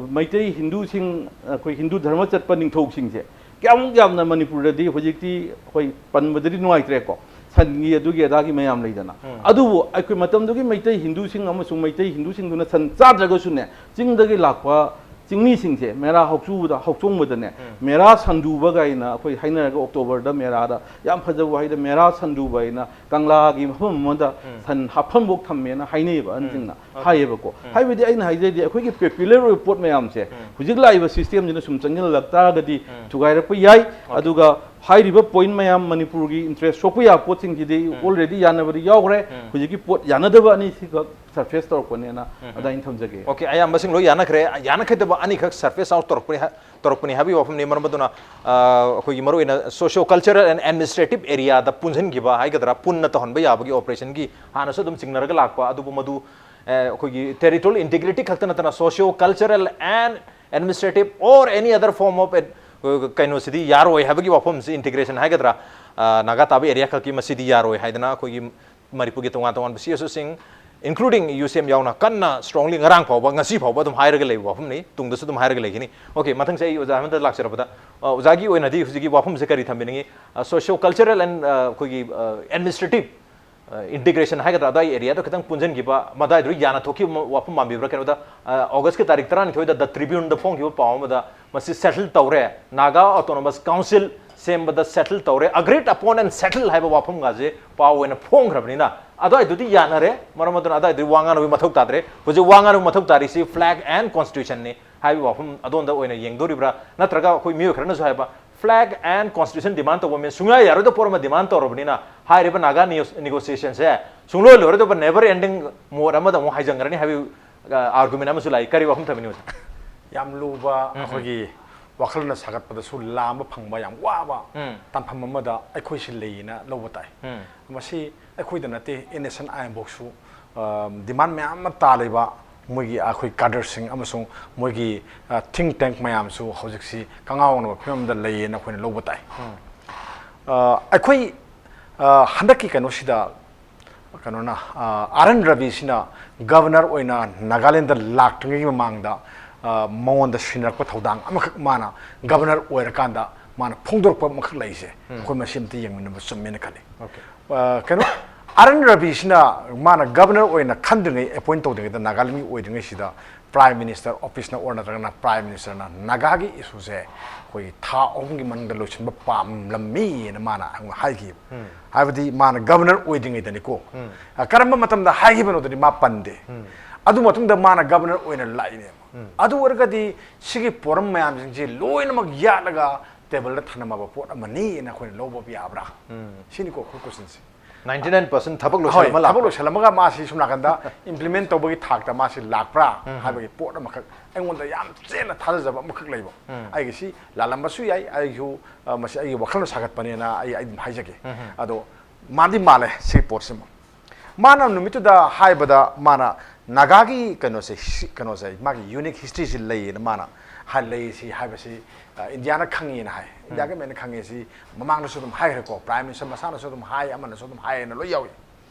ꯃꯩꯇꯩ ꯍꯤꯟꯗꯨꯁꯤꯡ, ꯑꯩꯈꯣꯏ ꯍꯤꯟꯗꯨ ꯙꯔꯃ ꯆꯠꯄ ꯅꯤꯡꯊꯧꯁꯤꯡꯁꯦ ꯀꯌꯥꯃꯨꯛ ꯌꯥꯝꯅ ꯃꯅꯤꯄꯨꯔꯗꯗꯤ ꯍꯧꯖꯤꯛꯇꯤ ꯑꯩꯈꯣꯏ ꯄꯟꯕꯗꯗꯤ ꯅꯨꯡꯉꯥꯏꯇ꯭ꯔꯦꯀꯣ꯫ ꯁꯟꯒꯤ ꯑꯗꯨꯒꯤ ꯑꯗꯥꯒꯤ ꯃꯌꯥꯝ ꯂꯩꯗꯅ꯫ ꯑꯗꯨꯕꯨ ꯑꯩꯈꯣꯏ ꯃꯇꯝꯗꯨꯒꯤ ꯃꯩꯇꯩ ꯍꯤꯟꯗꯨꯁꯤꯡ ꯑꯃꯁꯨꯡ ꯃꯩꯇꯩ ꯍꯤꯟꯗꯨꯁꯤꯡꯗꯨꯅ ꯁꯟ ꯆꯥꯗ꯭ꯔꯒꯁꯨꯅꯦ, ꯆꯤꯡꯗꯒꯤ ꯂꯥꯛꯄ ꯆꯤꯡꯃꯤꯁꯤꯡꯁꯦ ꯃꯦꯔꯥ ꯍꯧꯆꯨꯕꯗ, ꯍꯧꯆꯣꯡꯕꯗꯅꯦ, ꯃꯦꯔꯥ ꯁꯟꯗꯨꯕ ꯀꯥꯏꯅ ꯑꯩꯈꯣꯏ ꯍꯥꯏꯅꯔꯒ ꯑꯣꯛꯇꯣꯕꯔꯗ ꯃꯦꯔꯥꯗ ꯌꯥꯝ ꯐꯖꯕ ꯋꯥꯍꯩꯗ ꯃꯦꯔꯥ ꯁꯟꯗꯨꯕ ꯍꯥꯏꯅ ꯀꯪꯂꯥꯒꯤ ꯃꯐꯝ ꯑꯃꯗ ꯁꯟ ꯍꯥꯞꯐꯝꯕꯣꯛ ꯊꯝꯃꯦꯅ ꯍꯥꯏꯅꯩꯌꯦꯕ ꯑꯍꯟꯁꯤꯡꯅ꯫ ꯍꯥꯏꯌꯦꯕꯀꯣ꯫ ꯍꯥꯏꯕꯗꯤ ꯑꯩꯅ ꯍꯥꯏꯖꯩꯗꯤ ꯑꯩꯈꯣꯏꯒꯤ ꯄꯣꯄꯨꯂꯔ ꯑꯣꯏꯕ ꯄꯣꯠ ꯃꯌꯥꯝꯁꯦ ꯍꯧꯖꯤꯛ ꯂꯥꯛꯏꯕ ꯁꯤꯁꯇꯦꯝꯁꯤꯅ ꯁꯨꯝ ꯆꯪꯁꯤꯜꯂꯛ ꯇꯥꯔꯒꯗꯤ ꯊꯨꯒꯥꯏꯔꯛꯄ ꯌꯥꯏ꯫ ꯑꯗꯨꯒ ꯍꯥꯏꯔꯤꯕ ꯄꯣꯏꯟ ꯃꯌꯥꯝ ꯃꯅꯤꯄꯨꯔꯒꯤ ꯏꯟꯇꯔꯦꯁ ꯁꯣꯛꯄ ꯌꯥꯕ ꯄꯣꯠꯁꯤꯡꯁꯤꯗꯤ ꯑꯣꯜꯔꯦꯗꯤ ꯌꯥꯅꯕꯗꯤ ꯌꯥꯎꯈ꯭ꯔꯦ꯫ ꯍꯧꯖꯤꯛꯀꯤ ꯄꯣꯠ ꯌꯥꯅꯗꯕ ꯑꯅꯤꯁꯤꯈꯛ ꯁꯔꯐꯦꯁ ꯇꯧꯔꯛꯄꯅꯦꯅ ꯑꯗꯥꯏꯅ ꯊꯝꯖꯒꯦ꯫ ꯑꯣꯀꯦ, ꯑꯌꯥꯝꯕꯁꯤꯡ ꯂꯣꯏ ꯌꯥꯅꯈ꯭ꯔꯦ꯫ ꯌꯥꯅꯈꯤꯗꯕ ꯑꯅꯤꯈꯛ ꯁꯔꯐꯦꯁ ꯑꯥꯎꯠ ꯇꯧꯔꯛꯄꯅꯤ ꯍꯥ-, ꯇꯧꯔꯛꯄꯅꯤ ꯍꯥꯏꯕꯒꯤ ꯋꯥꯐꯝꯅꯤ꯫ ꯃꯔꯝ ꯑꯗꯨꯅ, ꯑ, ꯑꯩꯈꯣꯏꯒꯤ ꯃꯔꯨꯑꯣꯏꯅ ꯁꯣꯁꯤꯌꯣ ꯀꯜꯆꯔꯦꯜ ꯑꯦꯟ ꯑꯦꯗꯃꯤꯅꯤꯁꯇ꯭ꯔꯦꯇꯤꯞ ꯑꯦꯔꯤꯌꯥꯗ ꯄꯨꯟꯁꯤꯟꯈꯤꯕ ꯍꯥꯏꯒꯗ꯭ꯔꯥ, ꯄꯨꯟꯅ ꯇꯧꯍꯟꯕ ꯌꯥꯕꯒꯤ ꯑꯣꯄꯔꯦꯁꯟꯒꯤ ꯍꯥꯟꯅꯁꯨ ꯑꯗꯨꯝ ꯆꯤꯡꯅꯔꯒ ꯂꯥꯛꯄ, ꯑꯗꯨꯕꯨ ꯃꯗꯨ, ꯑ, ꯑꯩꯈꯣꯏꯒꯤ ꯇꯦꯔꯤꯇꯣꯔꯤꯌꯦꯜ ꯏꯟꯇꯤꯒ꯭ꯔꯤꯇꯤ ꯈꯛꯇ ꯅꯠꯇꯅ socio cultural and administrative or any other form of ꯀꯩꯅꯣꯁꯤꯗꯤ ꯌꯥꯔꯣꯏ ꯍꯥꯏꯕꯒꯤ ꯋꯥꯐꯝꯁꯤ, ꯏꯟꯇꯤꯒ꯭ꯔꯦꯁꯟ ꯍꯥꯏꯒꯗ꯭ꯔꯥ, ꯑ, ꯅꯥꯒꯥ ꯇꯥꯕ ꯑꯦꯔꯤꯌꯥ ꯈꯛꯀꯤ ꯃꯁꯤꯗꯤ ꯌꯥꯔꯣꯏ ꯍꯥꯏꯗꯅ ꯑꯩꯈꯣꯏꯒꯤ ꯃꯅꯤꯄꯨꯔꯒꯤ ꯇꯣꯉꯥꯟ ꯇꯣꯉꯥꯟꯕ ꯁꯤ ꯑꯦꯁ ꯑꯣꯁꯤꯡ, including ꯌꯨ ꯁꯤ ꯑꯦꯝ ꯌꯥꯎꯅ, ꯀꯟꯅ ꯁ꯭ꯇꯔꯣꯡꯂꯤ ꯉꯔꯥꯡ ꯐꯥꯎꯕ, ꯉꯁꯤ ꯐꯥꯎꯕ ꯑꯗꯨꯝ ꯍꯥꯏꯔꯒ ꯂꯩꯕ ꯋꯥꯐꯝꯅꯤ, ꯇꯨꯡꯗꯁꯨ ꯑꯗꯨꯝ ꯍꯥꯏꯔꯒ ꯂꯩꯒꯅꯤ꯫ ꯑꯣꯀꯦ, ꯃꯊꯪꯁꯦ ꯑꯩ ꯑꯣꯖꯥ ꯑꯍꯃꯗ ꯂꯥꯛꯆꯔꯛꯄꯗ, ꯑ, ꯑꯣꯖꯥꯒꯤ ꯑꯣꯏꯅꯗꯤ ꯍꯧꯖꯤꯛꯀꯤ ꯋꯥꯐꯝꯁꯦ ꯀꯔꯤ ꯊꯝꯕꯤꯅꯤꯡꯉꯤ? ꯑ, ꯁꯣꯁꯤꯌꯣ ꯀꯜꯆꯔꯦꯜ ꯑꯦꯟ, ꯑ, ꯑꯩꯈꯣꯏꯒꯤ, ꯑ, ꯑꯦꯗꯃꯤꯅꯤꯁꯇ꯭ꯔꯦꯇꯤꯞ, ꯑ, ꯏꯟꯇꯤꯒ꯭ꯔꯦꯁꯟ ꯍꯥꯏꯒꯗ꯭ꯔꯥ, ꯑꯗꯥꯏ ꯑꯦꯔꯤꯌꯥꯗ ꯈꯤꯇꯪ ꯄꯨꯟꯁꯤꯟꯈꯤꯕ, ꯃꯗꯥꯏꯗꯨꯗ ꯌꯥꯅ ꯊꯣꯛꯈꯤꯕ ꯋꯥꯐꯝ ꯃꯥꯟꯕꯤꯕ꯭ꯔꯥ? ꯀꯩꯅꯣꯗ, ꯑ, ꯑꯣꯒꯁꯀꯤ ꯇꯥꯔꯤꯛ ꯇꯔꯥꯅꯤꯊꯣꯏꯗ ꯗ ꯇ꯭ꯔꯤꯕ꯭ꯌꯨꯟꯗ ꯐꯣꯡꯈꯤꯕ ꯄꯥꯎ ꯑꯃꯗ ꯃꯁꯤ ꯁꯦꯇꯜ ꯇꯧꯔꯦ, ꯅꯥꯒꯥ ꯑꯣꯇꯣꯅꯣꯃꯁ ꯀꯥꯎꯟꯁꯤꯜ ꯁꯦꯝꯕꯗ ꯁꯦꯇꯜ ꯇꯧꯔꯦ, ꯑꯒ꯭ꯔꯤꯠ ꯑꯄꯣꯟ ꯑꯦꯟ ꯁꯦꯇꯜ ꯍꯥꯏꯕ ꯋꯥꯐꯝꯒꯁꯦ ꯄꯥꯎ ꯑꯣꯏꯅ ꯐꯣꯡꯈ꯭ꯔꯕꯅꯤꯅ, ꯑꯗꯨꯋꯥꯏꯗꯨꯗꯤ ꯌꯥꯅꯔꯦ꯫ ꯃꯔꯝ ꯑꯗꯨꯅ ꯑꯗꯨꯋꯥꯏꯗꯨꯗꯤ ꯋꯥ ꯉꯥꯡꯅꯕꯒꯤ ꯃꯊꯧ ꯇꯥꯗ꯭ꯔꯦ꯫ ꯍꯧꯖꯤꯛ ꯋꯥ ꯉꯥꯡꯅꯕꯒꯤ ꯃꯊꯧ ꯇꯥꯔꯤꯁꯤ ꯐ꯭ꯂꯦꯒ ꯑꯦꯟ ꯀꯣꯟꯁꯇꯤꯇ꯭ꯌꯨꯁꯟꯅꯤ ꯍꯥꯏꯕꯒꯤ ꯋꯥꯐꯝ ꯑꯗꯣꯝꯗ ꯑꯣꯏꯅ ꯌꯦꯡꯗꯣꯔꯤꯕ꯭ꯔꯥ? ꯅꯠꯇ꯭ꯔꯒ ꯑꯩꯈꯣꯏ ꯃꯤꯑꯣꯏ ꯈꯔꯅꯁꯨ ꯍꯥꯏꯕ, ꯐ꯭ꯂꯦꯒ ꯑꯦꯟ ꯀꯣꯟꯁꯇꯤꯇ꯭ꯌꯨꯁꯟ ꯗꯤꯃꯥꯟ ꯇꯧꯕ ꯃꯤ ꯁꯨꯡꯌꯥ ꯌꯥꯔꯣꯏꯗꯕ ꯄꯣꯠ ꯑꯃ ꯗꯤꯃꯥꯟ ꯇꯧꯔꯕꯅꯤꯅ, ꯍꯥꯏꯔꯤꯕ ꯅꯥꯒꯥ ꯅꯤꯒꯣꯁꯤꯌꯦꯁꯟꯁꯦ ꯁꯨꯡꯂꯣꯏ ꯂꯣꯏꯔꯣꯏꯗꯕ ꯅꯦꯚꯔ ꯑꯦꯟꯗꯤꯡ ꯃꯣꯠ ꯑꯃꯗ ꯑꯃꯨꯛ ꯍꯥꯏꯖꯟꯈ꯭ꯔꯅꯤ ꯍꯥꯏꯕꯒꯤ ꯑꯥꯔꯒꯨꯃꯦꯟ ꯑꯃꯁꯨ ꯂꯥꯛꯏ꯫ ꯀꯔꯤ ꯋꯥꯐꯝ ꯊꯝꯕꯤꯅꯤ, ꯑꯣꯖꯥ? ꯌꯥꯝ ꯂꯨꯕ, ꯑꯩꯈꯣꯏꯒꯤ ꯋꯥꯈꯜꯅ ꯁꯥꯒꯠꯄꯗꯁꯨ ꯂꯥꯝꯕ ꯐꯪꯕ ꯌꯥꯝ ꯋꯥꯕ ꯇꯥꯟꯐꯝ ꯑꯃꯗ ꯑꯩꯈꯣꯏꯁꯤ ꯂꯩꯌꯦꯅ ꯂꯧꯕ ꯇꯥꯏ꯫ ꯃꯁꯤ ꯑꯩꯈꯣꯏꯗ ꯅꯠꯇꯦ, ꯑꯦꯟ ꯑꯦꯁ ꯑꯦꯟ ꯑꯥꯏ ꯑꯦꯝꯕꯣꯛꯁꯨ ꯗꯤꯃꯥꯟ ꯃꯌꯥꯝ ꯑꯃ ꯇꯥꯜꯂꯤꯕ ꯃꯣꯏꯒꯤ ꯑꯩꯈꯣꯏ ꯀꯥꯗꯔꯁꯤꯡ ꯑꯃꯁꯨꯡ ꯃꯣꯏꯒꯤ ꯊꯤꯡ ꯇꯦꯡ ꯃꯌꯥꯝꯁꯨ ꯍꯧꯖꯤꯛꯁꯤ ꯀꯉꯥꯎꯅꯕ ꯐꯤꯕꯝꯗ ꯂꯩꯌꯦꯅ ꯑꯩꯈꯣꯏꯅ ꯂꯧꯕ ꯇꯥꯏ꯫ ꯑ, ꯑꯩꯈꯣꯏ, ꯑ, ꯍꯟꯗꯛꯀꯤ ꯀꯩꯅꯣꯁꯤꯗ ꯀꯩꯅꯣꯅ, ꯑ, ꯑꯥꯔ ꯑꯦꯟ ꯔꯕꯤꯁꯤꯅ ꯒꯕꯔꯅꯔ ꯑꯣꯏꯅ ꯅꯥꯒꯥꯂꯦꯟꯗ ꯂꯥꯛꯇ꯭ꯔꯤꯉꯩꯒꯤ ꯃꯃꯥꯡꯗ, ꯑ, ꯃꯉꯣꯟꯗ ꯁꯤꯟꯅꯔꯛꯄ ꯊꯧꯗꯥꯡ ꯑꯃꯈꯛ ꯃꯥꯅ ꯒꯕꯔꯅꯔ ꯑꯣꯏꯔꯀꯥꯟꯗ ꯃꯥꯅ ꯐꯣꯡꯗꯣꯔꯛꯄ ꯑꯃꯈꯛ ꯂꯩꯁꯦ꯫ ꯑꯩꯈꯣꯏ ꯃꯁꯤ ꯑꯝꯇ ꯌꯦꯡꯃꯤꯟꯅꯕ ꯆꯨꯝꯃꯦꯅ ꯈꯜꯂꯤ꯫ ꯑꯣꯀꯦ꯫ ꯑ, ꯀꯩꯅꯣ, ꯑꯥꯔ ꯑꯦꯟ ꯔꯕꯤꯁꯤꯅ ꯃꯥꯅ ꯒꯕꯔꯅꯔ ꯑꯣꯏꯅ ꯈꯟꯗ꯭ꯔꯤꯉꯩ, ꯑꯦꯄꯣꯏꯟ ꯇꯧꯗ꯭ꯔꯤꯉꯩꯗ, ꯅꯥꯒꯥꯂꯦꯟꯒꯤ ꯑꯣꯏꯗ꯭ꯔꯤꯉꯩꯁꯤꯗ, ꯄ꯭ꯔꯥꯏꯝ ꯃꯤꯅꯤꯁꯇꯔ ꯑꯣꯐꯤꯁꯅ ꯑꯣꯔ ꯅꯠꯇ꯭ꯔꯒꯅ ꯄ꯭ꯔꯥꯏꯝ ꯃꯤꯅꯤꯁꯇꯔꯅ ꯅꯥꯒꯥꯒꯤ ꯏꯁꯨꯁꯦ ꯑꯩꯈꯣꯏꯒꯤ ꯊꯥ ꯑꯍꯨꯝꯒꯤ ꯃꯅꯨꯡꯗ ꯂꯣꯏꯁꯤꯟꯕ ꯄꯥꯝꯂꯝꯃꯤꯅ ꯃꯥꯅ ꯑꯩꯉꯣꯟꯗ ꯍꯥꯏꯈꯤꯕ꯫ ꯍꯥꯏꯕꯗꯤ ꯃꯥꯅ ꯒꯕꯔꯅꯔ ꯑꯣꯏꯗ꯭ꯔꯤꯉꯩꯗꯅꯤꯀꯣ꯫ ꯑ, ꯀꯔꯝꯕ ꯃꯇꯝꯗ ꯍꯥꯏꯈꯤꯕꯅꯣꯗꯨꯗꯤ ꯃꯥ ꯄꯟꯗꯦ꯫ ꯑꯗꯨ ꯃꯇꯨꯡꯗ ꯃꯥꯅ ꯒꯕꯔꯅꯔ ꯑꯣꯏꯅ ꯂꯥꯛꯏꯅꯦꯕ꯫ ꯑꯗꯨ ꯑꯣꯏꯔꯒꯗꯤ ꯁꯤꯒꯤ ꯄꯣꯔꯝ ꯃꯌꯥꯝꯁꯤꯡꯁꯦ ꯂꯣꯏꯅꯃꯛ ꯌꯥꯠꯂꯒ ꯇꯦꯕꯜꯗ ꯊꯝꯂꯝꯃꯕ ꯄꯣꯠ ꯑꯃꯅꯤꯅ ꯑꯩꯈꯣꯏꯅ ꯂꯧꯕ ꯌꯥꯕ꯭ꯔꯥ? ꯁꯤꯅꯤꯀꯣ ꯑꯩꯈꯣꯏ ꯀꯣꯏꯁꯟꯁꯦ꯫ ꯅꯥꯏꯟꯇꯤ ꯅꯥꯏꯟ ꯄꯥꯔꯁꯦꯟ ꯊꯕꯛ ꯍꯣꯏ, ꯂꯣꯏꯁꯤꯜꯂꯝꯃ ꯊꯕꯛ ꯂꯥꯛꯄ꯫ ꯂꯣꯏꯁꯤꯜꯂꯝꯃꯒ ꯃꯥꯁꯤ ꯁꯨꯝ ꯅꯥꯀꯟꯗ ꯏꯝꯄ꯭ꯂꯤꯃꯦꯟ ꯇꯧꯕꯒꯤ ꯊꯥꯛꯇ ꯃꯥꯁꯤ ꯂꯥꯛꯄ꯭ꯔꯥ ꯍꯥꯏꯕꯒꯤ ꯄꯣꯠ ꯑꯃꯈꯛ ꯑꯩꯉꯣꯟꯗ ꯌꯥꯝ ꯆꯦꯠꯅ ꯊꯥꯖꯖꯕ ꯑꯃꯈꯛ ꯂꯩꯕ꯫ ꯑꯩꯒꯤꯁꯤ ꯂꯥꯜꯂꯝꯕꯁꯨ ꯌꯥꯏ, ꯑꯩꯁꯨ, ꯑ, ꯃꯁꯤ ꯑꯩꯒꯤ ꯋꯥꯈꯜꯅ ꯁꯥꯒꯠꯄꯅꯦꯅ ꯑꯩ, ꯑꯩ ꯑꯗꯨꯝ ꯍꯥꯏꯖꯒꯦ꯫ ꯑꯗꯣ ꯃꯥꯗꯤ ꯃꯥꯜꯂꯦ ꯁꯤꯒꯤ ꯄꯣꯠꯁꯤꯃ꯫ ꯃꯥꯅ ꯅꯨꯃꯤꯠꯇꯨꯗ ꯍꯥꯏꯕꯗ, ꯃꯥꯅ ꯅꯥꯒꯥꯒꯤ ꯀꯩꯅꯣꯁꯦ, ꯍꯤ-, ꯀꯩꯅꯣꯁꯦ, ꯃꯥꯒꯤ ꯌꯨꯅꯤꯛ ꯍꯤꯁꯇ꯭ꯔꯤꯁꯤ ꯂꯩꯌꯦꯅ ꯃꯥꯅ ꯍꯥꯏ, ꯂꯩꯁꯤ ꯍꯥꯏꯕꯁꯤ, ꯑ, ꯏꯟꯗꯤꯌꯥꯅ ꯈꯪꯉꯦꯅ ꯍꯥꯏ꯫ ꯏꯟꯗꯤꯌꯥ ꯒꯃꯦꯟꯅ ꯈꯪꯉꯦ ꯁꯤ ꯃꯃꯥꯡꯗꯁꯨ ꯑꯗꯨꯝ ꯍꯥꯏꯈ꯭ꯔꯦꯀꯣ, ꯄ꯭ꯔꯥꯏꯝ ꯃꯤꯅꯤꯁꯇꯔ ꯃꯁꯥꯅꯁꯨ ꯑꯗꯨꯝ ꯍꯥꯏ, ꯑꯃꯅꯁꯨ ꯑꯗꯨꯝ ꯍꯥꯏꯌꯦꯅ ꯂꯣꯏ ꯌꯥꯎꯏ꯫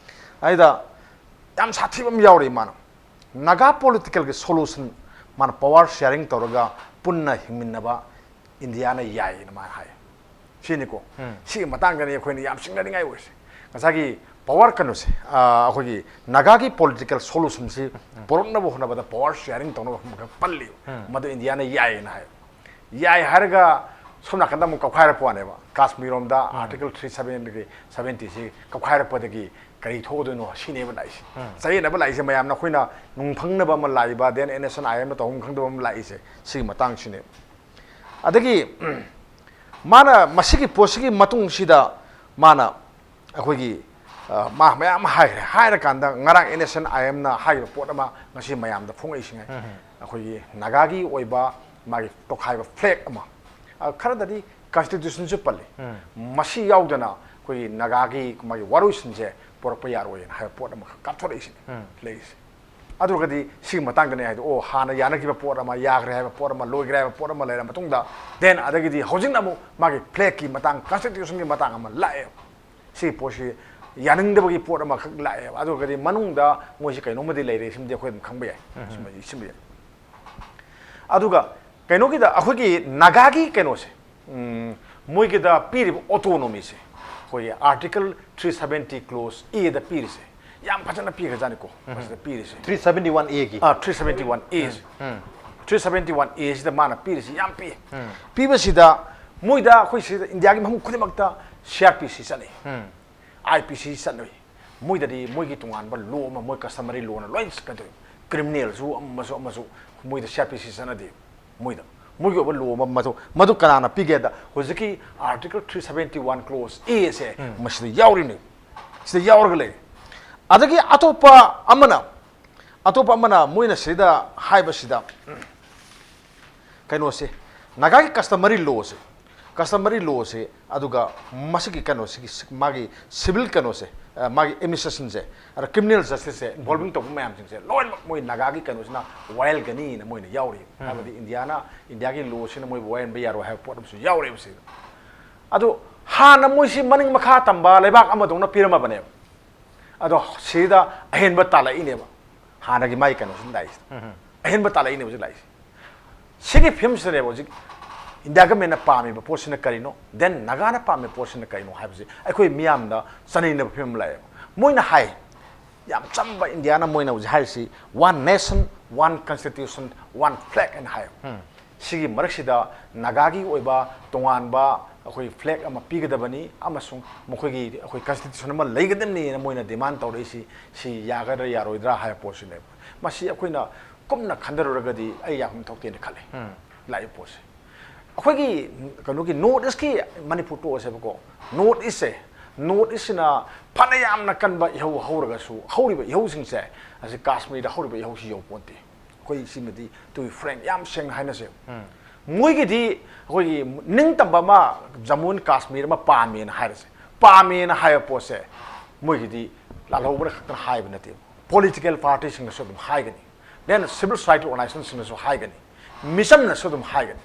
ꯑꯗꯨꯗ ꯌꯥꯝ ꯁꯥꯊꯤꯕ ꯑꯃ ꯌꯥꯎꯔꯤ ꯃꯥꯅ꯫ ꯅꯥꯒꯥ ꯄꯣꯂꯤꯇꯤꯀꯦꯜꯒꯤ ꯁꯣꯂꯨꯁꯟ ꯃꯥꯅ ꯄꯋꯥꯔ ꯁꯤꯌꯥꯔꯤꯡ ꯇꯧꯔꯒ ꯄꯨꯟꯅ ꯍꯤꯡꯃꯤꯟꯅꯕ ꯏꯟꯗꯤꯌꯥꯅ ꯌꯥꯏꯌꯦꯅ ꯃꯥꯅ ꯍꯥꯏ꯫ ꯁꯤꯅꯤꯀꯣ꯫ ꯁꯤꯒꯤ ꯃꯇꯥꯡꯗꯅꯤ ꯑꯩꯈꯣꯏꯅ ꯌꯥꯝ ꯆꯤꯡꯅꯅꯤꯡꯉꯥꯏ ꯑꯣꯏꯔꯤꯁꯦ꯫ ꯉꯁꯥꯏꯒꯤ ꯄꯋꯥꯔ ꯀꯩꯅꯣꯁꯦ, ꯑ, ꯑꯩꯈꯣꯏꯒꯤ ꯅꯥꯒꯥꯒꯤ ꯄꯣꯂꯤꯇꯤꯀꯦꯜ ꯁꯣꯂꯨꯁꯟꯁꯤ ꯄꯨꯔꯛꯅꯕ ꯍꯣꯠꯅꯕꯗ ꯄꯋꯥꯔ ꯁꯤꯌꯥꯔꯤꯡ ꯇꯧꯅꯕ ꯍꯣꯠꯅꯕꯗ ꯄꯜꯂꯤꯕ꯫ ꯃꯗꯨ ꯏꯟꯗꯤꯌꯥꯅ ꯌꯥꯏꯌꯦꯅ ꯍꯥꯏ꯫ ꯌꯥꯏ ꯍꯥꯏꯔꯒ ꯁꯣꯝ ꯅꯥꯀꯟꯗ ꯑꯃꯨꯛ ꯀꯧꯈꯥꯏꯔꯛꯄ ꯋꯥꯅꯦꯕ꯫ ꯀꯥꯁꯃꯤꯔ ꯔꯣꯝꯗ ꯑꯥꯔꯇꯤꯀꯜ ꯊ꯭ꯔꯤ ꯁꯚꯦꯟꯇꯤꯒꯤ, ꯁꯚꯦꯟꯇꯤꯁꯤ ꯀꯧꯈꯥꯏꯔꯛꯄꯗꯒꯤ ꯀꯔꯤ ꯊꯣꯛꯀꯗꯣꯏꯅꯣ ꯁꯤꯅꯦꯕ ꯂꯥꯛꯏꯁꯦ꯫ ꯆꯌꯦꯠꯅꯕ ꯂꯥꯛꯏꯁꯦ ꯃꯌꯥꯝꯅ, ꯑꯩꯈꯣꯏꯅ ꯅꯨꯡ ꯐꯪꯅꯕ ꯑꯃ ꯂꯥꯛꯏꯕ, ꯗꯦꯟ ꯑꯦꯟ ꯑꯦꯁ ꯑꯦꯟ ꯑꯥꯏ ꯑꯦꯝꯅ ꯇꯧꯐꯝ ꯈꯪꯗꯕ ꯑꯃ ꯂꯥꯛꯏꯁꯦ ꯁꯤꯒꯤ ꯃꯇꯥꯡꯁꯤꯅꯦꯕ꯫ ꯑꯗꯒꯤ ꯃꯥꯅ ꯃꯁꯤꯒꯤ ꯄꯣꯠꯁꯤꯒꯤ ꯃꯇꯨꯡꯁꯤꯗ ꯃꯥꯅ ꯑꯩꯈꯣꯏꯒꯤ, ꯑ, ꯃꯥ ꯃꯌꯥꯝ ꯑꯃ ꯍꯥꯏꯈ꯭ꯔꯦ꯫ ꯍꯥꯏꯔꯀꯥꯟꯗ ꯉꯔꯥꯡ ꯑꯦꯟ ꯑꯦꯁ ꯑꯦꯟ ꯑꯥꯏ ꯑꯦꯝꯅ ꯍꯥꯏꯔꯤꯕ ꯄꯣꯠ ꯑꯃ ꯉꯁꯤ ꯃꯌꯥꯝꯗ ꯐꯣꯡꯉꯛꯏꯁꯤꯉꯩ, ꯑꯩꯈꯣꯏꯒꯤ ꯅꯥꯒꯥꯒꯤ ꯑꯣꯏꯕ ꯃꯥꯒꯤ ꯇꯣꯈꯥꯏꯕ ꯐ꯭ꯂꯦꯛ ꯑꯃ, ꯑ, ꯈꯔꯗꯗꯤ ꯀꯟꯁꯇꯤꯇ꯭ꯌꯨꯁꯟꯁꯨ ꯄꯜꯂꯤ꯫ ꯃꯁꯤ ꯌꯥꯎꯗꯅ ꯑꯩꯈꯣꯏꯒꯤ ꯅꯥꯒꯥꯒꯤ ꯃꯥꯒꯤ ꯋꯥꯔꯣꯏꯁꯤꯟꯁꯦ ꯄꯣꯔꯛꯄ ꯌꯥꯔꯣꯏꯅ ꯍꯥꯏꯕ ꯄꯣꯠ ꯑꯃꯈꯛ ꯀꯥꯞꯊꯣꯔꯛꯏꯁꯤꯅꯦ ꯂꯩꯔꯤꯁꯦ꯫ ꯑꯗꯨꯒꯗꯤ ꯁꯤꯒꯤ ꯃꯇꯥꯡꯗꯅꯦ ꯍꯥꯏꯗꯣ, ꯑꯣ, ꯍꯥꯟꯅ ꯌꯥꯅꯈꯤꯕ ꯄꯣꯠ ꯑꯃ, ꯌꯥꯈ꯭ꯔꯦ ꯍꯥꯏꯕ ꯄꯣꯠ ꯑꯃ, ꯂꯣꯏꯈ꯭ꯔꯦ ꯍꯥꯏꯕ ꯄꯣꯠ ꯑꯃ ꯂꯩꯔ ꯃꯇꯨꯡꯗ, ꯗꯦꯟ ꯑꯗꯒꯤꯗꯤ ꯍꯧꯖꯤꯛꯅ ꯑꯃꯨꯛ ꯃꯥꯒꯤ ꯐ꯭ꯂꯦꯛꯀꯤ ꯃꯇꯥꯡ, ꯀꯟꯁꯇꯤꯇ꯭ꯌꯨꯁꯟꯒꯤ ꯃꯇꯥꯡ ꯑꯃ ꯂꯥꯛꯑꯦꯕ꯫ ꯁꯤꯒꯤ ꯄꯣꯠꯁꯤ ꯌꯥꯅꯤꯡꯗꯕꯒꯤ ꯄꯣꯠ ꯑꯃꯈꯛ ꯂꯥꯛꯑꯦꯕ꯫ ꯑꯗꯨꯒꯗꯤ ꯃꯅꯨꯡꯗ ꯃꯣꯏꯁꯤ ꯀꯩꯅꯣꯝꯃꯗꯤ ꯂꯩꯔꯦ, ꯁꯤꯃꯗꯤ ꯑꯩꯈꯣꯏ ꯑꯗꯨꯝ ꯈꯪꯕ ꯌꯥꯏ꯫ ꯁꯤꯃꯗꯤ, ꯁꯤꯃ ꯌꯥꯏ꯫ ꯑꯗꯨꯒ ꯀꯩꯅꯣꯒꯤꯗ ꯑꯩꯈꯣꯏꯒꯤ ꯅꯥꯒꯥꯒꯤ ꯀꯩꯅꯣꯁꯦ, ꯎꯝ, ꯃꯣꯏꯒꯤꯗ ꯄꯤꯔꯤꯕ ꯑꯣꯇꯣꯅꯣꯃꯤꯁꯦ, ꯑꯩꯈꯣꯏꯒꯤ Article three seventy clause A ꯗ ꯄꯤꯔꯤꯁꯦ ꯌꯥꯝ ꯐꯖꯅ ꯄꯤꯈ꯭ꯔꯖꯥꯠꯅꯤꯀꯣ꯫ ꯃꯁꯤꯗ ꯄꯤꯔꯤꯁꯦ three seventy one A ꯒꯤ ꯑꯥ three seventy one A say, three seventy one A ꯁꯤꯗ ꯃꯥꯅ ꯄꯤꯔꯤꯁꯤ ꯌꯥꯝ ꯄꯤ꯫ ꯄꯤꯕꯁꯤꯗ ꯃꯣꯏꯗ ꯑꯩꯈꯣꯏ ꯁꯤꯗ ꯏꯟꯗꯤꯌꯥꯒꯤ ꯃꯐꯝ ꯈꯨꯗꯤꯡꯃꯛꯇ C R P C ꯆꯠꯅꯩ, I P C ꯆꯠꯅꯩ꯫ ꯃꯣꯏꯗꯗꯤ ꯃꯣꯏꯒꯤ ꯇꯣꯉꯥꯟꯕ law ꯑꯃ, ꯃꯣꯏ customary law ꯅ ꯂꯣꯏ ꯀꯩꯅꯣ ꯇꯧꯏ꯫ Criminal ꯁꯨ ꯑꯃꯁꯨ ꯑꯃꯁꯨ ꯃꯣꯏꯗ C R P C ꯆꯠꯅꯗꯦ꯫ ꯃꯣꯏꯗ ꯃꯣꯏꯒꯤ ꯑꯣꯏꯕ law ꯑꯃ, ꯃꯗꯨ ꯃꯗꯨ ꯀꯅꯥꯅ ꯄꯤꯒꯦꯗ ꯍꯧꯖꯤꯛꯀꯤ Article three seventy one clause A ꯁꯦ ꯃꯁꯤꯗ ꯌꯥꯎꯔꯤꯅꯤ꯫ ꯁꯤꯗ ꯌꯥꯎꯔꯒ ꯂꯩ꯫ ꯑꯗꯒꯤ ꯑꯇꯣꯞꯄ ꯑꯃꯅ, ꯑꯇꯣꯞꯄ ꯑꯃꯅ ꯃꯣꯏꯅ ꯁꯤꯗ ꯍꯥꯏꯕꯁꯤꯗ ꯀꯩꯅꯣꯁꯦ, ꯅꯥꯒꯥꯒꯤ customary law ꯁꯦ, customary law ꯁꯦ, ꯑꯗꯨꯒ ꯃꯁꯤꯒꯤ ꯀꯩꯅꯣꯁꯤꯒꯤ ꯁꯤ- ꯃꯥꯒꯤ civil ꯀꯩꯅꯣꯁꯦ, ꯑ, ꯃꯥꯒꯤ administration ꯁꯦ, ꯑꯗ criminal justice ꯁꯦ involving ꯇꯧꯕ ꯃꯌꯥꯝꯁꯤꯡꯁꯦ ꯂꯣꯏꯅꯃꯛ ꯃꯣꯏ ꯅꯥꯒꯥꯒꯤ ꯀꯩꯅꯣꯁꯤꯅ ꯋꯥꯌꯦꯜꯒꯅꯤꯅ ꯃꯣꯏꯅ ꯌꯥꯎꯔꯤ꯫ ꯍꯥꯏꯕꯗꯤ ꯏꯟꯗꯤꯌꯥꯅ, ꯏꯟꯗꯤꯌꯥꯒꯤ law ꯁꯤꯅ ꯃꯣꯏꯕꯨ ꯋꯥꯌꯦꯟꯕ ꯌꯥꯔꯣꯏ ꯍꯥꯏꯕ ꯄꯣꯠ ꯑꯃꯁꯨ ꯌꯥꯎꯔꯦꯕ ꯁꯤꯗ꯫ ꯑꯗꯣ ꯍꯥꯟꯅ ꯃꯣꯏꯁꯤ ꯃꯅꯤꯡ ꯃꯈꯥ ꯇꯝꯕ ꯂꯩꯕꯥꯛ ꯑꯃꯗꯧꯅ ꯄꯤꯔꯝꯃꯕꯅꯦꯕ꯫ ꯑꯗꯣ ꯁꯤꯗ ꯑꯍꯦꯟꯕ ꯇꯥꯜꯂꯛꯏꯅꯦꯕ꯫ ꯍꯥꯟꯅꯒꯤ ꯃꯥꯒꯤ ꯀꯩꯅꯣꯁꯤꯅ ꯂꯥꯛꯏꯁꯦ꯫ ꯑꯍꯦꯟꯕ ꯇꯥꯜꯂꯛꯏꯅꯦꯕ ꯍꯧꯖꯤꯛ ꯂꯥꯛꯏꯁꯦ꯫ ꯁꯤꯒꯤ ꯐꯤꯕꯝꯁꯤꯗꯅꯦꯕ ꯍꯧꯖꯤꯛ ꯏꯟꯗꯤꯌꯥ government ꯅ ꯄꯥꯝꯃꯤꯕ ꯄꯣꯠꯁꯤꯅ ꯀꯔꯤꯅꯣ, then ꯅꯥꯒꯥꯅ ꯄꯥꯝꯃꯤꯕ ꯄꯣꯠꯁꯤꯅ ꯀꯔꯤꯅꯣ ꯍꯥꯏꯕꯁꯤ ꯑꯩꯈꯣꯏ ꯃꯤꯌꯥꯝꯗ ꯆꯥꯅꯤꯡꯅꯕ ꯐꯤꯕꯝ ꯂꯥꯛꯑꯦꯕ꯫ ꯃꯣꯏꯅ ꯍꯥꯏ, ꯌꯥꯝ ꯆꯝꯕ ꯏꯟꯗꯤꯌꯥꯅ ꯃꯣꯏꯅ ꯍꯧꯖꯤꯛ ꯍꯥꯏꯔꯤꯁꯤ, "One nation, one constitution, one flag" ꯍꯥꯏꯅ ꯍꯥꯏ꯫ ꯁꯤꯒꯤ ꯃꯔꯛꯁꯤꯗ ꯅꯥꯒꯥꯒꯤ ꯑꯣꯏꯕ ꯇꯣꯉꯥꯟꯕ ꯑꯩꯈꯣꯏ flag ꯑꯃ ꯄꯤꯒꯗꯕꯅꯤ ꯑꯃꯁꯨꯡ ꯃꯈꯣꯏꯒꯤ ꯑꯩꯈꯣꯏ constitution ꯑꯃ ꯂꯩꯒꯗꯕꯅꯤꯅ ꯃꯣꯏꯅ demand ꯇꯧꯔꯛꯏꯁꯤ, ꯁꯤ ꯌꯥꯒꯗ꯭ꯔꯥ ꯌꯥꯔꯣꯏꯗ꯭ꯔꯥ ꯍꯥꯏꯕ ꯄꯣꯠꯁꯤꯅꯦꯕ꯫ ꯃꯁꯤ ꯑꯩꯈꯣꯏꯅ ꯀꯨꯞꯅ ꯈꯟꯊꯔꯨꯔꯒꯗꯤ ꯑꯩ ꯌꯥꯐꯝ ꯊꯣꯛꯇꯦꯅ ꯈꯜꯂꯦ꯫ ꯂꯥꯛꯏꯕ ꯄꯣꯠꯁꯦ ꯑꯩꯈꯣꯏꯒꯤ ꯀꯩꯅꯣꯒꯤ North East ꯀꯤ, ꯃꯅꯤꯄꯨꯔ ꯇꯣꯛꯑꯁꯦꯕꯀꯣ, North East ꯁꯦ, North East ꯁꯤꯅ ꯐꯅ ꯌꯥꯝꯅ ꯀꯟꯕ ꯏꯍꯧ ꯍꯧꯔꯒꯁꯨ, ꯍꯧꯔꯤꯕ ꯏꯍꯧꯁꯤꯡꯁꯦ ꯑꯁꯤ ꯀꯥꯁꯃꯤꯔꯗ ꯍꯧꯔꯤꯕ ꯏꯍꯧꯁꯤ ꯌꯧꯄꯣꯟꯇꯦ꯫ ꯑꯩꯈꯣꯏ ꯁꯤꯃꯗꯤ, to be frank, ꯌꯥꯝ ꯁꯦꯡꯅ ꯍꯥꯏꯅꯁꯦꯕ꯫ ꯃꯣꯏꯒꯤꯗꯤ ꯑꯩꯈꯣꯏꯒꯤ ꯅꯤꯡꯇꯝꯕ ꯑꯃ, ꯖꯃꯨ ꯑꯦꯟ ꯀꯥꯁꯃꯤꯔ ꯑꯃ ꯄꯥꯝꯃꯦꯅ ꯍꯥꯏꯔꯁꯦ, ꯄꯥꯝꯃꯦꯅ ꯍꯥꯏꯕ ꯄꯣꯠꯁꯦ ꯃꯣꯏꯒꯤꯗꯤ ꯂꯥꯜꯍꯧꯕꯅ ꯈꯛꯇꯅ ꯍꯥꯏꯕ ꯅꯠꯇꯦꯕ꯫ Political party ꯁꯤꯡꯅꯁꯨ ꯑꯗꯨꯝ ꯍꯥꯏꯒꯅꯤ, then civil society organization ꯁꯤꯡꯅꯁꯨ ꯍꯥꯏꯒꯅꯤ, ꯃꯤꯆꯝꯅꯁꯨ ꯑꯗꯨꯝ ꯍꯥꯏꯒꯅꯤ꯫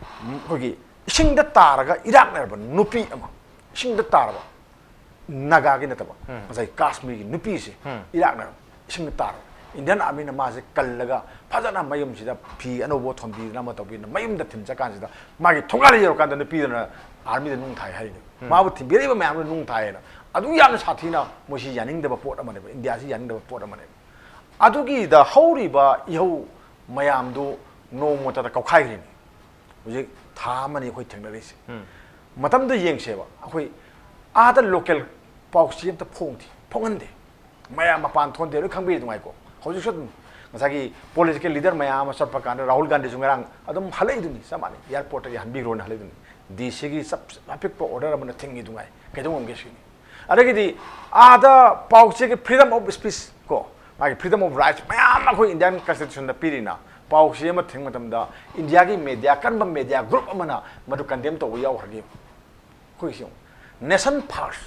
ꯑꯩꯈꯣꯏꯒꯤ ꯏꯁꯤꯡꯗ ꯇꯥꯔꯒ ꯏꯔꯥꯛꯅꯔꯕ ꯅꯨꯄꯤ ꯑꯃ, ꯏꯁꯤꯡꯗ ꯇꯥꯔꯕ, ꯅꯥꯒꯥꯒꯤ ꯅꯠꯇꯕ, ꯉꯁꯥꯏ ꯀꯥꯁꯃꯤꯔꯒꯤ ꯅꯨꯄꯤꯁꯦ ꯏꯔꯥꯛꯅꯔꯕ, ꯏꯁꯤꯡꯗ ꯇꯥꯔꯕ, Indian Armyꯅ ꯃꯥꯁꯦ ꯀꯜꯂꯒ ꯐꯖꯅ ꯃꯌꯨꯝꯁꯤꯗ ꯐꯤ ꯑꯅꯧꯕ ꯊꯣꯟꯕꯤꯗꯅ ꯑꯃ ꯇꯧꯕꯤꯗꯅ ꯃꯌꯨꯝꯗ ꯊꯤꯟ ꯆꯠꯀꯥꯟꯁꯤꯗ ꯃꯥꯒꯤ ꯊꯣꯡꯒꯥꯜꯗ ꯌꯧꯔꯀꯥꯟꯗ ꯅꯨꯄꯤꯗꯨꯅ Armyꯗ ꯅꯨꯡ ꯊꯥꯏ ꯍꯥꯏꯔꯤꯅꯦ꯫ ꯃꯥꯕꯨ ꯊꯤꯟꯕꯤꯔꯛꯏꯕ ꯃꯌꯥꯝꯗꯨ ꯅꯨꯡ ꯊꯥꯏꯌꯦꯅ꯫ ꯑꯗꯨ ꯌꯥꯝꯅ ꯁꯥꯊꯤꯅ ꯃꯣꯏꯁꯤ ꯌꯥꯅꯤꯡꯗꯕ ꯄꯣꯠ ꯑꯃꯅꯦꯕ, ꯏꯟꯗꯤꯌꯥꯁꯤ ꯌꯥꯅꯤꯡꯗꯕ ꯄꯣꯠ ꯑꯃꯅꯦꯕ꯫ ꯑꯗꯨꯒꯤꯗ ꯍꯧꯔꯤꯕ ꯏꯍꯧ ꯃꯌꯥꯝꯗꯨ ꯅꯣꯡꯃꯇꯗ ꯀꯧꯈꯥꯏꯈ꯭ꯔꯤꯅꯤ꯫ ꯍꯧꯖꯤꯛ ꯊꯥ ꯑꯃꯅꯤ ꯑꯩꯈꯣꯏ ꯊꯦꯡꯅꯔꯤꯁꯦ꯫ ꯃꯇꯝꯗ ꯌꯦꯡꯁꯦꯕ, ꯑꯩꯈꯣꯏ ꯑꯥꯗ local ꯄꯥꯎꯆꯦ ꯑꯝꯇ ꯐꯣꯡꯗꯦ, ꯐꯣꯡꯍꯟꯗꯦ꯫ ꯃꯌꯥꯝ ꯃꯄꯥꯟ ꯊꯣꯟꯗꯦ, ꯂꯣꯏ ꯈꯪꯕꯤꯔꯤ ꯑꯗꯨꯉꯥꯏꯀꯣ꯫ ꯍꯧꯖꯤꯛꯁꯨ ꯑꯗꯨꯝ ꯉꯁꯥꯏꯒꯤ political leader ꯃꯌꯥꯝ ꯑꯃ ꯆꯠꯄ ꯀꯥꯟꯗ ꯔꯥꯍꯨꯜ ꯒꯥꯟꯙꯤꯁꯨ ꯉꯔꯥꯡ ꯑꯗꯨꯝ ꯍꯜꯂꯛꯏꯗꯨꯅꯤ, ꯆꯞ ꯃꯥꯟꯅꯩ, airportꯇꯒꯤ ꯍꯟꯕꯤꯈ꯭ꯔꯣꯅ ꯍꯜꯂꯛꯏꯗꯨꯅꯤ꯫ DCꯒꯤ ꯆꯞ ꯑꯄꯤꯛꯄ order ꯑꯃꯅ ꯊꯤꯡꯉꯤꯗꯨꯉꯥꯏ, ꯀꯩꯗꯧ ꯉꯝꯒꯦ ꯁꯤꯅꯤ꯫ ꯑꯗꯒꯤꯗꯤ ꯑꯥꯗ ꯄꯥꯎꯆꯦꯒꯤ freedom of speech ꯀꯣ, ꯃꯥꯒꯤ freedom of rights ꯃꯌꯥꯝ ꯑꯃ ꯑꯩꯈꯣꯏ Indian Constitutionꯗ ꯄꯤꯔꯤꯅ, ꯄꯥꯎꯆꯦ ꯑꯃ ꯊꯤꯡꯕ ꯃꯇꯝꯗ ꯏꯟꯗꯤꯌꯥꯒꯤ media, ꯀꯔꯝꯕ media group ꯑꯃꯅ ꯃꯗꯨ condemn ꯇꯧꯕ ꯌꯥꯎꯈ꯭ꯔꯒꯦ? ꯑꯩꯈꯣꯏꯒꯤꯁꯤ ꯌꯦꯡꯉꯨ, nation first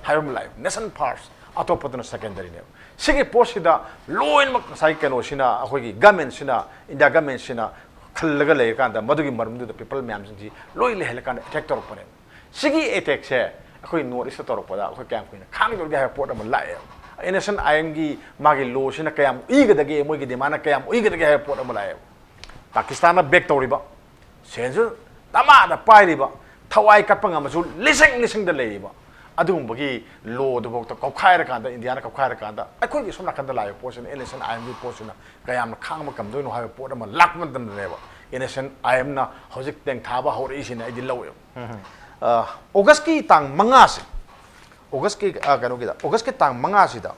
ꯍꯥꯏꯕ ꯑꯃ ꯂꯥꯛꯑꯦ, nation first, ꯑꯇꯣꯞꯄꯗꯨꯅ secondaryꯅꯦꯕ꯫ ꯁꯤꯒꯤ ꯄꯣꯠꯁꯤꯗ ꯂꯣꯏꯅꯃꯛ ꯉꯁꯥꯏꯒꯤ ꯀꯩꯅꯣꯁꯤꯅ, ꯑꯩꯈꯣꯏꯒꯤ governmentꯁꯤꯅ, India governmentꯁꯤꯅ ꯈꯜꯂꯒ ꯂꯩꯔꯀꯥꯟꯗ ꯃꯗꯨꯒꯤ ꯃꯔꯝꯗꯨꯗ people ꯃꯌꯥꯝꯁꯤꯡꯁꯤ ꯂꯣꯏ ꯂꯩꯍꯜꯂꯀꯥꯟꯗ attack ꯇꯧꯔꯛꯄꯅꯦꯕ꯫ ꯁꯤꯒꯤ attackꯁꯦ ꯑꯩꯈꯣꯏ North Eastꯇ ꯇꯧꯔꯛꯄꯗ ꯑꯩꯈꯣꯏ ꯀꯌꯥꯝ ꯀꯨꯏꯅ ꯈꯥꯡꯗꯧꯔꯤꯒꯦ ꯍꯥꯏꯕ ꯄꯣꯠ ꯑꯃ ꯂꯥꯛꯑꯦꯕ꯫ NSCN-IMꯒꯤ ꯃꯥꯒꯤ lawꯁꯤꯅ ꯀꯌꯥꯝ ꯎꯏꯒꯗꯒꯦ, ꯃꯣꯏꯒꯤ demandꯅ ꯀꯌꯥꯝ ꯎꯏꯒꯗꯒꯦ ꯍꯥꯏꯕ ꯄꯣꯠ ꯑꯃ ꯂꯥꯛꯑꯦꯕ꯫ ꯄꯥꯀꯤꯁꯇꯥꯟꯅ back ꯇꯧꯔꯤꯕ, ꯁꯦꯟꯁꯨ ꯗꯃꯥꯗ ꯄꯥꯏꯔꯤꯕ, ꯊꯋꯥꯏ ꯀꯠꯄ ꯉꯝꯃꯁꯨ ꯂꯤꯁꯤꯡ ꯂꯤꯁꯤꯡꯗ ꯂꯩꯔꯤꯕ ꯑꯗꯨꯒꯨꯝꯕꯒꯤ lawꯗꯨꯐꯥꯎꯗ ꯀꯧꯈꯥꯏꯔꯀꯥꯟꯗ, ꯏꯟꯗꯤꯌꯥꯅ ꯀꯧꯈꯥꯏꯔꯀꯥꯟꯗ, ꯑꯩꯈꯣꯏꯒꯤ ꯁꯣꯝ ꯅꯥꯀꯟꯗ ꯂꯥꯛꯏꯕ ꯄꯣꯠꯁꯤꯅ, NSCN-IMꯒꯤ ꯄꯣꯠꯁꯤꯅ ꯀꯌꯥꯝꯅ ꯈꯥꯡꯕ ꯉꯝꯗꯣꯏꯅꯣ ꯍꯥꯏꯕ ꯄꯣꯠ ꯑꯃ ꯂꯥꯛꯄ ꯃꯇꯝꯗꯅꯦꯕ NSCN-IMꯅ ꯍꯧꯖꯤꯛ ꯇꯦꯡꯊꯥꯕ ꯍꯧꯔꯛꯏꯁꯤꯅ ꯑꯩꯗꯤ ꯂꯧꯋꯦꯕ꯫ ꯑ, ꯑꯣꯒꯁꯀꯤ ꯇꯥꯡ ꯃꯉꯥꯁꯦ, ꯑꯣꯒꯁꯀꯤ, ꯑ, ꯀꯩꯅꯣꯒꯤꯗ, ꯑꯣꯒꯁꯀꯤ ꯇꯥꯡ ꯃꯉꯥꯁꯤꯗ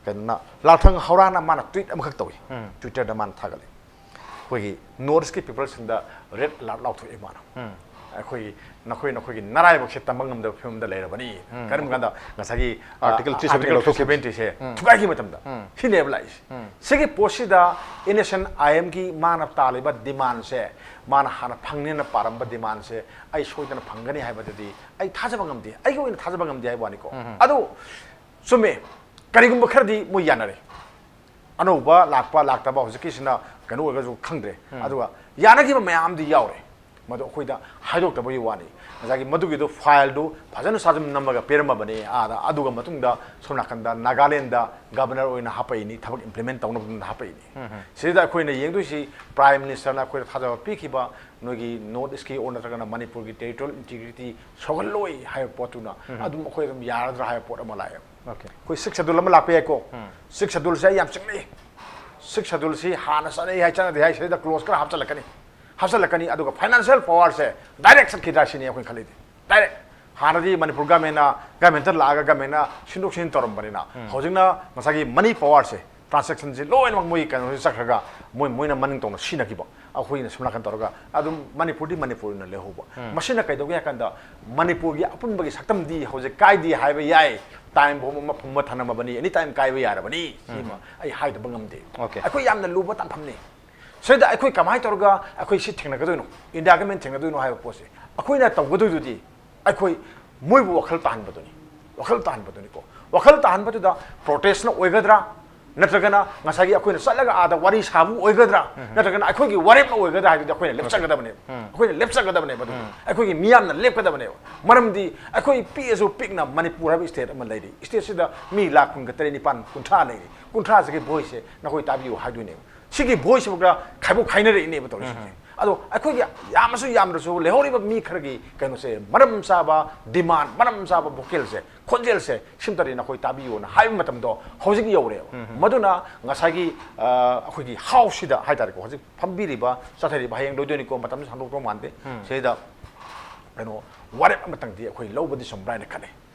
ꯀꯩꯅꯣꯅ, ꯂꯥꯜꯊꯪ ꯍꯧꯔꯥꯅ ꯃꯥꯅ tweet ꯑꯃꯈꯛ ꯇꯧꯏ꯫ Twitterꯗ ꯃꯥꯅ ꯊꯥꯒꯠꯂꯤ, "ꯑꯩꯈꯣꯏꯒꯤ North Eastꯀꯤ peopleꯁꯤꯡꯗ red alert ꯂꯥꯎꯊꯣꯛꯑꯦ ꯃꯥꯅ꯫ ꯑꯩꯈꯣꯏꯒꯤ, ꯅꯈꯣꯏ, ꯅꯈꯣꯏꯒꯤ ꯅꯔꯥꯏꯕꯛꯁꯦ ꯇꯝꯕ ꯉꯝꯗꯕ ꯐꯤꯕꯝꯗ ꯂꯩꯔꯕꯅꯤ"꯫ ꯀꯔꯝ ꯀꯥꯟꯗ? ꯉꯁꯥꯏꯒꯤ, ꯑ, Article three seventy Article ꯂꯧꯊꯣꯛꯈꯤꯕ꯫ Three seventyꯁꯦ ꯊꯨꯒꯥꯏꯈꯤꯕ ꯃꯇꯝꯗ꯫ ꯁꯤꯅꯦꯕ ꯂꯥꯛꯏꯁꯦ꯫ ꯁꯤꯒꯤ ꯄꯣꯠꯁꯤꯗ NSCN-IMꯒꯤ ꯃꯥꯅ ꯇꯥꯜꯂꯤꯕ demandꯁꯦ, ꯃꯥꯅ ꯍꯥꯟꯅ ꯐꯪꯅꯦꯅ ꯄꯥꯔꯝꯕ demandꯁꯦ ꯑꯩ ꯁꯣꯏꯗꯅ ꯐꯪꯒꯅꯤ ꯍꯥꯏꯕꯗꯗꯤ ꯑꯩ ꯊꯥꯖꯕ ꯉꯝꯗꯦ, ꯑꯩꯒꯤ ꯑꯣꯏꯅ ꯊꯥꯖꯕ ꯉꯝꯗꯦ ꯍꯥꯏꯕ ꯋꯥꯅꯤꯀꯣ꯫ ꯑꯗꯨ ꯆꯨꯝꯃꯦ, ꯀꯔꯤꯒꯨꯝꯕ ꯈꯔꯗꯤ ꯃꯣꯏ ꯌꯥꯅꯔꯦ꯫ ꯑꯅꯧꯕ ꯂꯥꯛꯄ ꯂꯥꯛꯇꯕ ꯍꯧꯖꯤꯛꯀꯤꯁꯤꯅ ꯀꯩꯅꯣ ꯑꯣꯏꯔꯒꯁꯨ ꯈꯪꯗ꯭ꯔꯦ꯫ ꯑꯗꯨꯒ ꯌꯥꯅꯈꯤꯕ ꯃꯌꯥꯝꯗꯤ ꯌꯥꯎꯔꯦ꯫ ꯃꯗꯨ ꯑꯩꯈꯣꯏꯗ ꯍꯥꯏꯗꯣꯛꯇꯕꯒꯤ ꯋꯥꯅꯤ꯫ ꯉꯁꯥꯏꯒꯤ ꯃꯗꯨꯒꯤꯗꯣ ꯐꯥꯏꯜꯗꯨ ꯐꯖꯅ ꯁꯥꯖꯝ ꯅꯝꯃꯒ ꯄꯤꯔꯝꯃꯕꯅꯤ ꯑꯥꯗ꯫ ꯑꯗꯨꯒ ꯃꯇꯨꯡꯗ ꯁꯣꯝ ꯅꯥꯀꯟꯗ ꯅꯥꯒꯥꯂꯦꯟꯗ ꯒꯕꯔꯅꯔ ꯑꯣꯏꯅ ꯍꯥꯞꯄꯛꯏꯅꯤ, ꯊꯕꯛ ꯏꯝꯄ꯭ꯂꯤꯃꯦꯟ ꯇꯧꯅꯕ ꯃꯇꯝꯗ ꯍꯥꯞꯄꯛꯏꯅꯤ꯫ ꯁꯤꯗ ꯑꯩꯈꯣꯏꯅ ꯌꯦꯡꯗꯣꯏꯁꯤ ꯄ꯭ꯔꯥꯏꯝ ꯃꯤꯅꯤꯁꯇꯔꯅ ꯑꯩꯈꯣꯏꯗ ꯊꯥꯖꯕ ꯄꯤꯈꯤꯕ ꯅꯣꯏꯒꯤ ꯅꯣꯔꯠ ꯏꯁꯀꯤ ꯑꯣꯔ ꯅꯠꯇ꯭ꯔꯒꯅ ꯃꯅꯤꯄꯨꯔꯒꯤ ꯇꯦꯔꯤꯇꯣꯔꯤꯌꯦꯜ ꯏꯟꯇꯤꯒ꯭ꯔꯤꯇꯤ ꯁꯣꯛꯍꯜꯂꯣꯏ ꯍꯥꯏꯕ ꯄꯣꯠꯇꯨꯅ ꯑꯗꯨꯝ ꯑꯩꯈꯣꯏ ꯑꯗꯨꯝ ꯌꯥꯔꯗ꯭ꯔꯥ ꯍꯥꯏꯕ ꯄꯣꯠ ꯑꯃ ꯂꯥꯛꯑꯦ꯫ Okay. ꯑꯩꯈꯣꯏ ꯁꯤꯛꯁ ꯁꯦꯗꯨꯜ ꯑꯃ ꯂꯥꯛꯄ ꯌꯥꯏꯀꯣ꯫ ꯁꯤꯛꯁ ꯁꯦꯗꯨꯜꯁꯦ ꯑꯩ ꯌꯥꯝ ꯆꯤꯡꯅꯩ꯫ ꯁꯤꯛꯁ ꯁꯦꯗꯨꯜꯁꯤ ꯍꯥꯟꯅ ꯆꯠꯅꯩ ꯍꯥꯏ, ꯆꯠꯅꯗꯦ ꯍꯥꯏ, ꯁꯤꯗ ꯀ꯭ꯂꯣꯖ ꯈꯔ ꯍꯥꯞꯆꯤꯜꯂꯛꯀꯅꯤ, ꯍꯥꯞꯆꯤꯜꯂꯛꯀꯅꯤ꯫ ꯑꯗꯨꯒ ꯐꯥꯏꯅꯥꯟꯁꯤꯌꯦꯜ ꯄꯋꯥꯔꯁꯦ ꯗꯥꯏꯔꯦꯛ ꯆꯠꯈꯤꯗ꯭ꯔꯥ ꯁꯤꯅꯤ ꯑꯩꯈꯣꯏꯅ ꯈꯜꯂꯤꯗꯤ꯫ ꯗꯥꯏꯔꯦꯛ ꯍꯥꯟꯅꯗꯤ ꯃꯅꯤꯄꯨꯔ ꯒꯃꯦꯟꯅ, ꯒꯃꯦꯟꯇ ꯂꯥꯛꯑꯒ ꯒꯃꯦꯟꯅ ꯁꯤꯟꯗꯣꯛ ꯁꯤꯟꯖꯤꯟ ꯇꯧꯔꯝꯕꯅꯤꯅ, ꯍꯧꯖꯤꯛꯅ ꯉꯁꯥꯏꯒꯤ ꯃꯅꯤ ꯄꯋꯥꯔꯁꯦ, ꯇ꯭ꯔꯥꯟꯁꯦꯛꯁꯟꯁꯤ ꯂꯣꯏꯅꯃꯛ ꯃꯣꯏꯒꯤ ꯀꯩꯅꯣꯁꯤ ꯆꯠꯈ꯭ꯔꯒ ꯃꯣꯏ, ꯃꯣꯏꯅ ꯃꯅꯤꯡ ꯇꯧꯅ ꯁꯤꯖꯤꯟꯅꯈꯤꯕ, ꯑꯩꯈꯣꯏꯅ ꯁꯣꯝ ꯅꯥꯀꯟ ꯇꯧꯔꯒ ꯑꯗꯨꯝ ꯃꯅꯤꯄꯨꯔꯗꯤ ꯃꯅꯤꯄꯨꯔ ꯑꯣꯏꯅ ꯂꯩꯍꯧꯕ꯫ ꯃꯁꯤꯅ ꯀꯩꯗꯧꯒꯦ ꯍꯥꯏ ꯀꯥꯟꯗ ꯃꯅꯤꯄꯨꯔꯒꯤ ꯑꯄꯨꯟꯕꯒꯤ ꯁꯛꯇꯝꯗꯤ ꯍꯧꯖꯤꯛ ꯀꯥꯏꯗꯦ ꯍꯥꯏꯕ ꯌꯥꯏ꯫ ꯇꯥꯏꯝ ꯕꯣꯝ ꯑꯃ ꯐꯨꯝꯕ ꯊꯅꯝꯃꯕꯅꯤ, ꯑꯦꯅꯤ ꯇꯥꯏꯝ ꯀꯥꯏꯕ ꯌꯥꯔꯕꯅꯤ꯫ ꯁꯤꯃ ꯑꯩ ꯍꯥꯏꯗꯕ ꯉꯝꯗꯦ꯫ Okay. ꯑꯩꯈꯣꯏ ꯌꯥꯝꯅ ꯂꯨꯕ ꯇꯥꯟꯐꯝꯅꯤ꯫ ꯁꯤꯗ ꯑꯩꯈꯣꯏ ꯀꯃꯥꯏꯅ ꯇꯧꯔꯒ ꯑꯩꯈꯣꯏ ꯁꯤ ꯊꯦꯡꯅꯒꯗꯣꯏꯅꯣ? ꯏꯟꯗꯤꯌꯥ ꯒꯃꯦꯟ ꯊꯦꯡꯅꯗꯣꯏꯅꯣ ꯍꯥꯏꯕ ꯄꯣꯠꯁꯦ ꯑꯩꯈꯣꯏꯅ ꯇꯧꯒꯗꯣꯏꯗꯨꯗꯤ ꯑꯩꯈꯣꯏ ꯃꯣꯏꯕꯨ ꯋꯥꯈꯜ ꯇꯥꯍꯟꯕꯗꯨꯅꯤ꯫ ꯋꯥꯈꯜ ꯇꯥꯍꯟꯕꯗꯨꯅꯤꯀꯣ꯫ ꯋꯥꯈꯜ ꯇꯥꯍꯟꯕꯗꯨꯗ ꯄ꯭ꯔꯣꯇꯦꯁꯅ ꯑꯣꯏꯒꯗ꯭ꯔꯥ, ꯅꯠꯇ꯭ꯔꯒꯅ ꯉꯁꯥꯏꯒꯤ ꯑꯩꯈꯣꯏꯅ ꯆꯠꯂꯒ ꯑꯥꯗ ꯋꯥꯔꯤ ꯁꯥꯕ ꯑꯣꯏꯒꯗ꯭ꯔꯥ, ꯅꯠꯇ꯭ꯔꯒꯅ ꯑꯩꯈꯣꯏꯒꯤ ꯋꯥꯔꯦꯞꯅ ꯑꯣꯏꯒꯗ꯭ꯔꯥ ꯍꯥꯏꯗꯨꯗꯤ ꯑꯩꯈꯣꯏꯅ ꯂꯦꯞꯆꯒꯗꯕꯅꯦꯕ꯫ ꯑꯩꯈꯣꯏꯅ ꯂꯦꯞꯆꯒꯗꯕꯅꯦꯕ ꯑꯗꯨꯗꯤ꯫ ꯑꯩꯈꯣꯏꯒꯤ ꯃꯤꯌꯥꯝꯅ ꯂꯦꯞꯀꯗꯕꯅꯦꯕ꯫ ꯃꯔꯝꯗꯤ ꯑꯩꯈꯣꯏ ꯄꯤꯛꯑꯁꯨ ꯄꯤꯛꯅ ꯃꯅꯤꯄꯨꯔ ꯍꯥꯏꯕ ꯁ꯭ꯇꯦꯠ ꯑꯃ ꯂꯩꯔꯤ꯫ ꯁ꯭ꯇꯦꯠꯁꯤꯗ ꯃꯤ ꯂꯥꯈ ꯀꯨꯟꯒ ꯇꯔꯦꯠ ꯅꯤꯄꯥꯟ ꯀꯨꯟꯊ꯭ꯔꯥ ꯂꯩꯔꯤ꯫ ꯀꯨꯟꯊ꯭ꯔꯥꯁꯤꯒꯤ ꯚꯣꯏꯁꯁꯦ ꯅꯈꯣꯏ ꯇꯥꯕꯤꯌꯨ ꯍꯥꯏꯗꯣꯏꯅꯦꯕ꯫ ꯁꯤꯒꯤ ꯚꯣꯏꯁꯁꯤꯕꯨ ꯈꯔ ꯈꯥꯏꯕꯣꯛ ꯈꯥꯏꯅꯔꯛꯏꯅꯦꯕ ꯇꯧꯔꯤꯁꯤꯡꯁꯦ꯫ ꯑꯗꯣ ꯑꯩꯈꯣꯏꯒꯤ ꯌꯥꯝꯃꯁꯨ ꯌꯥꯝꯗ꯭ꯔꯁꯨ ꯂꯩꯍꯧꯔꯤꯕ ꯃꯤ ꯈꯔꯒꯤ ꯀꯩꯅꯣꯁꯦ, ꯃꯔꯝ ꯆꯥꯕ ꯗꯤꯃꯥꯟ, ꯃꯔꯝ ꯆꯥꯕ ꯚꯣꯀꯦꯜꯁꯦ, ꯈꯣꯟꯖꯦꯜꯁꯦ ꯁꯤꯝꯇꯗꯤ ꯅꯈꯣꯏ ꯇꯥꯕꯤꯌꯣꯅ ꯍꯥꯏꯕ ꯃꯇꯝꯗꯣ ꯍꯧꯖꯤꯛ ꯌꯧꯔꯦꯕ꯫ ꯃꯗꯨꯅ ꯉꯁꯥꯏꯒꯤ, ꯑ, ꯑꯩꯈꯣꯏꯒꯤ ꯍꯥꯎꯁꯁꯤꯗ ꯍꯥꯏꯇꯥꯔꯦꯀꯣ, ꯍꯧꯖꯤꯛ ꯐꯝꯕꯤꯔꯤꯕ, ꯆꯠꯊꯔꯤꯕ, ꯍꯌꯦꯡ ꯂꯣꯏꯗꯣꯏꯅꯤꯀꯣ, ꯃꯇꯝꯁꯦ ꯁꯥꯡꯗꯣꯛꯇꯧ ꯃꯥꯟꯗꯦ꯫ ꯁꯤꯗ ꯀꯩꯅꯣ, ꯋꯥꯔꯦꯞ ꯑꯃꯇꯪꯗꯤ ꯑꯩꯈꯣꯏ ꯂꯧꯕꯗꯤ ꯆꯨꯝꯕ꯭ꯔꯥ ꯍꯥꯏꯅ ꯈꯜꯂꯤ꯫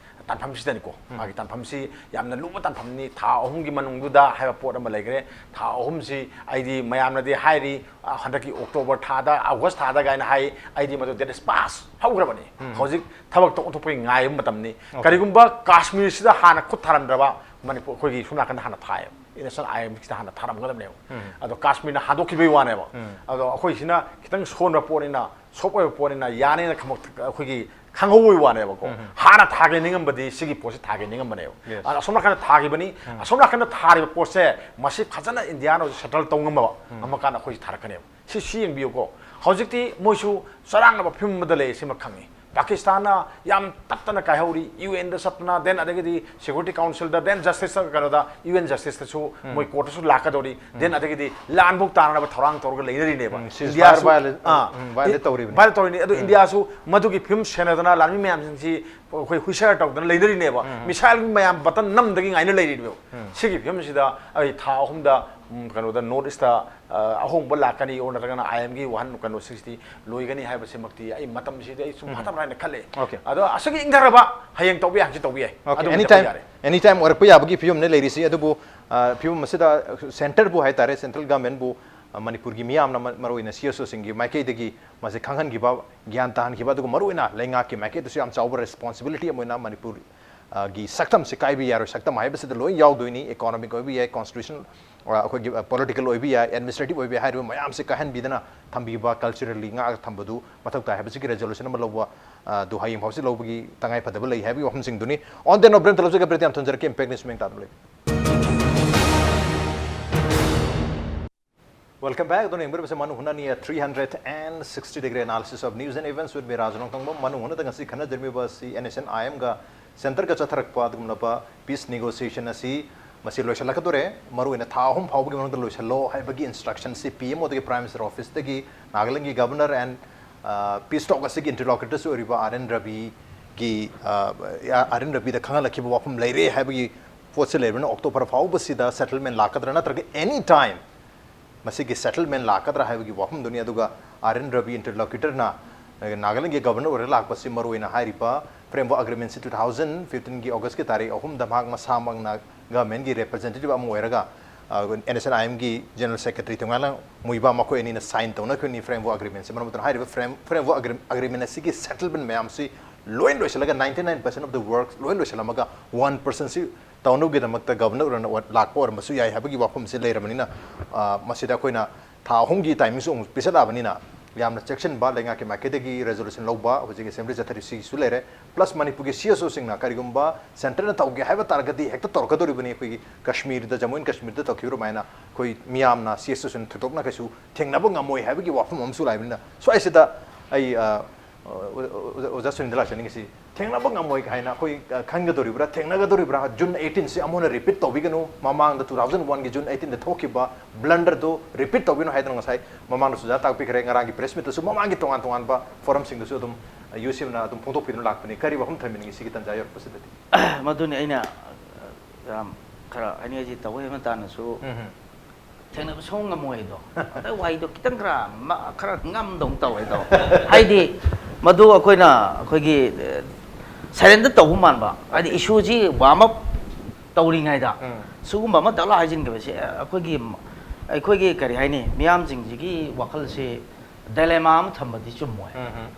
ꯇꯥꯟꯐꯝꯁꯤꯗꯅꯤꯀꯣ꯫ ꯃꯥꯒꯤ ꯇꯥꯟꯐꯝꯁꯤ ꯌꯥꯝꯅ ꯂꯨꯕ ꯇꯥꯟꯐꯝꯅꯤ꯫ ꯊꯥ ꯑꯍꯨꯝꯒꯤ ꯃꯅꯨꯡꯗꯨꯗ ꯍꯥꯏꯕ ꯄꯣꯠ ꯑꯃ ꯂꯩꯈ꯭ꯔꯦ꯫ ꯊꯥ ꯑꯍꯨꯝꯁꯤ ꯑꯩꯗꯤ ꯃꯌꯥꯝꯅꯗꯤ ꯍꯥꯏꯔꯤ, ꯑ, ꯍꯟꯗꯛꯀꯤ ꯑꯣꯛꯇꯣꯕꯔ ꯊꯥꯗ, ꯑꯥꯒꯁ ꯊꯥꯗ ꯀꯥꯏꯅ ꯍꯥꯏ꯫ ꯑꯩꯗꯤ ꯃꯗꯨ ꯗꯦꯠ ꯏꯁ ꯄꯥꯁ ꯍꯧꯈ꯭ꯔꯕꯅꯤ꯫ ꯍꯧꯖꯤꯛ ꯊꯕꯛꯇ ꯑꯣꯟꯊꯣꯛꯄꯒꯤ ꯉꯥꯏꯕ ꯃꯇꯝꯅꯤ꯫ ꯀꯔꯤꯒꯨꯝꯕ ꯀꯥꯁꯃꯤꯔꯁꯤꯗ ꯍꯥꯟꯅ ꯈꯨꯠ ꯊꯥꯔꯝꯗ꯭ꯔꯕ ꯃꯅꯤꯄꯨꯔ, ꯑꯩꯈꯣꯏꯒꯤ ꯁꯣꯝ ꯅꯥꯀꯟꯗ ꯍꯥꯟꯅ ꯊꯥꯏ, ꯏꯟꯗꯤꯌꯥꯟ ꯑꯥꯔꯃꯤꯁꯤꯗ ꯍꯥꯟꯅ ꯊꯥꯔꯝꯒꯗꯕꯅꯦꯕ꯫ ꯑꯗꯣ ꯀꯥꯁꯃꯤꯔꯅ ꯍꯟꯗꯣꯛꯈꯤꯕꯒꯤ ꯋꯥꯅꯦꯕ꯫ ꯑꯗꯣ ꯑꯩꯈꯣꯏꯁꯤꯅ ꯈꯤꯇꯪ ꯁꯣꯟꯕ ꯄꯣꯠꯅꯤꯅ, ꯁꯣꯞ ꯑꯣꯏꯕ ꯄꯣꯠꯅꯤꯅ ꯌꯥꯅꯦꯅ ꯈꯃꯛ-, ꯑꯩꯈꯣꯏꯒꯤ ꯈꯪꯍꯧꯕꯒꯤ ꯋꯥꯅꯦꯕꯀꯣ꯫ ꯍꯥꯟꯅ ꯊꯥꯒꯦ ꯅꯤꯡꯉꯝꯕꯗꯤ ꯁꯤꯒꯤ ꯄꯣꯠꯁꯦ ꯊꯥꯒꯦ ꯅꯤꯡꯉꯝꯕꯅꯦꯕ꯫ Yes. ꯑꯗꯣ ꯑꯁꯣꯝ ꯅꯥꯀꯟꯗ ꯊꯥꯈꯤꯕꯅꯤ꯫ ꯑꯁꯣꯝ ꯅꯥꯀꯟꯗ ꯊꯥꯔꯤꯕ ꯄꯣꯠꯁꯦ ꯃꯁꯤ ꯐꯖꯅ ꯏꯟꯗꯤꯌꯥꯅ ꯍꯧꯖꯤꯛ ꯁꯦꯇꯜ ꯇꯧ ꯉꯝꯃꯕ, ꯉꯝꯃꯀꯥꯟꯗ ꯑꯩꯈꯣꯏꯁꯤ ꯊꯥꯔꯛꯀꯅꯦꯕ꯫ ꯁꯤ, ꯁꯤ ꯌꯦꯡꯕꯤꯌꯨꯀꯣ꯫ ꯍꯧꯖꯤꯛꯇꯤ ꯃꯣꯏꯁꯨ ꯆꯔꯥꯡꯅꯕ ꯐꯤꯕꯝ ꯑꯃꯗ ꯂꯩ, ꯁꯤꯃ ꯈꯪꯉꯤ꯫ ꯄꯥꯀꯤꯁꯇꯥꯟꯅ ꯌꯥꯝ ꯇꯞꯇꯅ ꯀꯥꯏꯍꯧꯔꯤ, ꯌꯨ ꯑꯦꯟꯗ ꯆꯠꯇꯅ, then ꯑꯗꯒꯤꯗꯤ ꯁꯦꯀ꯭ꯌꯨꯔꯤꯇꯤ ꯀꯥꯎꯟꯁꯤꯜꯗ, then ꯖꯁꯇꯤꯁꯇ, ꯀꯩꯅꯣꯗ, ꯌꯨ ꯑꯦꯟ ꯖꯁꯇꯤꯁꯇꯁꯨ, ꯃꯣꯏ ꯀꯣꯔꯠꯇꯁꯨ ꯂꯥꯛꯀꯗꯧꯔꯤ, then ꯑꯗꯒꯤꯗꯤ ꯂꯥꯟꯐꯧ ꯇꯥꯅꯅꯕ ꯊꯧꯔꯥꯡ ꯇꯧꯔꯒ ꯂꯩꯅꯔꯤꯅꯦꯕ꯫ ꯎꯝ, ceasefire ꯏꯟꯗꯤꯌꯥꯁꯨ violate-, ꯑꯥ, ꯎꯝ, violate ꯇꯧꯔꯤꯕꯅꯤ꯫ Violate ꯇꯧꯔꯤꯅꯤ꯫ ꯑꯗꯣ ꯏꯟꯗꯤꯌꯥꯁꯨ ꯃꯗꯨꯒꯤ ꯐꯤꯕꯝ ꯁꯦꯟꯅꯗꯅ ꯂꯥꯟꯃꯤ ꯃꯌꯥꯝꯁꯤꯡꯁꯤ ꯑꯩꯈꯣꯏ ꯍꯨꯏꯁꯥ ꯇꯧꯗꯅ ꯂꯩꯅꯔꯤꯅꯦꯕ꯫ ꯃꯤꯁꯥꯏꯜ ꯃꯌꯥꯝ ꯕꯇꯟ ꯅꯝꯗꯒꯤ ꯉꯥꯏꯅ ꯂꯩꯔꯤꯅꯦꯕ꯫ ꯁꯤꯒꯤ ꯐꯤꯕꯝꯁꯤꯗ ꯑꯩ ꯊꯥ ꯑꯍꯨꯝꯗ, ꯎꯝ, ꯀꯩꯅꯣꯗ, ꯅꯣꯔꯠ ꯏꯁꯇ, ꯑ, ꯑꯍꯣꯡꯕ ꯂꯥꯛꯀꯅꯤ, ꯑꯣꯔ ꯅꯠꯇ꯭ꯔꯒꯅ ꯑꯥꯏ ꯑꯦꯝꯒꯤ ꯋꯥꯍꯟ, ꯀꯩꯅꯣꯁꯤꯡꯁꯤꯗꯤ ꯂꯣꯏꯒꯅꯤ ꯍꯥꯏꯕꯁꯤꯃꯛꯇꯤ ꯑꯩ ꯃꯇꯝꯁꯤꯗꯤ ꯑꯩ ꯁꯨꯝ ꯐꯥꯊꯕ꯭ꯔꯥ ꯍꯥꯏꯅ ꯈꯜꯂꯦ꯫ Okay. ꯑꯗꯣ ꯑꯁꯤꯒꯤ ꯏꯪꯊꯔꯕ ꯍꯌꯦꯡ ꯇꯧꯕ ꯌꯥꯏ, ꯍꯧꯖꯤꯛ ꯇꯧꯕ ꯌꯥꯏ꯫ Okay, ꯑꯗꯨꯃꯗꯤ ꯑꯦꯅꯤ ꯇꯥꯏꯝ, ꯇꯧꯕ ꯌꯥꯔꯦ꯫ ꯑꯦꯅꯤ ꯇꯥꯏꯝ ꯑꯣꯏꯔꯛꯄ ꯌꯥꯕꯒꯤ ꯐꯤꯕꯝꯅꯦ ꯂꯩꯔꯤꯁꯤ꯫ ꯑꯗꯨꯕꯨ, ꯑ, ꯐꯤꯕꯝ ꯑꯁꯤꯗ ꯁꯦꯟꯇꯔꯕꯨ ꯍꯥꯏꯇꯥꯔꯦ, ꯁꯦꯟꯇ꯭ꯔꯦꯜ ꯒꯚꯔꯟꯃꯦꯟꯕꯨ, ꯑ, ꯃꯅꯤꯄꯨꯔꯒꯤ ꯃꯤꯌꯥꯝꯅ ꯃ-, ꯃꯔꯨꯑꯣꯏꯅ ꯁꯤ ꯑꯦꯁ ꯑꯣꯁꯤꯡꯒꯤ ꯃꯥꯏꯀꯩꯗꯒꯤ ꯃꯁꯤ ꯈꯪꯍꯟꯈꯤꯕ, ꯒ꯭ꯌꯥꯟ ꯇꯥꯍꯟꯈꯤꯕ, ꯑꯗꯨꯒ ꯃꯔꯨꯑꯣꯏꯅ ꯂꯩꯉꯥꯛꯀꯤ ꯃꯥꯏꯀꯩꯗꯁꯨ ꯌꯥꯝ ꯆꯥꯎꯕ ꯔꯦꯁꯄꯣꯟꯁꯤꯕꯤꯂꯤꯇꯤ ꯑꯃ ꯑꯣꯏꯅ ꯃꯅꯤꯄꯨꯔ, ꯑ, ꯒꯤ ꯁꯛꯇꯝꯁꯤ ꯀꯥꯏꯕ ꯌꯥꯔꯣꯏ꯫ ꯁꯛꯇꯝ ꯍꯥꯏꯕꯁꯤꯗ ꯂꯣꯏ ꯌꯥꯎꯗꯣꯏꯅꯤ꯫ ꯏꯀꯣꯅꯣꯃꯤꯛ ꯑꯣꯏꯕ ꯌꯥꯏ, ꯀꯣꯟꯁꯇꯤꯇ꯭ꯌꯨꯁꯟ, ꯑ, ꯑꯩꯈꯣꯏꯒꯤ, ꯑ, ꯄꯣꯂꯤꯇꯤꯀꯦꯜ ꯑꯣꯏꯕ ꯌꯥꯏ, ꯑꯦꯗꯃꯤꯅꯤꯁꯇ꯭ꯔꯦꯇꯤꯚ ꯑꯣꯏꯕ ꯌꯥꯏ, ꯍꯥꯏꯔꯤꯕ ꯃꯌꯥꯝꯁꯤ ꯀꯥꯏꯍꯟꯕꯤꯗꯅ ꯊꯝꯕꯤꯕ, ꯀꯜꯆꯔꯦꯜꯂꯤ ꯉꯥꯛꯑꯒ ꯊꯝꯕꯗꯨ ꯃꯊꯧ ꯇꯥꯏ ꯍꯥꯏꯕꯁꯤꯒꯤ ꯔꯦꯖꯣꯂꯨꯁꯟ ꯑꯃ ꯂꯧꯕ, ꯑ, ꯗꯨ ꯍꯌꯦꯡ ꯐꯥꯎꯁꯤ ꯂꯧꯕꯒꯤ ꯇꯉꯥꯏ ꯐꯗꯕ ꯂꯩ ꯍꯥꯏꯕꯒꯤ ꯋꯥꯐꯝꯁꯤꯡꯗꯨꯅꯤ꯫ On that note, ꯕ꯭ꯔꯦꯛ ꯑꯃ ꯊꯝꯖꯔꯛꯀꯦ꯫ Impact News ꯃꯤꯡ ꯇꯥꯗꯨꯅ ꯂꯩꯕꯤꯌꯨ꯫ Welcome back. ꯑꯗꯨꯅ ꯌꯦꯡꯕꯤꯔꯤꯕꯁꯦ ꯃꯅꯨꯡ ꯍꯨꯠꯅꯅꯤ, a three hundred and sixty degree analysis of news and events with me, Raju ꯅꯣꯡꯊꯣꯡꯕꯝ꯫ ꯃꯅꯨꯡ ꯍꯨꯠꯅꯗ ꯉꯁꯤ ꯈꯟꯅꯖꯔꯝꯃꯤꯕ ꯑꯁꯤ ꯑꯦꯟ ꯑꯦꯁ ꯑꯦꯟ ꯑꯥꯏ ꯑꯦꯝꯒ ꯁꯦꯟꯇꯔꯒ ꯆꯠꯊꯔꯛꯄ ꯑꯗꯨꯒꯨꯝꯂꯕ ꯄꯤꯁ ꯅꯦꯒꯣꯁꯤꯌꯦꯁꯟ ꯑꯁꯤ ꯃꯁꯤ ꯂꯣꯏꯁꯤꯜꯂꯛꯀꯗꯣꯔꯦ꯫ ꯃꯔꯨꯑꯣꯏꯅ ꯊꯥ ꯑꯍꯨꯝ ꯐꯥꯎꯕꯒꯤ ꯃꯅꯨꯡꯗ ꯂꯣꯏꯁꯤꯜꯂꯣ ꯍꯥꯏꯕꯒꯤ ꯏꯟꯁꯇ꯭ꯔꯛꯁꯟꯁꯤ ꯄꯤ ꯑꯦꯝ ꯑꯣꯗꯒꯤ, ꯄ꯭ꯔꯥꯏꯝ ꯃꯤꯅꯤꯁꯇꯔ ꯑꯣꯐꯤꯁꯇꯒꯤ ꯅꯥꯒꯥꯂꯦꯟꯒꯤ governor N, uh, peace talk ꯑꯁꯤꯒꯤ ꯏꯟꯇꯔꯂꯣꯀ꯭ꯌꯨꯇꯔꯁꯨ ꯑꯣꯏꯔꯤꯕ ꯑꯥꯔ ꯑꯦꯟ ꯔꯕꯤꯒꯤ, ꯑ, ꯑꯥꯔ ꯑꯦꯟ ꯔꯕꯤꯗ ꯈꯪꯍꯜꯂꯛꯈꯤꯕ ꯋꯥꯐꯝ ꯂꯩꯔꯦ ꯍꯥꯏꯕꯒꯤ ꯄꯣꯠꯁꯤ ꯂꯩꯕꯅꯤꯅ ꯑꯣꯛꯇꯣꯕꯔ ꯐꯥꯎꯕꯁꯤꯗ ꯁꯦꯇꯜꯃꯦꯟ ꯂꯥꯛꯀꯗ꯭ꯔꯥ ꯅꯠꯇ꯭ꯔꯒ ꯑꯦꯅꯤ ꯇꯥꯏꯝ ꯃꯁꯤꯒꯤ ꯁꯦꯇꯜꯃꯦꯟ ꯂꯥꯛꯀꯗ꯭ꯔꯥ ꯍꯥꯏꯕꯒꯤ ꯋꯥꯐꯝꯗꯨꯅꯤ꯫ ꯑꯗꯨꯒ ꯑꯥꯔ ꯑꯦꯟ ꯔꯕꯤ ꯏꯟꯇꯔꯂꯣꯀ꯭ꯌꯨꯇꯔꯅ, ꯑ, ꯅꯥꯒꯥꯂꯦꯟꯒꯤ ꯒꯕꯔꯅꯔ ꯑꯣꯏꯔꯒ ꯂꯥꯛꯄꯁꯤ ꯃꯔꯨꯑꯣꯏꯅ ꯍꯥꯏꯔꯤꯕ ꯐ꯭ꯔꯦꯝꯋꯔꯛ ꯑꯦꯒ꯭ꯔꯤꯃꯦꯟꯁꯤ ꯇꯨ ꯊꯥꯎꯖꯟ ꯐꯤꯐꯇꯤꯟꯒꯤ ꯑꯣꯒꯁꯀꯤ ꯇꯥꯔꯤꯛ ꯑꯍꯨꯝꯗ ꯃꯍꯥꯛ ꯃꯁꯥꯃꯛꯅ ꯒꯚꯔꯟꯃꯦꯟꯒꯤ ꯔꯤꯄ꯭ꯔꯖꯦꯟꯇꯦꯇꯤꯚ ꯑꯃ ꯑꯣꯏꯔꯒ, ꯑ, ꯑꯦꯟ ꯑꯦꯁ ꯑꯦꯟ ꯑꯥꯏ ꯑꯦꯝꯒꯤ ꯖꯦꯅꯔꯦꯜ ꯁꯦꯀ꯭ꯔꯦꯇꯔꯤ ꯇꯣꯉꯥꯟꯅ ꯃꯨꯏꯕꯥ ꯃꯈꯣꯏ ꯑꯅꯤꯅ ꯁꯥꯏꯟ ꯇꯧꯅꯈꯤꯕꯅꯤ ꯐ꯭ꯔꯦꯝꯋꯔꯛ ꯑꯦꯒ꯭ꯔꯤꯃꯦꯟꯁꯤ꯫ ꯃꯔꯝ ꯑꯗꯨꯅ ꯍꯥꯏꯔꯤꯕ ꯐ꯭ꯔꯦꯝ-, ꯐ꯭ꯔꯦꯝꯋꯔꯛ ꯑꯦꯒ꯭ꯔꯤ-, ꯑꯦꯒ꯭ꯔꯤꯃꯦꯟ ꯑꯁꯤꯒꯤ ꯁꯦꯇꯜꯃꯦꯟ ꯃꯌꯥꯝꯁꯤ ꯂꯣꯏ ꯂꯣꯏꯁꯤꯜꯂꯒ, ninety nine percent of the work ꯂꯣꯏ ꯂꯣꯏꯁꯤꯜꯂꯝꯃꯒ, one percent ꯁꯤ ꯇꯧꯅꯕꯒꯤꯗꯃꯛꯇ ꯒꯕꯔꯅꯔ ꯑꯣꯏꯅ ꯂꯥꯛꯄ ꯑꯣꯏꯔꯝꯕꯁꯨ ꯌꯥꯏ ꯍꯥꯏꯕꯒꯤ ꯋꯥꯐꯝꯁꯦ ꯂꯩꯔꯕꯅꯤꯅ, ꯑ, ꯃꯁꯤꯗ ꯑꯩꯈꯣꯏꯅ ꯊꯥ ꯑꯍꯨꯝꯒꯤ ꯇꯥꯏꯃꯤꯡꯁꯨ ꯑꯃꯨꯛ ꯄꯤꯁꯜꯂꯛꯑꯕꯅꯤꯅ, ꯌꯥꯝꯅ ꯆꯦꯛꯁꯤꯟꯕ, ꯂꯩꯉꯥꯛꯀꯤ ꯃꯥꯏꯀꯩꯗꯒꯤ ꯔꯦꯖꯣꯂꯨꯁꯟ ꯂꯧꯕ ꯍꯧꯖꯤꯛ ꯑꯦꯁꯦꯝꯕ꯭ꯂꯤ ꯆꯠꯊꯔꯤꯕꯁꯤꯒꯤꯁꯨ ꯂꯩꯔꯦ꯫ ꯄ꯭ꯂꯁ ꯃꯅꯤꯄꯨꯔꯒꯤ ꯁꯤ ꯑꯦꯁ ꯑꯣꯁꯤꯡꯅ ꯀꯔꯤꯒꯨꯝꯕ ꯁꯦꯟꯇꯔꯅ ꯇꯧꯒꯦ ꯍꯥꯏꯕ ꯇꯥꯔꯒꯗꯤ ꯍꯦꯛꯇ ꯇꯧꯔꯛꯀꯗꯧꯔꯤꯕꯅꯤ꯫ ꯑꯩꯈꯣꯏꯒꯤ ꯀꯥꯁꯃꯤꯔꯗ, ꯖꯃꯨ ꯑꯦꯟ ꯀꯥꯁꯃꯤꯔꯗ ꯇꯧꯈꯤꯕ ꯑꯗꯨꯃꯥꯏꯅ ꯑꯩꯈꯣꯏ ꯃꯤꯌꯥꯝꯅ ꯁꯤ ꯑꯦꯁ ꯑꯣꯁꯤꯡ ꯊꯣꯏꯗꯣꯛꯅ ꯀꯩꯁꯨ ꯊꯦꯡꯅꯕ ꯉꯝꯃꯣꯏ ꯍꯥꯏꯕꯒꯤ ꯋꯥꯐꯝ ꯑꯃꯁꯨ ꯂꯥꯛꯏꯕꯅꯤꯅ, ꯁ꯭ꯋꯥꯏꯁꯤꯗ ꯑꯩ, ꯑ, ꯑꯣ-, ꯑꯣ-, ꯑꯣꯖꯥ ꯁꯨꯅꯤꯜꯗ ꯂꯥꯛꯆꯅꯤꯡꯉꯤꯁꯤ, ꯊꯦꯡꯅꯕ ꯉꯝꯃꯣꯏ ꯍꯥꯏꯅ ꯑꯩꯈꯣꯏ, ꯑ, ꯈꯟꯒꯗꯧꯔꯤꯕ꯭ꯔꯥ, ꯊꯦꯡꯅꯒꯗꯧꯔꯤꯕ꯭ꯔꯥ? ꯖꯨꯟ ꯑꯩꯠꯇꯤꯟꯁꯤ ꯑꯃꯨꯛ ꯍꯟꯅ ꯔꯤꯄꯤꯠ ꯇꯧꯕꯤꯒꯅꯨ, ꯃꯃꯥꯡꯗ ꯇꯨ ꯊꯥꯎꯖꯟ ꯋꯥꯟꯒꯤ ꯖꯨꯟ ꯑꯩꯠꯇꯤꯟꯗ ꯊꯣꯛꯈꯤꯕ ꯕ꯭ꯂꯟꯗꯔꯗꯨ ꯔꯤꯄꯤꯠ ꯇꯧꯕꯤꯒꯅꯨ ꯍꯥꯏꯗꯅ ꯉꯁꯥꯏ ꯃꯃꯥꯡꯗꯁꯨ ꯑꯣꯖꯥ ꯇꯥꯛꯄꯤꯈ꯭ꯔꯦ꯫ ꯉꯔꯥꯡꯒꯤ ꯄ꯭ꯔꯦꯁ ꯃꯤꯠꯇꯁꯨ ꯃꯃꯥꯡꯒꯤ ꯇꯣꯉꯥꯟ ꯇꯣꯉꯥꯟꯕ ꯐꯣꯔꯝꯁꯤꯡꯗꯁꯨ ꯑꯗꯨꯝ, ꯑ, ꯌꯨ ꯁꯤ ꯑꯦꯝꯅ ꯑꯗꯨꯝ ꯐꯣꯡꯗꯣꯛꯄꯤꯗꯨꯅ ꯂꯥꯛꯄꯅꯤ꯫ ꯀꯔꯤ ꯋꯥꯐꯝ ꯊꯝꯕꯤꯅꯤꯡꯉꯤ ꯁꯤꯒꯤ ꯇꯥꯟꯖꯥ ꯌꯧꯔꯛꯄꯁꯤꯗꯗꯤ? ꯃꯗꯨꯅꯤ ꯑꯩꯅ, ꯑ, ꯌꯥꯝ ꯈꯔ ꯍꯥꯏꯅꯤꯡꯉꯤꯁꯤ꯫ ꯇꯧꯋꯦ ꯍꯥꯏꯕ ꯇꯥꯅꯁꯨ ꯎꯝ ꯍꯝ꯫ ꯊꯦꯡꯅꯕ ꯁꯨꯡꯉꯝ ꯉꯝꯃꯣꯏꯗꯣ꯫ ꯑꯗ ꯋꯥꯍꯩꯗꯣ ꯈꯤꯇꯪ ꯈꯔ ꯃ-, ꯈꯔ ꯉꯝꯗꯧꯅ ꯇꯧꯋꯦꯗꯣ꯫ ꯍꯥꯏꯗꯤ ꯃꯗꯨ ꯑꯩꯈꯣꯏꯅ, ꯑꯩꯈꯣꯏꯒꯤ, ꯑ, ꯁꯔꯦꯟꯗꯔ ꯇꯧꯕ ꯃꯥꯟꯕ, ꯍꯥꯏꯗꯤ ꯏꯁꯨꯁꯤ ꯋꯥꯔꯝ ꯑꯞ ꯇꯧꯔꯤꯉꯩꯗ ꯎꯝ꯫ ꯁꯤꯒꯨꯝꯕ ꯑꯃ ꯗꯛꯂꯥ ꯍꯥꯏꯖꯤꯟꯈꯤꯕꯁꯦ, ꯑꯩꯈꯣꯏꯒꯤ, ꯑꯩꯈꯣꯏꯒꯤ ꯀꯔꯤ ꯍꯥꯏꯅꯤ, ꯃꯤꯌꯥꯝꯁꯤꯡꯁꯤꯒꯤ ꯋꯥꯈꯜꯁꯦ ꯗꯥꯏꯂꯦꯃꯥ ꯑꯃ ꯊꯝꯕꯗꯤ ꯆꯨꯝꯃꯣꯏ꯫ ꯎꯝ ꯍꯝ꯫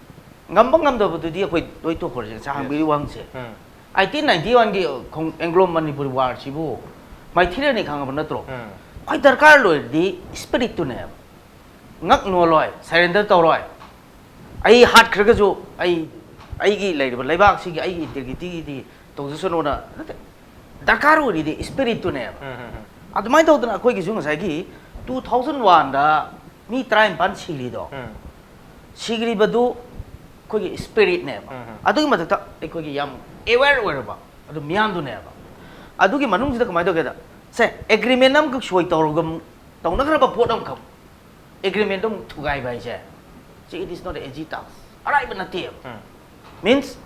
ꯉꯝꯕ ꯉꯝꯗꯕꯗꯨꯗꯤ ꯑꯩꯈꯣꯏ ꯂꯣꯏ ꯇꯣꯛꯈ꯭ꯔꯁꯦ, ꯉꯁꯥꯏ ꯍꯪꯕꯤꯔꯤꯕ ꯋꯥꯍꯪꯁꯦ꯫ ꯎꯝ꯫ ꯑꯩꯠꯇꯤꯟ ꯅꯥꯏꯟꯇꯤ ꯋꯥꯟꯒꯤ ꯈꯣꯡ-, ꯑꯦꯡꯒ꯭ꯂꯣ ꯃꯅꯤꯄꯨꯔꯤ ꯋꯥꯔꯁꯤꯕꯨ ꯃꯥꯏꯊꯤꯔꯅꯤ ꯈꯪꯉꯕ ꯅꯠꯇ꯭ꯔꯣ? ꯎꯝ꯫ ꯈ꯭ꯋꯥꯏ ꯗꯔꯀꯥꯔ ꯂꯣꯏꯔꯗꯤ ꯏꯁꯄꯤꯔꯤꯠꯇꯨꯅꯦꯕ꯫ ꯉꯛ ꯅꯣꯜꯂꯣꯏ, ꯁꯔꯦꯟꯗꯔ ꯇꯧꯔꯣꯏ꯫ ꯑꯩ ꯍꯥꯠꯈ꯭ꯔꯒꯁꯨ ꯑꯩ, ꯑꯩꯒꯤ ꯂꯩꯔꯤꯕ ꯂꯩꯕꯥꯛꯁꯤꯒꯤ ꯑꯩꯒꯤ ꯏꯟꯇꯦꯒ꯭ꯔꯤꯇꯤꯒꯤꯗꯤ ꯇꯧꯖꯁꯅꯨꯅ ꯅꯠꯇꯦ꯫ ꯗꯔꯀꯥꯔ ꯑꯣꯏꯔꯤꯗꯤ ꯏꯁꯄꯤꯔꯤꯠꯇꯨꯅꯦꯕ꯫ ꯎꯝ, ꯎꯝ, ꯎꯝ꯫ ꯑꯗꯨꯃꯥꯏꯅ ꯇꯧꯗꯅ ꯑꯩꯈꯣꯏꯒꯤꯁꯨ ꯉꯁꯥꯏꯒꯤ ꯇꯨ ꯊꯥꯎꯖꯟ ꯋꯥꯟꯗ ꯃꯤ ꯇꯔꯥꯅꯤꯄꯥꯟ ꯁꯤꯔꯤꯗꯣ꯫ ꯎꯝ꯫ ꯁꯤꯈ꯭ꯔꯤꯕꯗꯨ ꯑꯩꯈꯣꯏꯒꯤ ꯏꯁꯄꯤꯔꯤꯠꯅꯦꯕ꯫ ꯎꯝ, ꯎꯝ꯫ ꯑꯗꯨꯒꯤ ꯃꯊꯛꯇ ꯑꯩꯈꯣꯏꯒꯤ ꯌꯥꯝ ꯑꯦꯋꯦꯌꯔ ꯑꯣꯏꯔꯕ ꯑꯗꯨ ꯃꯤꯌꯥꯝꯗꯨꯅꯦꯕ꯫ ꯑꯗꯨꯒꯤ ꯃꯅꯨꯡꯁꯤꯗ ꯀꯃꯥꯏꯅ ꯇꯧꯒꯦꯗ, ꯁꯦ, ꯑꯦꯒ꯭ꯔꯤꯃꯦꯟ ꯑꯃꯈꯛ ꯁꯣꯏ ꯇꯧꯔꯒ ꯑꯃꯨꯛ ꯇꯧꯅꯈ꯭ꯔꯕ ꯄꯣꯠ ꯑꯃꯈꯛ ꯑꯦꯒ꯭ꯔꯤꯃꯦꯟꯗꯣ ꯑꯃꯨꯛ ꯊꯨꯒꯥꯏꯕ ꯍꯥꯏꯁꯦ, ꯁꯤ, it is not an easy task, ꯑꯔꯥꯏꯕ ꯅꯠꯇꯦꯕ꯫ ꯎꯝ꯫ ꯃꯤꯟꯁ,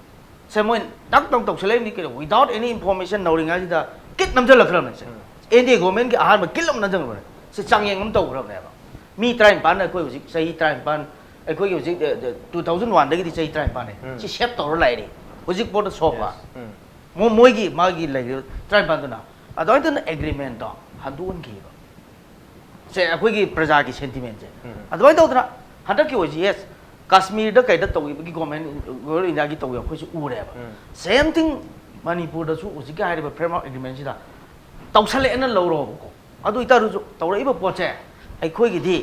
ꯁꯦ, ꯃꯣꯏ ꯗꯛ ꯇꯧ ꯇꯧꯁꯜꯂꯛꯏꯕꯅꯤ ꯀꯩꯅꯣ, without any information ꯅꯧꯔꯤꯉꯩꯁꯤꯗ ꯀꯤꯠ ꯅꯝꯁꯤꯜꯂꯛꯈ꯭ꯔꯕꯅꯦ ꯁꯦ꯫ ꯎꯝ꯫ ꯑꯦꯟ ꯗꯤ ꯑꯦ ꯒꯣꯔꯃꯦꯟꯒꯤ ꯑꯍꯥꯟꯕ ꯀꯤꯠ ꯑꯃ ꯅꯝꯁꯤꯜꯂꯛꯄꯅꯦ꯫ ꯁꯤ ꯆꯥꯡꯌꯦꯡ ꯑꯃ ꯇꯧꯈ꯭ꯔꯕꯅꯦꯕ꯫ ꯃꯤ ꯇꯔꯥꯅꯤꯄꯥꯟꯅ ꯑꯩꯈꯣꯏ ꯍꯧꯖꯤꯛ ꯆꯍꯤ ꯇꯔꯥꯅꯤꯄꯥꯟ, ꯑꯩꯈꯣꯏꯒꯤ ꯍꯧꯖꯤꯛ, ꯑ, ꯑ, ꯇꯨ ꯊꯥꯎꯖꯟ ꯋꯥꯟꯗꯒꯤꯗꯤ ꯆꯍꯤ ꯇꯔꯥꯅꯤꯄꯥꯟꯅꯦ꯫ ꯎꯝ꯫ ꯁꯤ ꯁꯦꯞ ꯇꯧꯔ ꯂꯥꯛꯏꯅꯤ ꯍꯧꯖꯤꯛ ꯐꯥꯎꯗ ꯁꯣꯛꯄ꯫ Yes. ꯎꯝ꯫ ꯃꯣ-, ꯃꯣꯏꯒꯤ, ꯃꯥꯒꯤ ꯂꯩꯔꯤꯕ ꯇꯔꯥꯅꯤꯄꯥꯟꯗꯨꯅ ꯑꯗꯨꯃꯥꯏꯅ ꯇꯧꯅ ꯑꯦꯒ꯭ꯔꯤꯃꯦꯟꯗꯣ ꯍꯟꯗꯣꯛꯍꯟꯈꯤꯕ꯫ ꯁꯦ, ꯑꯩꯈꯣꯏꯒꯤ ꯄ꯭ꯔꯖꯥꯒꯤ ꯁꯦꯟꯇꯤꯃꯦꯟꯁꯦ꯫ ꯎꯝ꯫ ꯑꯗꯨꯃꯥꯏꯅ ꯇꯧꯗꯅ ꯍꯟꯗꯛꯀꯤ ꯑꯣꯏꯁꯤ, ꯌꯦꯁ, ꯀꯥꯁꯃꯤꯔꯗ ꯀꯩꯗ ꯇꯧꯈꯤꯕꯒꯤ ꯒꯣꯔꯃꯦꯟ, ꯒꯣꯔꯃꯦꯟ ꯏꯟꯗꯤꯌꯥꯒꯤ ꯇꯧꯈꯤꯕ ꯑꯩꯈꯣꯏꯁꯨ ꯎꯔꯦꯕ꯫ ꯎꯝ꯫ Same thing ꯃꯅꯤꯄꯨꯔꯗꯁꯨ ꯍꯧꯖꯤꯛꯀꯤ ꯍꯥꯏꯔꯤꯕ ꯐ꯭ꯔꯦꯝꯋꯥꯔꯛ ꯑꯦꯒ꯭ꯔꯤꯃꯦꯟꯁꯤꯗ ꯇꯧꯁꯜꯂꯛꯑꯦꯅ ꯂꯧꯔꯣꯕꯀꯣ꯫ ꯑꯗꯨ ꯑꯣꯏꯇꯥꯔꯁꯨ ꯇꯧꯔꯛꯏꯕ ꯄꯣꯠꯁꯦ ꯑꯩꯈꯣꯏꯒꯤꯗꯤ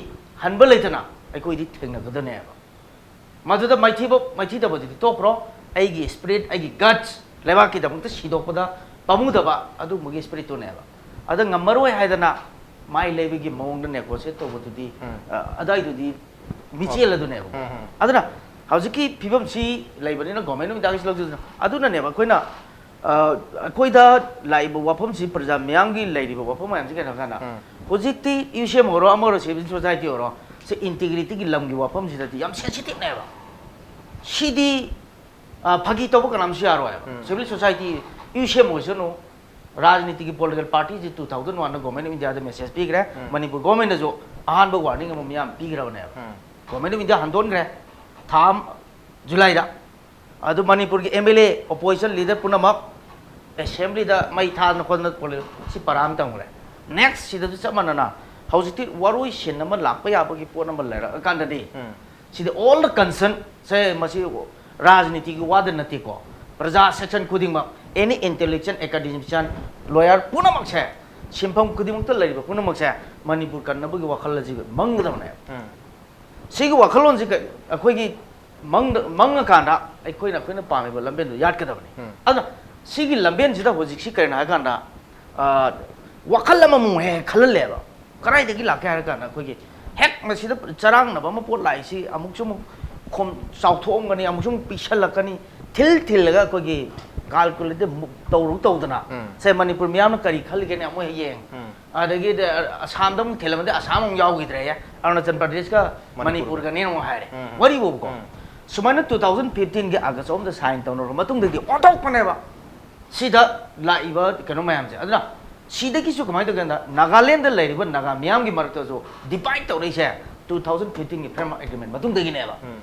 ꯍꯟꯕ ꯂꯩꯇꯅ ꯑꯩꯈꯣꯏꯗꯤ ꯊꯦꯡꯅꯒꯗꯅꯦꯕ꯫ ꯃꯗꯨꯗ ꯃꯥꯏꯊꯤꯕ ꯃꯥꯏꯊꯤꯗꯕꯗꯨꯗꯤ ꯇꯣꯛꯈ꯭ꯔꯣ꯫ ꯑꯩꯒꯤ ꯁ꯭ꯄꯤꯔꯤꯠ, ꯑꯩꯒꯤ ꯒꯠꯁ, ꯂꯩꯕꯥꯛꯀꯤꯗꯃꯛꯇ ꯁꯤꯗꯣꯛꯄꯗ ꯄꯥꯝꯃꯨꯗꯕ ꯑꯗꯨꯒꯨꯝꯕꯒꯤ ꯁ꯭ꯄꯤꯔꯤꯠꯇꯨꯅꯦꯕ꯫ ꯑꯗ ꯉꯝꯃꯔꯣꯏ ꯍꯥꯏꯗꯅ ꯃꯥꯏ ꯂꯩꯕꯒꯤ ꯃꯑꯣꯡꯗ ꯅꯦꯒꯣꯁꯤꯌꯦꯠ ꯇꯧꯕꯗꯨꯗꯤ, ꯎꯝ꯫ ꯑ, ꯑꯗꯥꯏꯗꯨꯗꯤ ꯃꯤꯆꯦꯜ ꯑꯗꯨꯅꯦꯕ꯫ ꯎꯝ, ꯎꯝ꯫ ꯑꯗꯨꯅ ꯍꯧꯖꯤꯛꯀꯤ ꯐꯤꯕꯝꯁꯤ ꯂꯩꯕꯅꯤꯅ ꯒꯣꯔꯃꯦꯟ ꯑꯣꯐ ꯏꯟꯗꯤꯌꯥꯒꯤꯁꯨ ꯂꯧꯖꯗꯅ ꯑꯗꯨꯅꯅꯦꯕ ꯑꯩꯈꯣꯏꯅ, ꯑ, ꯑꯩꯈꯣꯏꯗ ꯂꯥꯛꯏꯕ ꯋꯥꯐꯝꯁꯤ, ꯄ꯭ꯔꯖꯥ ꯃꯤꯌꯥꯝꯒꯤ ꯂꯩꯔꯤꯕ ꯋꯥꯐꯝ ꯃꯌꯥꯝꯁꯤ ꯀꯩꯅꯣ ꯍꯥꯏ ꯀꯥꯟꯗ, ꯎꯝ꯫ ꯍꯧꯖꯤꯛꯇꯤ ꯏ ꯁꯤ ꯑꯦꯝ ꯑꯣꯏꯔꯣ, ꯑꯃ ꯑꯣꯏꯔꯣ, ꯁꯤꯚꯤꯜ ꯁꯣꯁꯥꯏꯇꯤ ꯑꯣꯏꯔꯣ, ꯁꯤ ꯏꯟꯇꯤꯒ꯭ꯔꯤꯇꯤꯒꯤ ꯂꯝꯒꯤ ꯋꯥꯐꯝꯁꯤꯗꯗꯤ ꯌꯥꯝ ꯁꯦꯟꯁꯤꯇꯤꯞꯅꯦꯕ꯫ ꯁꯤꯗꯤ, ꯑ, ꯐꯥꯒꯤ ꯇꯧꯕ ꯀꯅꯥꯝꯁꯨ ꯌꯥꯔꯣꯏꯕ꯫ ꯎꯝ꯫ ꯁꯤꯚꯤꯜ ꯁꯣꯁꯥꯏꯇꯤ, ꯏ ꯁꯤ ꯑꯦꯝ ꯑꯣꯏꯁꯅꯨ, ꯔꯥꯖꯅꯤꯇꯤꯒꯤ ꯄꯣꯂꯤꯇꯤꯀꯦꯜ ꯄꯥꯔꯇꯤꯁꯤ ꯇꯨ ꯊꯥꯎꯖꯟ ꯋꯥꯟꯗ ꯒꯣꯔꯃꯦꯟ ꯑꯣꯐ ꯏꯟꯗꯤꯌꯥꯗ ꯃꯦꯁꯦꯖ ꯄꯤꯈ꯭ꯔꯦ꯫ ꯎꯝ꯫ ꯃꯅꯤꯄꯨꯔ ꯒꯣꯔꯃꯦꯟꯅꯁꯨ ꯑꯍꯥꯟꯕ ꯋꯥꯔꯅꯤꯡ ꯑꯃ ꯃꯤꯌꯥꯝ ꯄꯤꯈ꯭ꯔꯕꯅꯦꯕ꯫ ꯎꯝ꯫ ꯒꯣꯔꯃꯦꯟ ꯑꯣꯐ ꯏꯟꯗꯤꯌꯥ ꯍꯟꯗꯣꯟꯈ꯭ꯔꯦ ꯊꯥ ꯑꯃ, ꯖꯨꯂꯥꯏꯗ꯫ ꯑꯗꯨ ꯃꯅꯤꯄꯨꯔꯒꯤ M L A, opposition leader ꯄꯨꯝꯅꯃꯛ ꯑꯦꯁꯦꯝꯕ꯭ꯂꯤꯗ ꯃꯩ ꯊꯥꯗꯅ ꯈꯣꯠꯇꯅ ꯄꯣꯂꯤ-, ꯁꯤ ꯄꯔꯥ ꯑꯃ ꯇꯝꯈ꯭ꯔꯦ꯫ ꯅꯦꯛꯁ ꯁꯤꯗꯁꯨ ꯆꯞ ꯃꯥꯟꯅꯅ ꯍꯧꯖꯤꯛꯇꯤ ꯋꯥꯔꯣꯏ ꯁꯤꯟ ꯑꯃ ꯂꯥꯛꯄ ꯌꯥꯕꯒꯤ ꯄꯣꯠ ꯑꯃ ꯂꯩꯔꯛꯑꯀꯥꯟꯗꯗꯤ, ꯎꯝ꯫ ꯁꯤꯗꯤ all the concern ꯁꯦ, ꯃꯁꯤ ꯔꯥꯖꯅꯤꯇꯤꯒꯤ ꯋꯥꯗ ꯅꯠꯇꯦꯀꯣ, ꯄ꯭ꯔꯖꯥ ꯁꯦꯛꯁꯟ ꯈꯨꯗꯤꯡꯃꯛ, ꯑꯦꯅꯤ ꯏꯟꯇꯦꯂꯦꯛꯆꯨꯋꯦꯜ, ꯑꯦꯀꯥꯗꯦꯃꯤꯁꯤꯌꯥꯟ, ꯂꯣꯌꯔ ꯄꯨꯝꯅꯃꯛꯁꯦ, ꯁꯤꯟꯐꯝ ꯈꯨꯗꯤꯡꯃꯛꯇ ꯂꯩꯔꯤꯕ ꯄꯨꯝꯅꯃꯛꯁꯦ ꯃꯅꯤꯄꯨꯔ ꯀꯟꯅꯕꯒꯤ ꯋꯥꯈꯜ ꯑꯁꯤ ꯃꯪꯒꯗꯕꯅꯦꯕ꯫ ꯎꯝ꯫ ꯁꯤꯒꯤ ꯋꯥꯈꯜꯂꯣꯟꯁꯤ ꯀ-, ꯑꯩꯈꯣꯏꯒꯤ ꯃꯪꯗ-, ꯃꯪꯉꯀꯥꯟꯗ ꯑꯩꯈꯣꯏꯅ, ꯑꯩꯈꯣꯏꯅ ꯄꯥꯝꯃꯤꯕ ꯂꯝꯕꯦꯟꯗꯨ ꯌꯥꯠꯀꯗꯕꯅꯤ꯫ ꯎꯝ꯫ ꯑꯗꯨꯅ ꯁꯤꯒꯤ ꯂꯝꯕꯦꯟꯁꯤꯗ ꯍꯧꯖꯤꯛꯁꯤ ꯀꯔꯤꯅꯣ ꯍꯥꯏ ꯀꯥꯟꯗ, ꯑ, ꯋꯥꯈꯜ ꯑꯃꯃꯨꯛ ꯍꯦꯛ ꯈꯜꯍꯜꯂꯦꯕ꯫ ꯀꯗꯥꯏꯗꯒꯤ ꯂꯥꯛꯀꯦ ꯍꯥꯏꯔ ꯀꯥꯟꯗ, ꯑꯩꯈꯣꯏꯒꯤ ꯍꯦꯛ ꯃꯁꯤꯗ ꯆꯔꯥꯡꯅꯕ ꯑꯃ ꯄꯣꯠ ꯂꯥꯛꯏꯁꯤ ꯑꯃꯨꯛꯁꯨ ꯑꯃꯨꯛ ꯈꯣꯝ-, ꯆꯥꯎꯊꯣꯛꯑꯝꯒꯅꯤ, ꯑꯃꯨꯛꯁꯨ ꯑꯃꯨꯛ ꯄꯤꯛꯁꯜꯂꯛꯀꯅꯤ, ꯊꯤꯜ ꯊꯤꯜꯂꯒ ꯑꯩꯈꯣꯏꯒꯤ ꯀꯥꯜꯀꯨꯂꯦꯇꯤꯚ ꯇꯧꯔꯨ ꯇꯧꯗꯅ, ꯎꯝ꯫ ꯁꯦ, ꯃꯅꯤꯄꯨꯔ ꯃꯤꯌꯥꯝꯅ ꯀꯔꯤ ꯈꯜꯂꯤꯒꯦꯅꯦ ꯑꯃꯨꯛ ꯍꯦꯛ ꯌꯦꯡ꯫ ꯎꯝ꯫ ꯑꯗꯒꯤ ꯑꯁꯥꯝꯗ ꯑꯃꯨꯛ ꯊꯤꯜꯂꯝꯃꯗꯤ ꯑꯁꯥꯝ ꯑꯃꯨꯛ ꯌꯥꯎꯈꯤꯗ꯭ꯔꯦ, ꯑꯔꯨꯅꯥꯆꯜ ꯄ꯭ꯔꯗꯦꯁꯀ ꯃꯅꯤꯄꯨꯔꯒ꯫ ꯃꯅꯤꯄꯨꯔꯒꯅꯦꯅ ꯑꯃꯨꯛ ꯍꯥꯏꯔꯦ꯫ ꯎꯝ, ꯎꯝ꯫ ꯋꯥꯔꯤꯕꯨꯕꯀꯣ꯫ ꯎꯝ꯫ ꯁꯨꯃꯥꯏꯅ ꯇꯨ ꯊꯥꯎꯖꯟ ꯐꯤꯐꯇꯤꯟꯒꯤ ꯑꯥꯒꯁ ꯑꯍꯨꯝꯗ ꯁꯥꯏꯟ ꯇꯧꯅꯔꯕ ꯃꯇꯨꯡꯗꯗꯤ ꯑꯣꯟꯊꯣꯛꯄꯅꯦꯕ꯫ ꯁꯤꯗ ꯂꯥꯛꯏꯕ ꯀꯩꯅꯣ ꯃꯌꯥꯝꯁꯦ꯫ ꯑꯗꯨꯅ ꯁꯤꯗꯒꯤꯁꯨ ꯀꯃꯥꯏꯅ ꯇꯧꯒꯦ ꯍꯥꯏ ꯀꯥꯟꯗ, ꯅꯥꯒꯥꯂꯦꯟꯗ ꯂꯩꯔꯤꯕ ꯅꯥꯒꯥ ꯃꯤꯌꯥꯝꯒꯤ ꯃꯔꯛꯇꯁꯨ ꯗꯤꯚꯥꯏꯠ ꯇꯧꯔꯛꯏꯁꯦ ꯇꯨ ꯊꯥꯎꯖꯟ ꯐꯤꯐꯇꯤꯟꯒꯤ ꯐ꯭ꯔꯦꯝꯋꯥꯔꯛ ꯑꯦꯒ꯭ꯔꯤꯃꯦꯟ ꯃꯇꯨꯡꯗꯒꯤꯅꯦꯕ꯫ ꯎꯝ꯫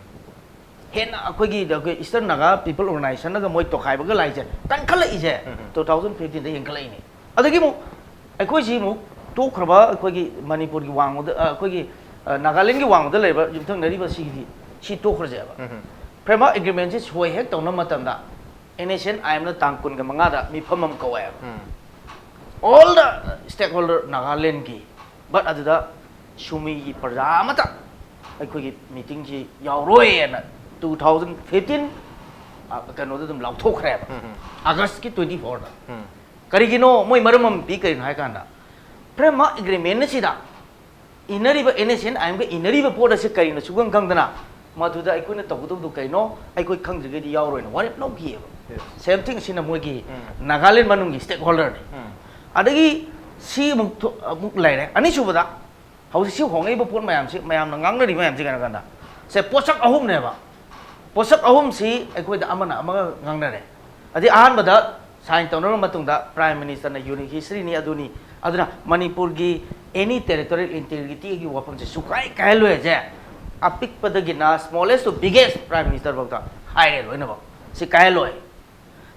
ꯍꯦꯟꯅ ꯑꯩꯈꯣꯏꯒꯤ, ꯑꯩꯈꯣꯏ ꯏꯁꯇꯔꯟ ꯅꯥꯒꯥ ꯄꯤꯄꯜ ꯑꯣꯔꯒꯅꯥꯏꯖꯦꯁꯟꯅꯒ ꯃꯣꯏ ꯇꯣꯈꯥꯏꯕꯒ ꯂꯥꯛꯏꯁꯦ ꯀꯟꯈꯠꯂꯛꯏꯁꯦ ꯎꯝ, ꯎꯝ꯫ ꯇꯨ ꯊꯥꯎꯖꯟ ꯐꯤꯐꯇꯤꯟꯗ ꯍꯦꯟꯒꯠꯂꯛꯏꯅꯦ꯫ ꯑꯗꯒꯤ ꯑꯃꯨꯛ ꯑꯩꯈꯣꯏꯁꯤ ꯑꯃꯨꯛ ꯇꯣꯛꯈ꯭ꯔꯕ, ꯑꯩꯈꯣꯏꯒꯤ ꯃꯅꯤꯄꯨꯔꯒꯤ ꯋꯥꯡꯃꯗ, ꯑ, ꯑꯩꯈꯣꯏꯒꯤ, ꯑ, ꯅꯥꯒꯥꯂꯦꯟꯒꯤ ꯋꯥꯡꯃꯗ ꯂꯩꯔꯤꯕ ꯌꯨꯝꯊꯪꯅꯔꯤꯕ ꯁꯤꯒꯤꯗꯤ, ꯁꯤ ꯇꯣꯛꯈ꯭ꯔꯁꯦꯕ꯫ ꯎꯝ, ꯎꯝ꯫ ꯐ꯭ꯔꯦꯝꯋꯥꯔꯛ ꯑꯦꯒ꯭ꯔꯤꯃꯦꯟꯁꯤ ꯁꯣꯏ ꯍꯦꯛ ꯇꯧꯅꯕ ꯃꯇꯝꯗ ꯑꯦꯟ ꯑꯦꯁ ꯑꯦꯟ ꯑꯥꯏ ꯑꯦꯝꯅ ꯇꯥꯡ ꯀꯨꯟꯒ ꯃꯉꯥꯗ ꯃꯤꯐꯝ ꯑꯃ ꯀꯧꯋꯦꯕ꯫ ꯎꯝ꯫ All the stakeholder ꯅꯥꯒꯥꯂꯦꯟꯒꯤ, but ꯑꯗꯨꯗ ꯁꯨꯃꯤꯒꯤ ꯄ꯭ꯔꯖꯥ ꯑꯃꯇ ꯑꯩꯈꯣꯏꯒꯤ ꯃꯤꯇꯤꯡꯁꯤ ꯌꯥꯎꯔꯣꯏꯅ ꯇꯨ ꯊꯥꯎꯖꯟ ꯐꯤꯐꯇꯤꯟ ꯀꯩꯅꯣꯗ ꯑꯗꯨꯝ ꯂꯥꯎꯊꯣꯛꯈ꯭ꯔꯦꯕ꯫ ꯎꯝ, ꯎꯝ꯫ ꯑꯥꯒꯁꯀꯤ ꯇ꯭ꯋꯦꯟꯇꯤ ꯐꯣꯔꯗ꯫ ꯎꯝ꯫ ꯀꯔꯤꯒꯤꯅꯣ ꯃꯣꯏ ꯃꯔꯝ ꯑꯃ ꯄꯤ꯫ ꯀꯔꯤꯅꯣ ꯍꯥꯏ ꯀꯥꯟꯗ, ꯐ꯭ꯔꯦꯝꯋꯥꯔꯛ ꯑꯦꯒ꯭ꯔꯤꯃꯦꯟ ꯑꯁꯤꯗ ꯏꯟꯅꯔꯤꯕ, ꯑꯦꯟ ꯑꯦꯁ ꯑꯦꯟ ꯑꯥꯏ ꯑꯦꯝꯒ ꯏꯟꯅꯔꯤꯕ ꯄꯣꯠ ꯑꯁꯤ ꯀꯔꯤꯅꯣ ꯁꯨꯈꯪ ꯈꯪꯗꯅ, ꯃꯗꯨꯗ ꯑꯩꯈꯣꯏꯅ ꯇꯧꯒꯗꯧꯗꯣ ꯀꯩꯅꯣ ꯑꯩꯈꯣꯏ ꯈꯪꯗ꯭ꯔꯤꯉꯩꯗꯤ ꯌꯥꯎꯔꯣꯏꯅ ꯋꯥꯔꯦꯞ ꯂꯧꯈꯤꯑꯕ꯫ Yes. ꯁꯦꯝ ꯊꯤꯡ ꯑꯁꯤꯅ ꯃꯣꯏꯒꯤ ꯎꯝ꯫ ꯅꯥꯒꯥꯂꯦꯟ ꯃꯅꯨꯡꯒꯤ ꯁ꯭ꯇꯦꯛ ꯍꯣꯜꯗꯔꯅꯤ꯫ ꯎꯝ꯫ ꯑꯗꯒꯤ ꯁꯤ ꯑꯃꯨꯛ ꯊꯣ-, ꯑꯃꯨꯛ ꯂꯩꯔꯦ꯫ ꯑꯅꯤꯁꯨꯕꯗ, ꯍꯧꯖꯤꯛꯁꯤ ꯍꯣꯡꯉꯛꯏꯕ ꯄꯣꯠ ꯃꯌꯥꯝꯁꯤ, ꯃꯌꯥꯝꯅ ꯉꯥꯡꯅꯔꯤ ꯃꯌꯥꯝꯁꯤ ꯀꯩꯅꯣ ꯀꯥꯟꯗ, ꯁꯦ ꯄꯣꯠꯁꯛ ꯑꯍꯨꯝꯅꯦꯕ꯫ ꯄꯣꯠꯁꯛ ꯑꯍꯨꯝꯁꯤ ꯑꯩꯈꯣꯏꯗ ꯑꯃꯅ ꯑꯃꯒ ꯉꯥꯡꯅꯔꯦ꯫ ꯑꯗꯩ ꯑꯍꯥꯟꯕꯗ ꯁꯥꯏꯟ ꯇꯧꯅꯔꯕ ꯃꯇꯨꯡꯗ ꯄ꯭ꯔꯥꯏꯝ ꯃꯤꯅꯤꯁꯇꯔꯅ ꯌꯨꯅꯤꯛ ꯍꯤꯁꯇ꯭ꯔꯤꯅꯤ ꯑꯗꯨꯅꯤ, ꯑꯗꯨꯅ ꯃꯅꯤꯄꯨꯔꯒꯤ ꯑꯦꯅꯤ territorial ꯏꯟꯇꯤꯒ꯭ꯔꯤꯇꯤꯒꯤ ꯋꯥꯐꯝꯁꯦ ꯁꯨꯀꯥꯏ ꯀꯥꯏꯍꯜꯂꯣꯏꯁꯦ꯫ ꯑꯄꯤꯛꯄꯗꯒꯤꯅ smallest to biggest prime minister ꯐꯥꯎꯗ ꯍꯥꯏꯔꯦ ꯂꯣꯏꯅꯃꯛ꯫ ꯁꯤ ꯀꯥꯏꯍꯜꯂꯣꯏ꯫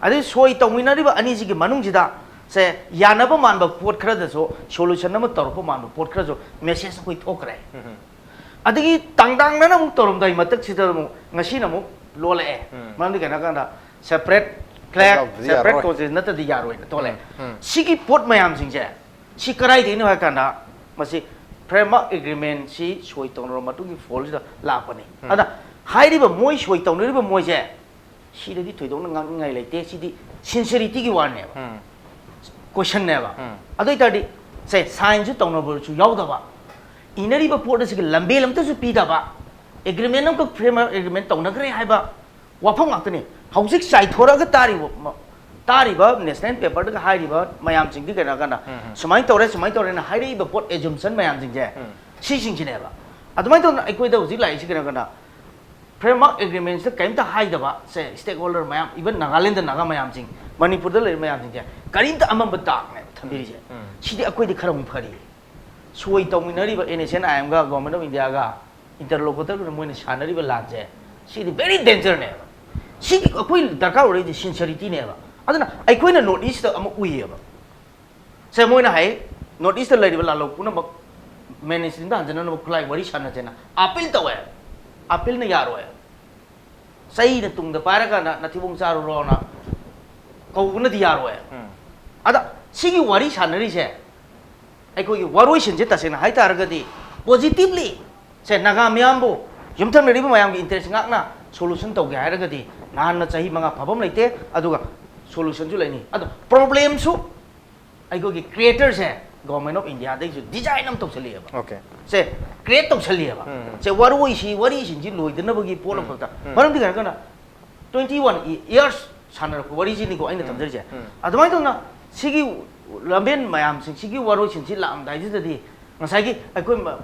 ꯑꯗꯩ ꯁꯣꯏ ꯇꯧꯃꯤꯟꯅꯔꯤꯕ ꯑꯅꯤꯁꯤꯒꯤ ꯃꯅꯨꯡꯁꯤꯗ ꯁꯦ ꯌꯥꯅꯕ ꯃꯥꯟꯕ ꯄꯣꯠ ꯈꯔꯗꯁꯨ ꯁꯣꯂꯨꯁꯟ ꯑꯃ ꯇꯧꯔꯛꯄ ꯃꯥꯟꯕ ꯄꯣꯠ ꯈꯔꯁꯨ ꯃꯦꯁꯦꯖ ꯑꯩꯈꯣꯏ ꯊꯣꯛꯈ꯭ꯔꯦ꯫ ꯎꯝ꯫ ꯑꯗꯒꯤ ꯇꯥꯡꯗꯥꯡꯅꯅ ꯑꯃꯨꯛ ꯇꯧꯔꯝꯗꯥꯏ ꯃꯊꯛꯁꯤꯗ ꯑꯃꯨꯛ ꯉꯁꯤꯅ ꯑꯃꯨꯛ ꯂꯣꯜꯂꯛꯑꯦ꯫ ꯎꯝ꯫ ꯃꯔꯝꯗꯤ ꯀꯩꯅꯣ ꯍꯥꯏ ꯀꯥꯟꯗ separate flag, ꯇꯧꯗ꯭ꯔꯗꯤ separate ꯌꯥꯔꯣꯏ꯫ constitution ꯅꯠꯇ꯭ꯔꯗꯤ ꯌꯥꯔꯣꯏꯅ ꯊꯣꯛꯂꯛꯑꯦ꯫ ꯎꯝ, ꯎꯝ꯫ ꯁꯤꯒꯤ ꯄꯣꯠ ꯃꯌꯥꯝꯁꯤꯡꯁꯦ ꯁꯤ ꯀꯗꯥꯏꯗꯒꯤꯅꯣ ꯍꯥꯏ ꯀꯥꯟꯗ ꯃꯁꯤ ꯐ꯭ꯔꯦꯝꯋꯥꯔꯛ ꯑꯦꯒ꯭ꯔꯤꯃꯦꯟꯁꯤ ꯁꯣꯏ ꯇꯧꯅꯔꯕ ꯃꯇꯨꯡꯒꯤ ꯐꯣꯜꯁꯤꯗ ꯂꯥꯛꯄꯅꯤ꯫ ꯎꯝ꯫ ꯑꯗ ꯍꯥꯏꯔꯤꯕ ꯃꯣꯏ ꯁꯣꯏ ꯇꯧꯅꯔꯤꯕ ꯃꯣꯏꯁꯦ ꯁꯤꯗꯗꯤ ꯊꯣꯏꯗꯣꯛꯅ ꯉꯥꯡꯅꯤꯡꯉꯥꯏ ꯂꯩꯇꯦ꯫ ꯁꯤꯗꯤ sincerity ꯒꯤ ꯋꯥꯅꯦꯕ, ꯎꯝ꯫ question ꯅꯦꯕ꯫ ꯎꯝ꯫ ꯑꯗꯨ ꯑꯣꯏꯇꯥꯔꯗꯤ ꯁꯦ ꯁꯥꯏꯟꯁꯨ ꯇꯧꯅꯕꯁꯨ ꯌꯥꯎꯗꯕ, ꯏꯅꯔꯤꯕ ꯄꯣꯠ ꯑꯁꯤꯒꯤ ꯂꯝꯕꯦꯜ ꯑꯝꯇꯁꯨ ꯄꯤꯗꯕ, ꯑꯦꯒ꯭ꯔꯤꯃꯦꯟ ꯑꯃꯈꯛ ꯐ꯭ꯔꯦꯝꯋꯥꯔꯛ ꯑꯦꯒ꯭ꯔꯤꯃꯦꯟ ꯇꯧꯅꯈ꯭ꯔꯦ ꯍꯥꯏꯕ ꯋꯥꯐꯝ ꯉꯥꯛꯇꯅꯤ꯫ ꯍꯧꯖꯤꯛ ꯆꯥꯏꯊꯣꯔꯛꯑꯒ ꯇꯥꯔꯤꯕ ꯃ-, ꯇꯥꯔꯤꯕ ꯅꯦꯁꯅꯦꯜ ꯄꯦꯄꯔꯗꯒ ꯍꯥꯏꯔꯤꯕ ꯃꯌꯥꯝꯁꯤꯡꯗꯤ ꯀꯩꯅꯣ ꯍꯥꯏ ꯀꯥꯟꯗ ꯎꯝ, ꯎꯝ꯫ ꯁꯨꯃꯥꯏꯅ ꯇꯧꯔꯦ, ꯁꯨꯃꯥꯏꯅ ꯇꯧꯔꯦꯅ ꯍꯥꯏꯔꯛꯏꯕ ꯄꯣꯠ, assumption ꯃꯌꯥꯝꯁꯤꯡꯁꯦ ꯎꯝ꯫ ꯁꯤꯁꯤꯡꯁꯤꯅꯦꯕ꯫ ꯑꯗꯨꯃꯥꯏꯅ ꯇꯧꯗꯅ ꯑꯩꯈꯣꯏꯗ ꯍꯧꯖꯤꯛ ꯂꯥꯛꯏꯁꯤ ꯀꯩꯅꯣ ꯍꯥꯏ ꯀꯥꯟꯗ ꯐ꯭ꯔꯦꯝꯋꯥꯔꯛ ꯑꯦꯒ꯭ꯔꯤꯃꯦꯟꯁꯤꯗ ꯀꯔꯤꯝꯇ ꯍꯥꯏꯗꯕ ꯁꯦ ꯁ꯭ꯇꯦꯛ ꯍꯣꯜꯗꯔ ꯃꯌꯥꯝ, even ꯅꯥꯒꯥꯂꯦꯟꯗ ꯅꯥꯒꯥ ꯃꯌꯥꯝꯁꯤꯡ, ꯃꯅꯤꯄꯨꯔꯗ ꯂꯩꯔꯤꯕ ꯃꯌꯥꯝꯁꯤꯡꯁꯦ ꯀꯔꯤꯝꯇ ꯑꯃꯝꯕ ꯗꯥꯛꯅꯦꯕ ꯊꯝꯕꯤꯔꯤꯁꯦ꯫ ꯎꯝ꯫ ꯁꯤꯗꯤ ꯑꯩꯈꯣꯏꯗꯤ ꯈꯔ ꯑꯃꯨꯛ ꯐꯔꯤ꯫ ꯁꯣꯏ ꯇꯧꯃꯤꯟꯅꯔꯤꯕ ꯑꯦꯟ ꯑꯦꯁ ꯑꯦꯟ ꯑꯥꯏ ꯑꯦꯝꯒ ꯒꯣꯔꯃꯦꯟ ꯑꯣꯐ ꯏꯟꯗꯤꯌꯥꯒ ꯏꯟꯇꯔꯂꯣꯀꯨꯇꯔꯗꯨꯅ ꯃꯣꯏꯅ ꯁꯥꯟꯅꯔꯤꯕ ꯂꯥꯟꯁꯦ ꯁꯤꯗꯤ very danger ꯅꯦꯕ꯫ ꯁꯤꯗꯤ ꯑꯩꯈꯣꯏ ꯗꯔꯀꯥꯔ ꯑꯣꯏꯔꯤꯁꯦ sincerity ꯅꯦꯕ꯫ ꯑꯗꯨꯅ ꯑꯩꯈꯣꯏꯅ ꯅꯣꯔꯠ ꯏꯁꯇ ꯑꯃ ꯎꯏꯌꯦꯕ꯫ ꯁꯦ ꯃꯣꯏꯅ ꯍꯥꯏ ꯅꯣꯔꯠ ꯏꯁꯇ ꯂꯩꯔꯤꯕ ꯂꯥꯂꯣꯡ ꯄꯨꯝꯅꯃꯛ ꯃꯦꯟ ꯁ꯭ꯇ꯭ꯔꯤꯝꯗ ꯍꯟꯖꯅꯅꯕ ꯈꯨꯠꯂꯥꯏ ꯋꯥꯔꯤ ꯁꯥꯟꯅꯁꯦꯅ ꯑꯥꯄꯤꯜ ꯇꯧꯋꯦ꯫ ꯑꯥꯄꯤꯜꯅ ꯌꯥꯔꯣꯏ꯫ ꯆꯩꯅ ꯇꯨꯡꯗ ꯄꯥꯏꯔꯀꯥꯟꯗ ꯅꯊꯤꯕꯣꯡ ꯆꯥꯔꯨꯔꯣꯅ ꯀꯧꯕꯅꯗꯤ ꯌꯥꯔꯣꯏ꯫ ꯎꯝ꯫ ꯑꯗ ꯁꯤꯒꯤ ꯋꯥꯔꯤ ꯁꯥꯟꯅꯔꯤꯁꯦ ꯑꯩꯈꯣꯏꯒꯤ ꯋꯥꯔꯣꯏꯁꯤꯟꯁꯦ ꯇꯁꯦꯡꯅ ꯍꯥꯏꯇꯥꯔꯒꯗꯤ positively ꯁꯦ, ꯅꯥꯒꯥ ꯃꯤꯌꯥꯝꯕꯨ, ꯌꯨꯝꯊꯪꯅꯔꯤꯕ ꯃꯌꯥꯝꯒꯤ interest ꯉꯥꯛꯅ solution ꯇꯧꯒꯦ ꯍꯥꯏꯔꯒꯗꯤ ꯅꯍꯥꯟꯅ ꯆꯍꯤ ꯃꯉꯥ ꯐꯕ ꯑꯃ ꯂꯩꯇꯦ, ꯑꯗꯨꯒ solutionꯁꯨ ꯂꯩꯅꯤ꯫ ꯑꯗꯣ problemꯁꯨ ꯑꯩꯈꯣꯏꯒꯤ creatorꯁꯦ Government of Indiaꯗꯒꯤꯁꯨ design ꯑꯃ ꯇꯧꯁꯜꯂꯤꯑꯕ꯫ Okay. ꯁꯦ, create ꯇꯧꯁꯜꯂꯤꯑꯕ꯫ ꯎꯝ. ꯁꯦ, ꯋꯥꯔꯣꯏꯁꯤ, ꯋꯥꯔꯤꯁꯤꯡꯁꯤ ꯂꯣꯏꯗꯅꯕꯒꯤ ꯄꯣꯠ ꯎꯝ. ꯑꯃꯈꯛꯇ꯫ ꯎꯝ. ꯃꯔꯝꯗꯤ ꯀꯩꯅꯣ ꯍꯥꯏꯔꯀꯥꯟꯗ twenty one years ꯁꯥꯟꯅꯔꯛꯄ ꯋꯥꯔꯤꯁꯤꯅꯤꯀꯣ ꯑꯩꯅ ꯎꯝ. ꯊꯝꯖꯔꯤꯁꯦ꯫ ꯎꯝ. ꯑꯗꯨꯃꯥꯏꯅ ꯇꯧꯅ ꯁꯤꯒꯤ ꯂꯝꯕꯦꯟ ꯃꯌꯥꯝꯁꯤꯡ, ꯁꯤꯒꯤ ꯋꯥꯔꯣꯏꯁꯤꯟꯁꯤ ꯂꯥꯛꯑꯝꯗꯥꯏꯁꯤꯗꯗꯤ ꯉꯁꯥꯏꯒꯤ ꯑꯩꯈꯣꯏ ꯃ-,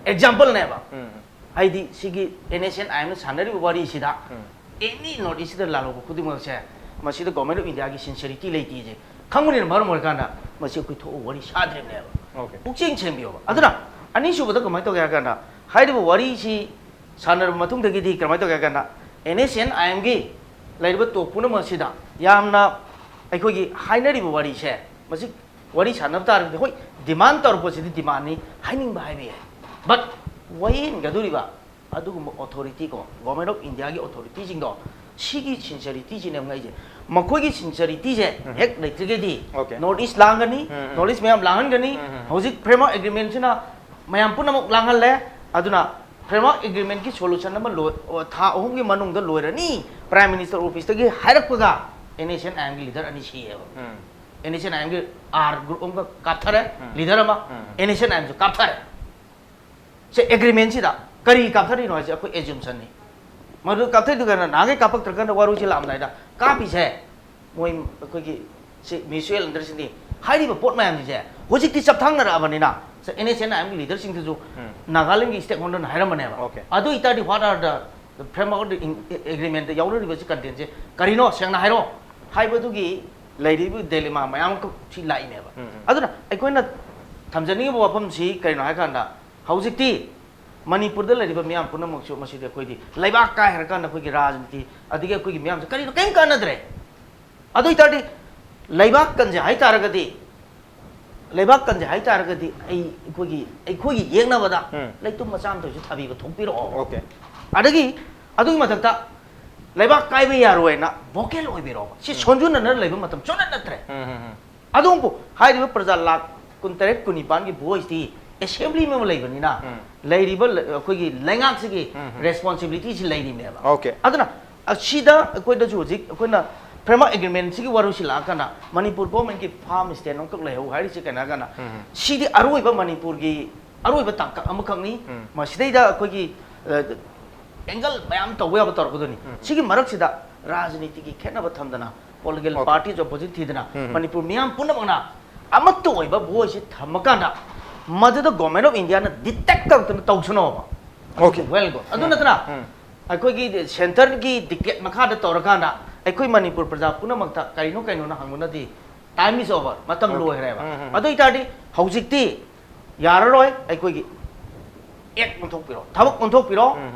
exampleꯅꯦꯕ꯫ ꯎꯝ. ꯍꯥꯏꯗꯤ ꯁꯤꯒꯤ NSCN-IMꯅ ꯁꯥꯟꯅꯔꯤꯕ ꯋꯥꯔꯤꯁꯤꯗ ꯎꯝ. any North Eastꯇ ꯂꯥꯜꯍꯧꯕ ꯈꯨꯗꯤꯡꯃꯛꯁꯦ ꯃꯁꯤꯗ Government of Indiaꯒꯤ sincerity ꯂꯩꯇꯦꯁꯦ ꯈꯪꯕꯅꯤꯅ ꯃꯔꯝ ꯑꯣꯏꯔꯀꯥꯟꯗ ꯃꯁꯤ ꯑꯩꯈꯣꯏ ꯊꯣꯛꯑ ꯋꯥꯔꯤ ꯁꯥꯗ꯭ꯔꯤꯕꯅꯦꯕ꯫ Okay. ꯄꯨꯛꯆꯦꯜ ꯁꯦꯡꯕꯤꯌꯣꯕ꯫ ꯑꯗꯨꯅ ꯑꯅꯤꯁꯨꯕꯗ ꯀꯃꯥꯏꯅ ꯇꯧꯒꯦ ꯍꯥꯏ ꯀꯥꯟꯗ ꯍꯥꯏꯔꯤꯕ ꯋꯥꯔꯤꯁꯤ ꯁꯥꯟꯅꯔꯕ ꯃꯇꯨꯡꯗꯒꯤꯗꯤ ꯀꯃꯥꯏꯅ ꯇꯧꯒꯦ ꯍꯥꯏ ꯀꯥꯟꯗ NSCN-IMꯒꯤ ꯂꯩꯔꯤꯕ top ꯄꯨꯝꯅꯃꯛ ꯑꯁꯤꯗ ꯌꯥꯝꯅ ꯑꯩꯈꯣꯏꯒꯤ ꯍꯥꯏꯅꯔꯤꯕ ꯋꯥꯔꯤꯁꯦ, ꯃꯁꯤ ꯋꯥꯔꯤ ꯁꯥꯟꯅꯕ ꯇꯥꯔꯒꯗꯤ, ꯍꯣꯏ, demand ꯇꯧꯔꯛꯄꯁꯤꯗꯤ demandꯅꯤ, ꯍꯥꯏꯅꯤꯡꯕ ꯍꯥꯏꯕ ꯌꯥꯏ, but ꯋꯥꯌꯦꯟꯒꯗꯧꯔꯤꯕ ꯑꯗꯨꯒꯨꯝꯕ authority ꯀꯣ, Government of Indiaꯒꯤ authorityꯁꯤꯡꯗꯣ, ꯁꯤꯒꯤ sincerityꯁꯤꯅꯦꯕ ꯉꯛꯏꯁꯦ꯫ ꯃꯈꯣꯏꯒꯤ sincerityꯁꯦ ꯎꯝ. ꯍꯦꯛ ꯂꯩꯇ꯭ꯔꯒꯗꯤ Okay. North East ꯂꯥꯡꯒꯅꯤ, ꯎꯝ, ꯎꯝ. North East ꯃꯌꯥꯝ ꯂꯥꯡꯍꯟꯒꯅꯤ꯫ ꯎꯝ, ꯎꯝ. ꯍꯧꯖꯤꯛ framework agreementꯁꯤꯅ ꯃꯌꯥꯝ ꯄꯨꯝꯅꯃꯛ ꯂꯥꯡꯍꯜꯂꯦ꯫ ꯑꯗꯨꯅ framework agreementꯀꯤ solution ꯑꯃ ꯂꯣꯏ-, ꯑꯣ, ꯊꯥ ꯑꯍꯨꯝꯒꯤ ꯃꯅꯨꯡꯗ ꯂꯣꯏꯔꯅꯤ, Prime Minister officeꯇꯒꯤ ꯍꯥꯏꯔꯛꯄꯒ NSCN-IMꯒꯤ leader ꯑꯅꯤ ꯁꯤꯌꯦꯕ꯫ ꯎꯝ. NSCN-IMꯒꯤ R group ꯑꯃꯒ ꯀꯥꯞꯊꯔꯦ, ꯎꯝ. leader ꯑꯃ, ꯎꯝ. NSCN-IMꯁꯨ ꯀꯥꯞꯊꯔꯦ꯫ ꯁꯦ, agreementꯁꯤꯗ ꯀꯔꯤ ꯀꯥꯞꯊꯔꯤꯅꯣ ꯍꯥꯏꯁꯦ ꯑꯩꯈꯣꯏ assumptionꯅꯤ꯫ ꯃꯗꯨ ꯀꯥꯞꯊꯔꯤꯗꯨ ꯀꯩꯅꯣ, ꯅꯍꯥꯟꯒꯩ ꯀꯥꯞꯄꯛꯇ꯭ꯔꯀꯥꯟꯗ ꯋꯥꯔꯣꯏꯁꯤ ꯂꯥꯛꯑꯝꯗꯥꯏꯗ ꯀꯥꯞꯄꯤꯁꯦ, ꯃꯣꯏ ꯑꯩꯈꯣꯏꯒꯤ ꯁꯤ mutual understanding ꯍꯥꯏꯔꯤꯕ ꯄꯣꯠ ꯃꯌꯥꯝꯁꯤꯡꯁꯦ ꯍꯧꯖꯤꯛꯇꯤ ꯆꯞꯊꯥꯡꯅꯔꯛꯑꯕꯅꯤꯅ, ꯁꯦ, NSCN-IMꯒꯤ leaderꯁꯤꯡꯗꯨꯁꯨ ꯎꯝ. ꯅꯥꯒꯥꯂꯦꯟꯒꯤ stakeholderꯅ ꯍꯥꯏꯔꯝꯕꯅꯦꯕ꯫ Okay. ꯑꯗꯨ ꯑꯣꯏꯇꯥꯔꯗꯤ what are the framework agreementꯇ ꯌꯥꯎꯅꯔꯤꯕꯁꯤ contentꯁꯦ ꯀꯔꯤꯅꯣ ꯁꯦꯡꯅ ꯍꯥꯏꯔꯣ ꯍꯥꯏꯕꯗꯨꯒꯤ ꯂꯩꯔꯤꯕ dilemma ꯃꯌꯥꯝ ꯑꯃ ꯁꯤ ꯂꯥꯛꯏꯅꯦꯕ꯫ ꯎꯝ, ꯎꯝ. ꯑꯗꯨꯅ ꯑꯩꯈꯣꯏꯅ ꯊꯝꯖꯅꯤꯡꯉꯤꯕ ꯋꯥꯐꯝꯁꯤ ꯀꯔꯤꯅꯣ ꯍꯥꯏ ꯀꯥꯟꯗ, ꯍꯧꯖꯤꯛꯇꯤ ꯃꯅꯤꯄꯨꯔꯗ ꯂꯩꯔꯤꯕ ꯃꯤꯌꯥꯝ ꯄꯨꯝꯅꯃꯛꯁꯨ ꯃꯁꯤꯗꯤ ꯑꯩꯈꯣꯏꯗꯤ ꯂꯩꯕꯥꯛ ꯀꯥꯏ ꯍꯥꯏꯔ ꯀꯥꯟꯗ ꯑꯩꯈꯣꯏꯒꯤ ꯔꯥꯖꯅꯤꯇꯤ ꯑꯗꯒꯤ ꯑꯩꯈꯣꯏꯒꯤ ꯃꯤꯌꯥꯝꯁꯦ ꯀꯔꯤꯅꯣ ꯀꯔꯤꯝ ꯀꯥꯟꯅꯗ꯭ꯔꯦ꯫ ꯑꯗꯨ ꯑꯣꯏꯇꯥꯔꯗꯤ ꯂꯩꯕꯥꯛ ꯀꯟꯁꯦ ꯍꯥꯏ ꯇꯥꯔꯒꯗꯤ, ꯂꯩꯕꯥꯛ ꯀꯟꯁꯦ ꯍꯥꯏ ꯇꯥꯔꯒꯗꯤ ꯑꯩ, ꯑꯩꯈꯣꯏꯒꯤ, ꯑꯩꯈꯣꯏꯒꯤ ꯌꯦꯛꯅꯕꯗ ꯎꯝ. ꯂꯩꯇꯨꯝ ꯃꯆꯥ ꯑꯃꯇ ꯑꯣꯏꯔꯁꯨ ꯊꯥꯕꯤꯕ ꯊꯣꯛꯄꯤꯔꯛꯑꯣ꯫ Okay. ꯑꯗꯒꯤ ꯑꯗꯨꯒꯤ ꯃꯊꯛꯇ ꯂꯩꯕꯥꯛ ꯀꯥꯏꯕ ꯌꯥꯔꯣꯏꯅ vocal ꯑꯣꯏꯕꯤꯔꯛꯑꯣ꯫ ꯁꯤ ꯎꯝ. ꯁꯣꯟꯖꯨꯅꯅ ꯂꯩꯕ ꯃꯇꯝ ꯁꯨꯡꯅꯠ ꯅꯠꯇ꯭ꯔꯦ꯫ ꯎꯝ, ꯎꯝ, ꯎꯝ. ꯑꯗꯨꯕꯨ ꯍꯥꯏꯔꯤꯕ ꯄ꯭ꯔꯖꯥ ꯂꯥꯈ ꯀꯨꯟꯇꯔꯦꯠ ꯀꯨꯟꯅꯤꯄꯥꯟꯒꯤ voiceꯇꯤ ꯑꯦꯁꯦꯝꯕ꯭ꯂꯤ ꯑꯃ ꯂꯩꯕꯅꯤꯅ, ꯂꯩꯔꯤꯕ ꯂ- ꯑꯩꯈꯣꯏꯒꯤ ꯂꯩꯉꯥꯛꯁꯤꯒꯤ ꯔꯦꯁꯄꯣꯟꯁꯤꯕꯤꯂꯤꯇꯤꯁꯤ ꯂꯩꯔꯤꯅꯦꯕ꯫ Okay. ꯑꯗꯨꯅ ꯑꯁꯤꯗ ꯑꯩꯈꯣꯏꯗꯁꯨ ꯍꯧꯖꯤꯛ ꯑꯩꯈꯣꯏꯅ ꯐ꯭ꯔꯦꯝꯋꯥꯔꯛ ꯑꯦꯒ꯭ꯔꯤꯃꯦꯟꯁꯤꯒꯤ ꯋꯥꯔꯨꯁꯤ ꯂꯥꯛꯑꯀꯥꯟꯗ ꯃꯅꯤꯄꯨꯔ ꯒꯣꯔꯃꯦꯟꯒꯤ ꯐꯥꯔꯝ ꯁ꯭ꯇꯦꯟ ꯑꯃꯈꯛ ꯂꯩꯍꯧ ꯍꯥꯏꯔꯤꯁꯤ ꯀꯩꯅꯣ ꯍꯥꯏꯔꯀꯥꯟꯗ, ꯁꯤꯗꯤ ꯑꯔꯣꯏꯕ ꯃꯅꯤꯄꯨꯔꯒꯤ ꯑꯔꯣꯏꯕ ꯇꯥꯡꯀꯛ ꯑꯃꯈꯛꯅꯤ꯫ ꯃꯁꯤꯗꯩꯗ ꯑꯩꯈꯣꯏꯒꯤ ꯑꯦꯡꯒꯜ ꯃꯌꯥꯝ ꯇꯧꯕ ꯌꯥꯕ ꯇꯧꯔꯛꯀꯗꯣꯏꯅꯤ꯫ ꯁꯤꯒꯤ ꯃꯔꯛꯁꯤꯗ ꯔꯥꯖꯅꯤꯇꯤꯒꯤ ꯈꯦꯠꯅꯕ ꯊꯝꯗꯅ, ꯄꯣꯂꯤꯇꯤꯀꯦꯜ Okay. ꯄꯥꯔꯇꯤꯁ ꯑꯣꯄꯣꯖꯤꯠ ꯊꯤꯗꯅ, ꯃꯅꯤꯄꯨꯔ ꯃꯤꯌꯥꯝ ꯄꯨꯝꯅꯃꯛꯅ ꯑꯃꯠꯇ ꯑꯣꯏꯕ ꯚꯣꯏꯁꯁꯤ ꯊꯝꯃꯀꯥꯟꯗ ꯃꯗꯨꯗ ꯒꯣꯔꯃꯦꯟ ꯑꯣꯐ ꯏꯟꯗꯤꯌꯥꯅ ꯗꯤꯇꯦꯛ ꯇꯧꯗꯅ ꯇꯧꯁꯅꯣꯕ꯫ Okay. Well, good. ꯑꯗꯨ ꯅꯠꯇꯅ ꯑꯩꯈꯣꯏꯒꯤ ꯁꯦꯟꯇꯔꯒꯤ ꯗꯤꯛꯇꯦꯠ ꯃꯈꯥꯗ ꯇꯧꯔꯀꯥꯟꯗ ꯑꯩꯈꯣꯏ ꯃꯅꯤꯄꯨꯔ ꯄ꯭ꯔꯖꯥ ꯄꯨꯝꯅꯃꯛꯇ ꯀꯔꯤꯅꯣ ꯀꯩꯅꯣꯅ ꯍꯪꯕꯅꯗꯤ, time is over, ꯃꯇꯝ ꯂꯣꯏꯈ꯭ꯔꯦꯕ꯫ ꯑꯗꯨ ꯑꯣꯏꯇꯥꯔꯗꯤ ꯍꯧꯖꯤꯛꯇꯤ ꯌꯥꯔꯔꯣꯏ꯫ ꯑꯩꯈꯣꯏꯒꯤ ꯑꯦꯛ ꯑꯣꯟꯊꯣꯛꯄꯤꯔꯣ, ꯊꯕꯛ ꯑꯣꯟꯊꯣꯛꯄꯤꯔꯣ꯫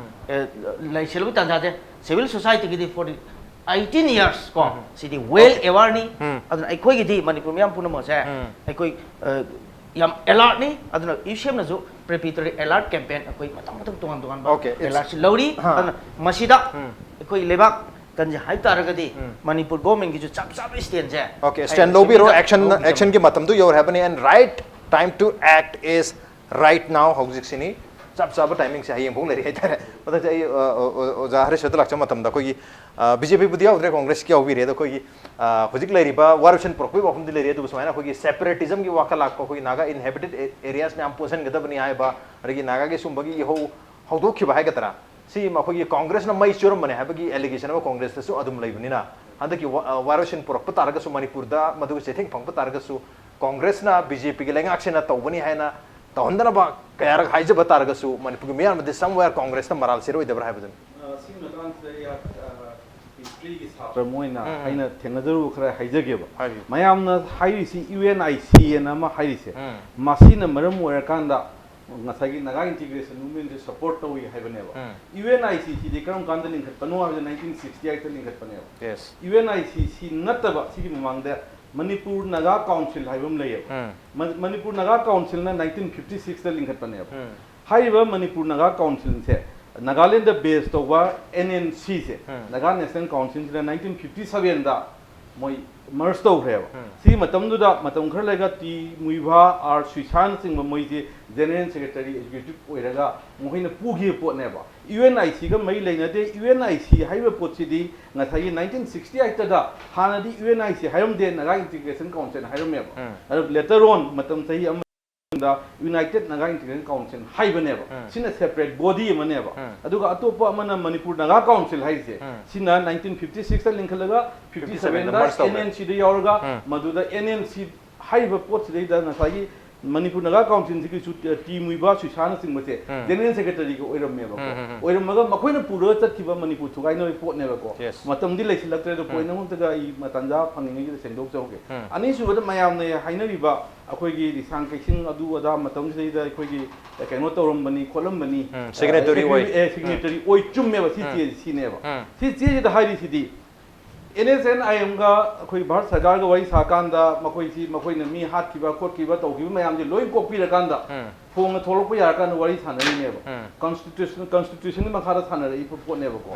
ꯑꯦ, ꯂꯩꯁꯤꯜꯂꯨꯕꯒꯤ ꯇꯥꯟꯖꯥꯁꯦ꯫ ꯁꯤꯚꯤꯜ ꯁꯣꯁꯥꯏꯇꯤꯒꯤꯗꯤ ꯐꯣꯔ ꯑꯩꯠꯇꯤꯟ ꯌꯔꯁ ꯀꯣ, ꯁꯤꯗꯤ ꯋꯦꯜ ꯑꯦꯋꯥꯔꯅꯤ꯫ ꯑꯗꯨꯅ ꯑꯩꯈꯣꯏꯒꯤꯗꯤ ꯃꯅꯤꯄꯨꯔ ꯃꯤꯌꯥꯝ ꯄꯨꯝꯅꯃꯛꯁꯦ ꯑꯩꯈꯣꯏ ꯑ, ꯌꯥꯝ ꯑꯦꯂꯥꯔꯠꯅꯤ꯫ ꯑꯗꯨꯅ ꯏꯁꯦꯝꯅꯁꯨ ꯄ꯭ꯔꯤꯄꯦꯇꯣꯔꯤ ꯑꯦꯂꯥꯔꯠ ꯀꯦꯝꯄꯦꯟ ꯑꯩꯈꯣꯏ ꯃꯊꯪ ꯃꯊꯪ ꯇꯣꯉꯥꯟ ꯇꯣꯉꯥꯟꯕ Okay, it's- ꯑꯦꯂꯥꯔꯠꯁꯤ ꯂꯧꯔꯤ꯫ ꯍꯥ. ꯑꯗꯨꯅ ꯃꯁꯤꯗ ꯑꯩꯈꯣꯏ ꯂꯩꯕꯥꯛ ꯀꯟꯁꯦ ꯍꯥꯏꯕ ꯇꯥꯔꯒꯗꯤ ꯃꯅꯤꯄꯨꯔ ꯒꯣꯔꯃꯦꯟꯒꯤꯁꯨ ꯆꯞ ꯆꯥꯕ ꯁ꯭ꯇꯦꯟꯁꯦ Okay, stand ꯂꯧꯕꯤꯔꯣ꯫ Action, actionꯒꯤ ꯃꯇꯝꯗꯨ ꯌꯧꯔꯦ ꯍꯥꯏꯕꯅꯤ, and right time to act is right now. ꯍꯧꯖꯤꯛꯁꯤꯅꯤ, ꯆꯞ ꯆꯥꯕ ꯇꯥꯏꯃꯤꯡꯁꯦ ꯍꯌꯦꯡꯐꯥꯎ ꯂꯩꯔꯤ ꯍꯥꯏꯇꯥꯔꯦ꯫ ꯃꯊꯛꯁꯦ ꯑꯩ ꯑ, ꯑ, ꯑ, ꯑꯣꯖꯥ ꯍꯔꯤꯁ ꯍꯣꯏꯗ ꯂꯥꯛꯆꯕ ꯃꯇꯝꯗ ꯑꯩꯈꯣꯏꯒꯤ ꯕꯤ ꯖꯦ ꯄꯤꯕꯨꯗꯤ ꯌꯥꯎꯗ꯭ꯔꯦ, ꯀꯣꯡꯒ꯭ꯔꯦꯁꯀꯤ ꯌꯥꯎꯕꯤꯔꯦ꯫ ꯑꯗꯣ ꯑꯩꯈꯣꯏꯒꯤ ꯑ, ꯍꯧꯖꯤꯛ ꯂꯩꯔꯤꯕ ꯋꯥꯔꯣꯏꯁꯤꯟ ꯄꯨꯔꯛꯄꯒꯤ ꯋꯥꯐꯝꯗꯤ ꯂꯩꯔꯤ꯫ ꯑꯗꯨꯕꯨ ꯁꯨꯃꯥꯏꯅ ꯑꯩꯈꯣꯏꯒꯤ ꯁꯦꯄꯔꯦꯇꯤꯖꯝꯒꯤ ꯋꯥꯈꯜ ꯂꯥꯛꯄ, ꯑꯩꯈꯣꯏꯒꯤ ꯅꯥꯒꯥ ꯏꯟꯍꯦꯕꯤꯇꯦꯠ ꯑꯦꯔꯤꯌꯥꯁ ꯃꯌꯥꯝ ꯄꯨꯟꯁꯤꯟꯒꯗꯕꯅꯤ ꯍꯥꯏꯕ, ꯑꯗꯒꯤ ꯅꯥꯒꯥꯒꯤ ꯁꯨꯝꯕꯒꯤ ꯏꯍꯧ ꯍꯧꯗꯣꯛꯈꯤꯕ ꯍꯥꯏꯒꯗ꯭ꯔꯥ, ꯁꯤ ꯑꯩꯈꯣꯏꯒꯤ ꯀꯣꯡꯒ꯭ꯔꯦꯁꯅ ꯃꯩ ꯆꯨꯔꯝꯕꯅꯦ ꯍꯥꯏꯕꯒꯤ ꯑꯦꯂꯤꯒꯦꯁꯟ ꯑꯃ ꯀꯣꯡꯒ꯭ꯔꯦꯁꯇꯁꯨ ꯑꯗꯨꯝ ꯂꯩꯕꯅꯤꯅ, ꯍꯟꯗꯛꯀꯤ ꯋꯥ-, ꯑ, ꯋꯥꯔꯣꯏꯁꯤꯟ ꯄꯨꯔꯛꯄ ꯇꯥꯔꯒꯁꯨ, ꯃꯅꯤꯄꯨꯔꯗ ꯃꯗꯨꯒꯤ ꯆꯩꯊꯦꯡ ꯐꯪꯕ ꯇꯥꯔꯒꯁꯨ, ꯀꯣꯡꯒ꯭ꯔꯦꯁꯅ ꯕꯤ ꯖꯦ ꯄꯤꯒꯤ ꯂꯩꯉꯥꯛꯁꯤꯅ ꯇꯧꯕꯅꯤ ꯍꯥꯏꯅ ꯇꯧꯍꯟꯗꯅꯕ ꯀꯌꯥꯔꯛ ꯍꯥꯏꯖꯕ ꯇꯥꯔꯒꯁꯨ, ꯃꯅꯤꯄꯨꯔꯒꯤ ꯃꯤꯌꯥꯝꯅꯗꯤ somewhere ꯀꯣꯡꯒ꯭ꯔꯦꯁꯅ ꯃꯔꯥꯜ ꯁꯤꯔꯣꯏꯗꯕ꯭ꯔꯥ ꯍꯥꯏꯕꯗꯨꯅꯤ꯫ ꯑ, ꯁꯤꯒꯤ ꯃꯇꯥꯡꯁꯤꯗ ꯑꯩꯍꯥꯛ, ꯑ, ꯍꯤꯁꯇ꯭ꯔꯤꯒꯤ ꯁꯥꯇ꯭ꯔ ꯑꯃ ꯑꯣꯏꯅ ꯑꯩꯅ ꯊꯦꯡꯅꯖꯔꯨꯕ ꯈꯔ ꯍꯥꯏꯖꯒꯦꯕ꯫ ꯍꯥꯏꯕꯤꯌꯨ꯫ ꯃꯌꯥꯝꯅ ꯍꯥꯏꯔꯤꯁꯤ ꯌꯨ ꯑꯦꯟ ꯑꯥꯏ ꯁꯤ ꯑꯅ ꯑꯃ ꯍꯥꯏꯔꯤꯁꯦ, ꯃꯁꯤꯅ ꯃꯔꯝ ꯑꯣꯏꯔꯀꯥꯟꯗ ꯉꯁꯥꯏꯒꯤ ꯅꯥꯒꯥ ꯏꯟꯇꯤꯒ꯭ꯔꯦꯁꯟ ꯃꯨꯚꯃꯦꯟꯁꯦ ꯁꯄꯣꯔꯠ ꯇꯧꯏ ꯍꯥꯏꯕꯅꯦꯕ꯫ ꯌꯨ ꯑꯦꯟ ꯑꯥꯏ ꯁꯤ ꯁꯤꯗꯤ ꯀꯔꯝ ꯀꯥꯟꯗ ꯂꯤꯡꯈꯠꯄꯅꯣ ꯍꯥꯏꯕꯗ ꯅꯥꯏꯟꯇꯤꯟ ꯁꯤꯛꯁꯇꯤ ꯑꯩꯠꯇ ꯂꯤꯡꯈꯠꯄꯅꯦꯕ꯫ Yes. U N I C ꯁꯤ ꯅꯠꯇꯕ ꯁꯤꯒꯤ ꯃꯃꯥꯡꯗ ꯃꯅꯤꯄꯨꯔ ꯅꯥꯒꯥ ꯀꯥꯎꯟꯁꯤꯜ ꯍꯥꯏꯕ ꯑꯃ ꯂꯩꯌꯦꯕ꯫ ꯃ-, ꯃꯅꯤꯄꯨꯔ ꯅꯥꯒꯥ ꯀꯥꯎꯟꯁꯤꯜꯅ ꯅꯥꯏꯟꯇꯤꯟ ꯐꯤꯐꯇꯤ ꯁꯤꯛꯁꯇ ꯂꯤꯡꯈꯠꯄꯅꯦꯕ꯫ ꯍꯥꯏꯔꯤꯕ ꯃꯅꯤꯄꯨꯔ ꯅꯥꯒꯥ ꯀꯥꯎꯟꯁꯤꯜꯁꯦ ꯅꯥꯒꯥꯂꯦꯟꯗ ꯕꯦꯁ ꯇꯧꯕ ꯑꯦꯟ ꯑꯦꯟ ꯁꯤꯁꯦ, ꯅꯥꯒꯥ ꯅꯦꯁꯅꯦꯜ ꯀꯥꯎꯟꯁꯤꯜꯁꯤꯅ ꯅꯥꯏꯟꯇꯤꯟ ꯐꯤꯐꯇꯤ ꯁꯚꯦꯟꯗ ꯃꯣꯏ ꯃꯔꯖ ꯇꯧꯈ꯭ꯔꯦꯕ꯫ ꯁꯤꯒꯤ ꯃꯇꯝꯗꯨꯗ ꯃꯇꯝ ꯈꯔ ꯂꯩꯔꯒ ꯇꯤ ꯃꯨꯏꯚꯥ, ꯑꯥꯔ ꯁꯨꯏꯁꯥꯅꯆꯤꯡꯕ ꯃꯣꯏꯁꯦ ꯖꯦꯅꯔꯦꯜ ꯁꯦꯀ꯭ꯔꯦꯇꯔꯤ ꯑꯦꯛꯖꯤꯀ꯭ꯌꯨꯇꯤꯚ ꯑꯣꯏꯔꯒ ꯃꯈꯣꯏꯅ ꯄꯨꯈꯤꯕ ꯄꯣꯠꯅꯦꯕ꯫ ꯌꯨ ꯑꯦꯟ ꯑꯥꯏ ꯁꯤꯒ ꯃꯔꯤ ꯂꯩꯅꯗꯦ꯫ ꯌꯨ ꯑꯦꯟ ꯑꯥꯏ ꯁꯤ ꯍꯥꯏꯔꯤꯕ ꯄꯣꯠꯁꯤꯗꯤ ꯉꯁꯥꯏꯒꯤ ꯅꯥꯏꯟꯇꯤꯟ ꯁꯤꯛꯁꯇꯤ ꯑꯩꯠꯇꯗ ꯍꯥꯟꯅꯗꯤ ꯌꯨ ꯑꯦꯟ ꯑꯥꯏ ꯁꯤ ꯍꯥꯏꯔꯝꯗꯦ, ꯅꯥꯒꯥ ꯏꯟꯇꯤꯒ꯭ꯔꯦꯁꯟ ꯀꯥꯎꯟꯁꯤꯜ ꯍꯥꯏꯔꯝꯃꯦꯕ꯫ ꯑꯗꯨ ꯂꯦꯇꯔ ꯑꯣꯟ ꯃꯇꯝ ꯆꯍꯤ ꯑꯃ ꯃꯇꯨꯡꯗ ꯌꯨꯅꯥꯏꯇꯦꯗ ꯅꯥꯒꯥ ꯏꯟꯇꯤꯒ꯭ꯔꯦꯁꯟ ꯀꯥꯎꯟꯁꯤꯜ ꯍꯥꯏꯕꯅꯦꯕ꯫ ꯁꯤꯅ ꯁꯦꯄꯔꯦꯠ ꯕꯣꯗꯤ ꯑꯃꯅꯦꯕ꯫ ꯑꯗꯨꯒ ꯑꯇꯣꯞꯄ ꯑꯃꯅ ꯃꯅꯤꯄꯨꯔ ꯅꯥꯒꯥ ꯀꯥꯎꯟꯁꯤꯜ ꯍꯥꯏꯔꯤꯁꯦ꯫ ꯁꯤꯅ ꯅꯥꯏꯟꯇꯤꯟ ꯐꯤꯐꯇꯤ ꯁꯤꯛꯁꯇ ꯂꯤꯡꯈꯠꯂꯒ ꯐꯤꯐꯇꯤ ꯁꯚꯦꯟꯗ ꯑꯦꯟ ꯑꯦꯟ ꯁꯤꯗ ꯌꯥꯎꯔꯒ ꯃꯗꯨꯗ ꯑꯦꯟ ꯑꯦꯟ ꯁꯤ ꯍꯥꯏꯔꯤꯕ ꯄꯣꯠꯁꯤꯗꯩꯗ ꯉꯁꯥꯏꯒꯤ ꯃꯅꯤꯄꯨꯔ ꯅꯥꯒꯥ ꯀꯥꯎꯟꯁꯤꯜꯁꯤꯒꯤꯁꯨ ꯇꯤ ꯃꯨꯏꯕꯥ ꯁꯨꯏꯁꯥꯅꯆꯤꯡꯕꯁꯦ ꯖꯦꯅꯔꯦꯜ ꯁꯦꯀ꯭ꯔꯦꯇꯔꯤꯒ ꯑꯣꯏꯔꯝꯃꯦꯕꯀꯣ꯫ ꯑꯣꯏꯔꯝꯃꯒ ꯃꯈꯣꯏꯅ ꯄꯨꯔꯒ ꯆꯠꯈꯤꯕ ꯃꯅꯤꯄꯨꯔ ꯊꯨꯒꯥꯏꯅꯕꯒꯤ ꯄꯣꯠꯅꯦꯕꯀꯣ꯫ ꯃꯇꯝꯗꯤ ꯂꯩꯁꯤꯜꯂꯛꯇ꯭ꯔꯦ, ꯑꯗꯣ ꯄꯣꯏꯟ ꯑꯃꯈꯛꯇꯒ ꯑꯩ ꯃꯇꯥꯟꯖꯥ ꯐꯪꯉꯤꯉꯩꯁꯤꯗ ꯁꯦꯡꯗꯣꯛꯆꯍꯧꯒꯦ꯫ ꯑꯅꯤꯁꯨꯕꯗ ꯃꯌꯥꯝꯅ ꯍꯥꯏꯅꯔꯤꯕ ꯑꯩꯈꯣꯏꯒꯤ ꯂꯤꯁꯥꯡ ꯀꯩꯁꯤꯡ ꯑꯗꯨ ꯑꯗꯥ ꯃꯇꯝꯁꯤꯗꯩꯗ ꯑꯩꯈꯣꯏꯒꯤ ꯀꯩꯅꯣ ꯇꯧꯔꯝꯕꯅꯤ ꯈꯣꯠꯂꯝꯕꯅꯤ, ꯁꯤꯒꯅꯦꯇꯔꯤ ꯑꯣꯏ꯫ ꯑꯦ, ꯁꯤꯒꯅꯦꯇꯔꯤ ꯑꯣꯏ, ꯆꯨꯝꯃꯦꯕ꯫ ꯁꯤ ꯆꯦꯁꯤ ꯁꯤꯅꯦꯕ꯫ ꯁꯤ ꯆꯦꯁꯤꯗ ꯍꯥꯏꯔꯤꯁꯤꯗꯤ ꯑꯦꯟ ꯑꯦꯁ ꯑꯦꯟ ꯑꯥꯏ ꯑꯦꯝꯒ ꯑꯩꯈꯣꯏ ꯚꯥꯔꯠ ꯁꯔꯀꯥꯔꯒ ꯋꯥꯔꯤ ꯁꯥꯀꯥꯟꯗ ꯃꯈꯣꯏꯁꯤ, ꯃꯈꯣꯏꯅ ꯃꯤ ꯍꯥꯠꯈꯤꯕ ꯈꯣꯠꯈꯤꯕ ꯇꯧꯈꯤꯕ ꯃꯌꯥꯝꯁꯦ ꯂꯣꯏ ꯀꯣꯛꯄꯤꯔꯀꯥꯟꯗ ꯐꯣꯡꯅ ꯊꯣꯛꯂꯛꯄ ꯌꯥꯔꯀꯥꯟꯗ ꯋꯥꯔꯤ ꯁꯥꯟꯅꯔꯤꯅꯦꯕ꯫ ꯀꯟꯁꯇꯤꯇ꯭ꯌꯨꯁꯟ, ꯀꯟꯁꯇꯤꯇ꯭ꯌꯨꯁꯟꯒꯤ ꯃꯈꯥꯗ ꯁꯥꯟꯅꯔꯛꯏꯕ ꯄꯣꯠꯅꯦꯕꯀꯣ꯫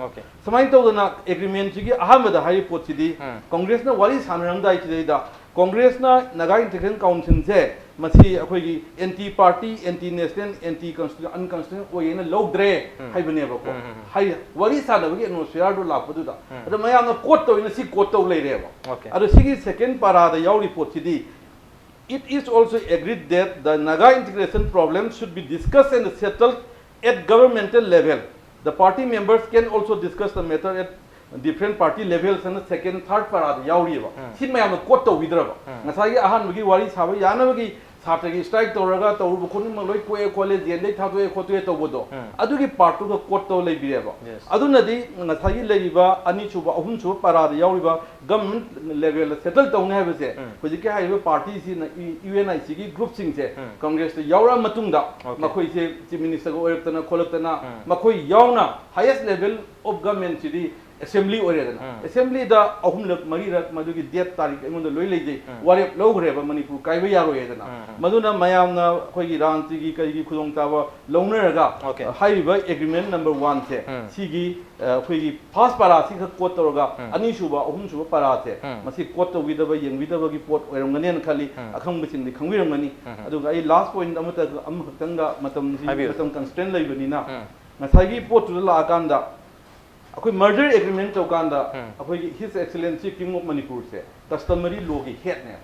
ꯁꯨꯃꯥꯏꯅ ꯇꯧꯗꯅ ꯑꯦꯒ꯭ꯔꯤꯃꯦꯟꯁꯤꯒꯤ ꯑꯍꯥꯟꯕꯗ ꯍꯥꯏꯔꯤꯕ ꯄꯣꯠꯁꯤꯗꯤ ꯀꯪꯒ꯭ꯔꯦꯁꯅ ꯋꯥꯔꯤ ꯁꯥꯟꯅꯔꯝꯗꯥꯏꯁꯤꯗꯩꯗ ꯀꯣꯡꯒ꯭ꯔꯦꯁꯅ ꯅꯥꯒꯥ ꯏꯟꯇꯤꯒ꯭ꯔꯦꯁꯟ ꯀꯥꯎꯟꯁꯤꯜꯁꯦ ꯃꯁꯤ ꯑꯩꯈꯣꯏꯒꯤ anti party, anti national, anti constitution, unconstitution ꯑꯣꯏꯌꯦꯅ ꯂꯧꯗ꯭ꯔꯦ ꯍꯥꯏꯕꯅꯦꯕꯀꯣ꯫ ꯍꯥꯏ, ꯋꯥꯔꯤ ꯁꯥꯟꯅꯕꯒꯤ ꯑꯦꯠꯃꯣꯁꯐꯤꯌꯔꯗꯣ ꯂꯥꯛꯄꯗꯨꯗ꯫ ꯑꯗꯣ ꯃꯌꯥꯝꯅ ꯀꯣꯠ ꯇꯧꯔꯤꯅ ꯁꯤ ꯀꯣꯠ ꯇꯧ ꯂꯩꯔꯦꯕ꯫ ꯑꯗꯣ ꯁꯤꯒꯤ ꯁꯦꯀꯦꯟ ꯄꯥꯔꯥꯗ ꯌꯥꯎꯔꯤ ꯄꯣꯠꯁꯤꯗꯤ, "It is also agreed that the Naga integration problem should be discussed and settled at governmental level. The party members can also discuss the matter at different party levels" ꯍꯥꯏꯅ ꯁꯦꯀꯦꯟ, ꯊꯥꯔꯠ ꯄꯥꯔꯥꯗ ꯌꯥꯎꯔꯤꯑꯕ꯫ ꯁꯤ ꯃꯌꯥꯝꯅ ꯀꯣꯠ ꯇꯧꯕꯤꯗ꯭ꯔꯕ? ꯉꯁꯥꯏꯒꯤ ꯑꯍꯥꯟꯕꯒꯤ ꯋꯥꯔꯤ ꯁꯥꯕ ꯌꯥꯅꯕꯒꯤ ꯁꯥꯇ꯭ꯔꯒꯤ ꯁ꯭ꯇ꯭ꯔꯥꯏꯛ ꯇꯧꯔꯒ ꯇꯧꯔꯨꯕ ꯈꯨꯗꯤꯡꯃꯛ ꯂꯣꯏ ꯀꯣꯛꯑꯦ ꯈꯣꯠꯂꯦ, ꯖꯦꯜꯗꯩ ꯊꯥꯗꯣꯛꯑꯦ ꯈꯣꯠꯇꯣꯛꯑꯦ ꯇꯧꯕꯗꯣ, ꯑꯗꯨꯒꯤ ꯄꯥꯔꯠꯇꯨꯒ ꯀꯣꯠ ꯇꯧ ꯂꯩꯕꯤꯔꯦꯕ꯫ ꯑꯗꯨꯅꯗꯤ ꯉꯁꯥꯏꯒꯤ ꯂꯩꯔꯤꯕ ꯑꯅꯤꯁꯨꯕ, ꯑꯍꯨꯝꯁꯨꯕ ꯄꯥꯔꯥꯗ ꯌꯥꯎꯔꯤꯕ ꯒꯚꯔꯟꯃꯦꯟꯠ ꯂꯦꯚꯦꯜꯗ ꯁꯦꯇꯜ ꯇꯧꯅꯤ ꯍꯥꯏꯕꯁꯦ ꯍꯧꯖꯤꯛꯀꯤ ꯍꯥꯏꯔꯤꯕ ꯄꯥꯔꯇꯤꯁꯤꯅ, ꯌꯨ ꯑꯦꯟ ꯑꯥꯏ ꯁꯤꯒꯤ ꯒ꯭ꯔꯨꯞꯁꯤꯡꯁꯦ ꯀꯪꯒ꯭ꯔꯦꯁꯇ ꯌꯥꯎꯔꯛꯑ ꯃꯇꯨꯡꯗ ꯃꯈꯣꯏꯁꯦ ꯆꯤꯐ ꯃꯤꯅꯤꯁꯇꯔꯒ ꯑꯣꯏꯔꯛꯇꯅ ꯈꯣꯠꯂꯛꯇꯅ ꯃꯈꯣꯏ ꯌꯥꯎꯅ highest level of governmentꯁꯤꯗꯤ ꯑꯦꯁꯦꯝꯕ꯭ꯂꯤ ꯑꯣꯏꯔꯦꯗꯅ, ꯎꯝ. ꯑꯦꯁꯦꯝꯕ꯭ꯂꯤꯗ ꯑꯍꯨꯝꯂꯛ ꯃꯔꯤꯔꯛ ꯃꯗꯨꯒꯤ ꯗꯦꯠ ꯇꯥꯔꯤꯛ ꯑꯩꯉꯣꯟꯗ ꯂꯣꯏ ꯂꯩꯖꯩ, ꯎꯝ. ꯋꯥꯔꯦꯞ ꯂꯧꯈ꯭ꯔꯦꯕ ꯃꯅꯤꯄꯨꯔ ꯀꯥꯏꯕ ꯌꯥꯔꯣꯏ ꯍꯥꯏꯗꯅ꯫ ꯎꯝ, ꯎꯝ. ꯃꯗꯨꯅ ꯃꯌꯥꯝꯅ ꯑꯩꯈꯣꯏꯒꯤ ꯔꯥꯟꯁꯤꯒꯤ ꯀꯔꯤꯒꯤ ꯈꯨꯗꯣꯡꯆꯥꯕ ꯂꯧꯅꯔꯒ, Okay. ꯑ, ꯍꯥꯏꯔꯤꯕ ꯑꯦꯒ꯭ꯔꯤꯃꯦꯟ ꯅꯝꯕꯔ ꯋꯥꯟꯁꯦ ꯎꯝ. ꯁꯤꯒꯤ, ꯑ, ꯑꯩꯈꯣꯏꯒꯤ ꯐꯥꯔꯁ ꯄꯥꯔꯥꯁꯤꯈꯛ ꯀꯣꯠ ꯇꯧꯔꯒ ꯎꯝ. ꯑꯅꯤꯁꯨꯕ, ꯑꯍꯨꯝꯁꯨꯕ ꯄꯥꯔꯥꯁꯦ ꯎꯝ. ꯃꯁꯤ ꯀꯣꯠ ꯇꯧꯕꯤꯗꯕ, ꯌꯦꯡꯕꯤꯗꯕꯒꯤ ꯄꯣꯠ ꯑꯣꯏꯔꯝꯒꯅꯦꯅ ꯈꯜꯂꯤ꯫ ꯎꯝ. ꯑꯈꯪꯕꯁꯤꯡꯗꯤ ꯈꯪꯕꯤꯔꯝꯒꯅꯤ꯫ ꯎꯝ. ꯑꯗꯨꯒ ꯑꯩ ꯂꯥꯁ ꯄꯣꯏꯟꯠ ꯑꯃꯇ, ꯑꯃꯈꯛꯇꯪꯒ, ꯃꯇꯝꯁꯤ, ꯍꯥꯏꯕꯤꯌꯨ꯫ ꯃꯇꯝ ꯀꯟꯁꯇ꯭ꯔꯦꯟ ꯂꯩꯕꯅꯤꯅ, ꯎꯝ. ꯉꯁꯥꯏꯒꯤ ꯄꯣꯠꯇꯨꯗ ꯂꯥꯛꯑꯀꯥꯟꯗ ꯑꯩꯈꯣꯏ ꯃꯔꯖꯔ ꯑꯦꯒ꯭ꯔꯤꯃꯦꯟ ꯇꯧꯀꯥꯟꯗ ꯎꯝ. ꯑꯩꯈꯣꯏꯒꯤ His Excellency King of Manipurꯁꯦ customary lawꯒꯤ headꯅꯦ꯫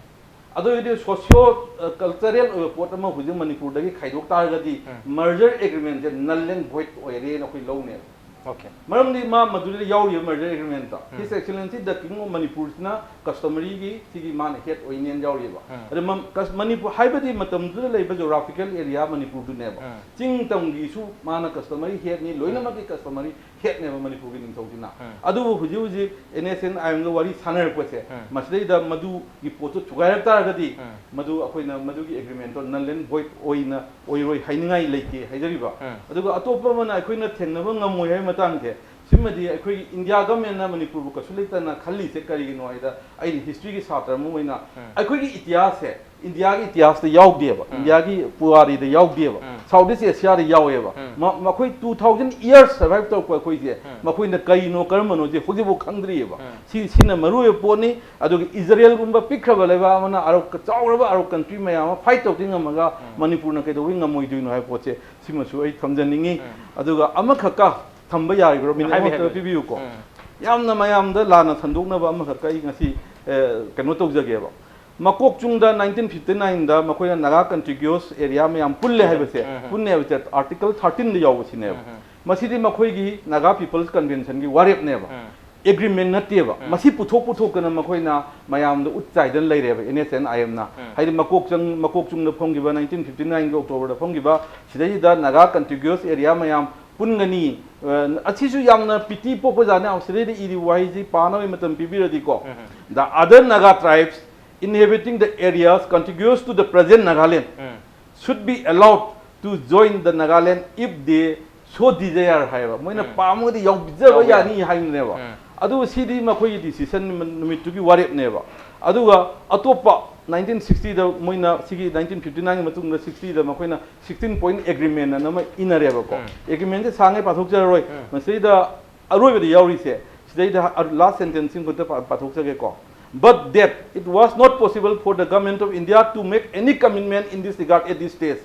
ꯑꯗꯨ ꯑꯣꯏꯔꯗꯤ socio, ꯑ, cultural ꯑꯣꯏꯕ ꯄꯣꯠ ꯑꯃ ꯍꯧꯖꯤꯛ ꯃꯅꯤꯄꯨꯔꯗꯒꯤ ꯈꯥꯏꯗꯣꯛ ꯇꯥꯔꯒꯗꯤ ꯎꯝ. ꯃꯔꯖꯔ ꯑꯦꯒ꯭ꯔꯤꯃꯦꯟꯁꯦ null and void ꯑꯣꯏꯔꯦꯅ ꯑꯩꯈꯣꯏ ꯂꯧꯅꯦꯕ꯫ Okay. ꯃꯔꯝꯗꯤ ꯃꯥ ꯃꯗꯨꯗ ꯌꯥꯎꯔꯤꯕ merger agreement um. His Excellency the King of Manipurꯁꯤꯅ customaryꯒꯤ ꯁꯤꯒꯤ ꯃꯥꯅ ꯍꯦꯗ ꯑꯣꯏꯅꯦꯅ ꯌꯥꯎꯔꯤꯕ꯫ ꯎꯝ. ꯑꯗ ꯃꯝ-, ꯀꯁ-, ꯃꯅꯤꯄꯨꯔ ꯍꯥꯏꯕꯗꯤ ꯃꯇꯝꯗꯨꯗ ꯂꯩꯕ geographical area ꯃꯅꯤꯄꯨꯔꯗꯨꯅꯦꯕ꯫ ꯎꯝ. ꯆꯤꯡ ꯇꯝꯒꯤꯁꯨ ꯃꯥꯅ customary headꯅꯤ, ꯂꯣꯏꯅꯃꯛꯀꯤ customary headꯅꯦꯕ ꯃꯅꯤꯄꯨꯔꯒꯤ ꯅꯤꯡꯊꯧꯁꯤꯅ꯫ ꯎꯝ. ꯑꯗꯨꯕꯨ ꯍꯧꯖꯤꯛ ꯍꯧꯖꯤꯛ NSNIMꯒ ꯋꯥꯔꯤ ꯁꯥꯟꯅꯔꯛꯄꯁꯦ, ꯎꯝ. ꯃꯁꯤꯗꯩꯗ ꯃꯗꯨꯒꯤ ꯄꯣꯠꯇꯨ ꯊꯨꯒꯥꯏꯔꯛ ꯇꯥꯔꯒꯗꯤ ꯎꯝ. ꯃꯗꯨ ꯑꯩꯈꯣꯏꯅ ꯃꯗꯨꯒꯤ ꯑꯦꯒ꯭ꯔꯤꯃꯦꯟꯇꯣ null and void ꯑꯣꯏꯅ ꯑꯣꯏꯔꯣꯏ ꯍꯥꯏꯅꯤꯡꯉꯥꯏ ꯂꯩꯇꯦ ꯍꯥꯏꯖꯔꯤꯕ꯫ ꯎꯝ. ꯑꯗꯨꯒ ꯑꯇꯣꯞꯄ ꯑꯃꯅ ꯑꯩꯈꯣꯏꯅ ꯊꯦꯡꯅꯕ ꯉꯝꯃꯣꯏ ꯍꯥꯏꯕ ꯃꯇꯥꯡꯁꯦ, ꯁꯤꯃꯗꯤ ꯑꯩꯈꯣꯏꯒꯤ ꯏꯟꯗꯤꯌꯥ ꯒꯃꯦꯟꯅ ꯃꯅꯤꯄꯨꯔꯕꯨ ꯀꯩꯁꯨ ꯂꯩꯇꯅ ꯈꯜꯂꯤꯁꯦ ꯀꯔꯤꯒꯤꯅꯣ ꯍꯥꯏꯗ, ꯑꯩꯅ ꯍꯤꯁꯇ꯭ꯔꯤꯒꯤ ꯁꯥꯇ꯭ꯔ ꯑꯃ ꯑꯣꯏꯅ ꯎꯝ. ꯑꯩꯈꯣꯏꯒꯤ ꯏꯇꯤꯍꯥꯁꯁꯦ ꯏꯟꯗꯤꯌꯥꯒꯤ ꯏꯇꯤꯍꯥꯁꯇ ꯌꯥꯎꯗꯦꯕ, ꯎꯝ. ꯏꯟꯗꯤꯌꯥꯒꯤ ꯄꯨꯋꯥꯔꯤꯗ ꯌꯥꯎꯗꯦꯕ, ꯎꯝ. South East Asiaꯗ ꯌꯥꯎꯋꯦꯕ꯫ ꯎꯝ. ꯃ-, ꯃꯈꯣꯏ two thousand years survive ꯇꯧꯔꯛꯄ ꯑꯩꯈꯣꯏꯁꯦ, ꯎꯝ. ꯃꯈꯣꯏꯅ ꯀꯔꯤꯅꯣ ꯀꯔꯝꯕꯅꯣꯁꯦ ꯍꯧꯖꯤꯛꯐꯥꯎ ꯈꯪꯗ꯭ꯔꯤꯑꯕ꯫ ꯎꯝ. ꯁꯤ, ꯁꯤꯅ ꯃꯔꯨ ꯑꯣꯏꯕ ꯄꯣꯠꯅꯤ꯫ ꯑꯗꯨꯒ ꯏꯖꯔꯦꯜꯒꯨꯝꯕ ꯄꯤꯛꯈ꯭ꯔꯕ ꯂꯩꯕꯥꯛ ꯑꯃꯅ Arab, ꯆꯥꯎꯔꯕ Arab country ꯃꯌꯥꯝ ꯑꯃ fight ꯇꯧꯗꯤ ꯉꯝꯃꯒ ꯎꯝ. ꯃꯅꯤꯄꯨꯔꯅ ꯀꯩꯗꯧꯕꯩ ꯉꯝꯃꯣꯏꯗꯣꯏꯅꯣ ꯍꯥꯏꯕ ꯄꯣꯠꯁꯦ ꯁꯤꯃꯁꯨ ꯑꯩ ꯊꯝꯖꯅꯤꯡꯉꯤ꯫ ꯎꯝ. ꯑꯗꯨꯒ ꯑꯃꯈꯛꯀ ꯊꯝꯕ ꯌꯥꯔꯤꯕ꯭ꯔꯣ? ꯃꯤꯅꯤꯠ ꯍꯥꯏꯕꯤꯌꯨ, ꯑꯃꯈꯛꯇ ꯍꯥꯏꯕꯤꯌꯨ꯫ ꯄꯤꯕꯤꯌꯨꯀꯣ꯫ ꯎꯝ. ꯌꯥꯝꯅ ꯃꯌꯥꯝꯗ ꯂꯥꯟꯅ ꯁꯟꯗꯣꯛꯅꯕ ꯑꯃꯈꯛꯀ ꯑꯩ ꯉꯁꯤ, ꯑꯦ, ꯀꯩꯅꯣ ꯇꯧꯖꯒꯦꯕ꯫ ꯃꯀꯣꯛꯆꯨꯡꯗ nineteen fifty nineꯗ ꯃꯈꯣꯏꯅ Naga contiguous area ꯃꯌꯥꯝ ꯄꯨꯜꯂꯦ ꯍꯥꯏꯕꯁꯦ, ꯎꯝ, ꯎꯝ. ꯄꯨꯟꯅꯦ ꯍꯥꯏꯕꯁꯦ Article thirteenꯗ ꯌꯥꯎꯕꯁꯤꯅꯦꯕ꯫ ꯎꯝ, ꯎꯝ. ꯃꯁꯤꯗꯤ ꯃꯈꯣꯏꯒꯤ Naga People's Conventionꯒꯤ ꯋꯥꯔꯦꯞꯅꯦꯕ꯫ ꯎꯝ. ꯑꯦꯒ꯭ꯔꯤꯃꯦꯟ ꯅꯠꯇꯦꯕ꯫ ꯎꯝ. ꯃꯁꯤ ꯄꯨꯊꯣꯛ ꯄꯨꯊꯣꯛꯇꯅ ꯃꯈꯣꯏꯅ ꯃꯌꯥꯝꯗ ꯎꯠ ꯆꯥꯏꯗꯅ ꯂꯩꯔꯦꯕ, NSNIMꯅ꯫ ꯎꯝ. ꯍꯥꯏꯗꯤ ꯃꯀꯣꯛꯆꯪ-, ꯃꯀꯣꯛꯆꯨꯡꯗ ꯐꯝꯈꯤꯕ nineteen fifty nineꯒꯤ Octoberꯗ ꯐꯝꯈꯤꯕ ꯁꯤꯗꯩꯁꯤꯗ Naga contiguous area ꯃꯌꯥꯝ ꯄꯨꯟꯒꯅꯤ꯫ ꯑ, ꯑꯁꯤꯁꯨ ꯌꯥꯝꯅ pity ꯄꯣꯛꯄ ꯖꯥꯠꯅꯤ꯫ ꯁꯤꯗꯩꯗ ꯏꯔꯤꯕ ꯋꯥꯍꯩꯁꯤ ꯄꯥꯅꯕꯒꯤ ꯃꯇꯝ ꯄꯤꯕꯤꯔꯗꯤꯀꯣ, ꯎꯝ. "The other Naga tribes inhabiting the areas contiguous to the present Nagaland um. should be allowed to join the Nagaland if they so desire ꯍꯥꯏꯌꯦꯕ, ꯃꯣꯏꯅ ꯄꯥꯝꯃꯒꯗꯤ ꯌꯥꯎꯕꯤꯖꯕ ꯌꯥꯅꯤ ꯍꯥꯏꯕꯅꯦꯕ꯫ ꯑꯗꯨ ꯁꯤꯗꯤ ꯃꯈꯣꯏꯒꯤ decision ꯅꯨꯃꯤꯠ-, ꯅꯨꯃꯤꯠꯇꯨꯒꯤ ꯋꯥꯔꯦꯞꯅꯦꯕ꯫ ꯑꯗꯨꯒ ꯑꯇꯣꯞꯄ nineteen sixty ꯗ ꯃꯣꯏꯅ ꯁꯤꯒꯤ nineteen fifty nine ꯒꯤ ꯃꯇꯨꯡꯗ sixty ꯗ ꯃꯈꯣꯏꯅ sixteen point agreement ꯑꯅ ꯑꯃ ꯏꯟꯅꯔꯦꯕꯀꯣ꯫ Agreement ꯁꯦ ꯁꯥꯡꯉꯦ ꯄꯥꯊꯣꯛꯆꯔꯔꯣꯏ꯫ ꯃꯁꯤꯗꯩꯗ ꯑꯔꯣꯏꯕꯗ ꯌꯥꯎꯔꯤꯁꯦ, ꯁꯤꯗꯩꯗ last sentence ꯁꯤꯃ ꯈꯛꯇ ꯄꯥ-, ꯄꯥꯊꯣꯛꯆꯒꯦꯀꯣ꯫ But that it was not possible for the government of India to make any commitment in this regard at this stage.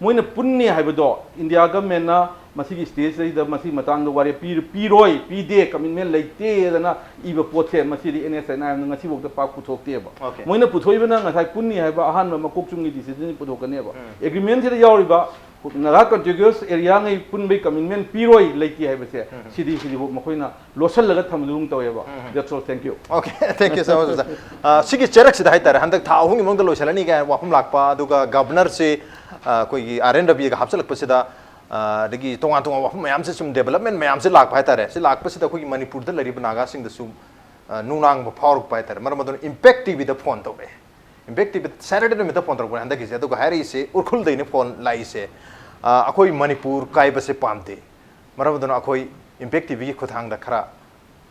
ꯃꯣꯏꯅ ꯄꯨꯟꯅꯤ ꯍꯥꯏꯕꯗꯣ, ꯏꯟꯗꯤꯌꯥ ꯒꯚꯔꯟꯃꯦꯟꯠꯅ ꯃꯁꯤꯒꯤ ꯁ꯭ꯇꯦꯖꯁꯤꯗ ꯃꯁꯤꯒꯤ ꯃꯇꯥꯡꯗ ꯋꯥꯔꯦꯞ ꯄꯤ-, ꯄꯤꯔꯣꯏ, ꯄꯤꯗꯦ, commitment ꯂꯩꯇꯦꯗꯅ ꯏꯕ ꯄꯣꯠꯁꯦ, ꯃꯁꯤꯗꯤ ꯑꯦꯟ ꯑꯦꯁ ꯑꯦꯟ ꯑꯥꯏ ꯑꯦꯝꯅ ꯉꯁꯤꯐꯥꯎꯗ ꯄꯥꯛ ꯄꯨꯊꯣꯛꯇꯦꯕ꯫ Okay. ꯃꯣꯏꯅ ꯄꯨꯊꯣꯛꯏꯕꯅ ꯉꯁꯥꯏ ꯄꯨꯟꯅꯤ ꯍꯥꯏꯕ ꯑꯍꯥꯟꯕ ꯃꯀꯣꯛ ꯆꯨꯝꯒꯤ decision ꯄꯨꯊꯣꯛꯀꯅꯦꯕ꯫ Agreement ꯁꯤꯗ ꯌꯥꯎꯔꯤꯕ ꯅꯥꯒꯥ contiguous area ꯉꯩ ꯄꯨꯟꯕꯒꯤ commitment ꯄꯤꯔꯣꯏ, ꯂꯩꯇꯦ ꯍꯥꯏꯕꯁꯦ, ꯁꯤꯗꯤ, ꯁꯤꯗꯤꯕꯨ ꯃꯈꯣꯏꯅ ꯂꯣꯠꯁꯤꯜꯂꯒ ꯊꯝꯕꯗꯨ ꯑꯗꯨꯝ ꯇꯧꯋꯦꯕ꯫ That's all, thank you꯫ Okay, thank you so much, sir꯫ ꯑ, ꯁꯤꯒꯤ ꯆꯩꯔꯛꯁꯤꯗ ꯍꯥꯏꯇꯥꯔꯦ, ꯍꯟꯗꯛ ꯊꯥ ꯑꯍꯨꯝꯒꯤ ꯃꯅꯨꯡꯗ ꯂꯣꯏꯁꯤꯜꯂꯅꯤ ꯀꯥꯏꯅ ꯋꯥꯐꯝ ꯂꯥꯛꯄ, ꯑꯗꯨꯒ ꯒꯕꯔꯅꯔꯁꯤ, ꯑ, ꯑꯩꯈꯣꯏꯒꯤ ꯑꯥꯔ ꯑꯦꯟ ꯔꯕꯤꯒ ꯍꯥꯞꯆꯤꯜꯂꯛꯄꯁꯤꯗ, ꯑ, ꯑꯗꯒꯤ ꯇꯣꯉꯥꯟ ꯇꯣꯉꯥꯟꯕ ꯋꯥꯐꯝ ꯃꯌꯥꯝꯁꯦ ꯁꯨꯝ development ꯃꯌꯥꯝꯁꯦ ꯂꯥꯛꯄ ꯍꯥꯏꯇꯥꯔꯦ꯫ ꯁꯤ ꯂꯥꯛꯄꯁꯤꯗ ꯑꯩꯈꯣꯏꯒꯤ ꯃꯅꯤꯄꯨꯔꯗ ꯂꯩꯔꯤꯕ ꯅꯥꯒꯥꯁꯤꯡꯗꯁꯨ, ꯑ, ꯅꯨꯡꯅꯥꯡꯕ ꯐꯥꯎꯔꯛꯄ ꯍꯥꯏꯇꯥꯔꯦ꯫ ꯃꯔꯝ ꯑꯗꯨꯅ ꯏꯝꯄꯦꯛ ꯇꯤꯚꯤꯗ ꯐꯣꯟ ꯇꯧꯔꯛꯑꯦ꯫ ꯏꯝꯄꯦꯛ ꯇꯤꯚꯤ Saturday ꯅꯨꯃꯤꯠꯇ ꯐꯣꯟ ꯇꯧꯔꯛꯄꯅꯦ ꯍꯟꯗꯛꯀꯤꯁꯦ꯫ ꯑꯗꯨꯒ ꯍꯥꯏꯔꯛꯏꯁꯦ ꯎꯔꯈꯨꯜꯗꯩꯅ ꯐꯣꯟ ꯂꯥꯛꯏꯁꯦ, "ꯑ, ꯑꯩꯈꯣꯏ ꯃꯅꯤꯄꯨꯔ ꯀꯥꯏꯕꯁꯦ ꯄꯥꯝꯗꯦ, ꯃꯔꯝ ꯑꯗꯨꯅ ꯑꯩꯈꯣꯏ ꯏꯝꯄꯦꯛ ꯇꯤꯚꯤꯒꯤ ꯈꯨꯠꯊꯥꯡꯗ ꯈꯔ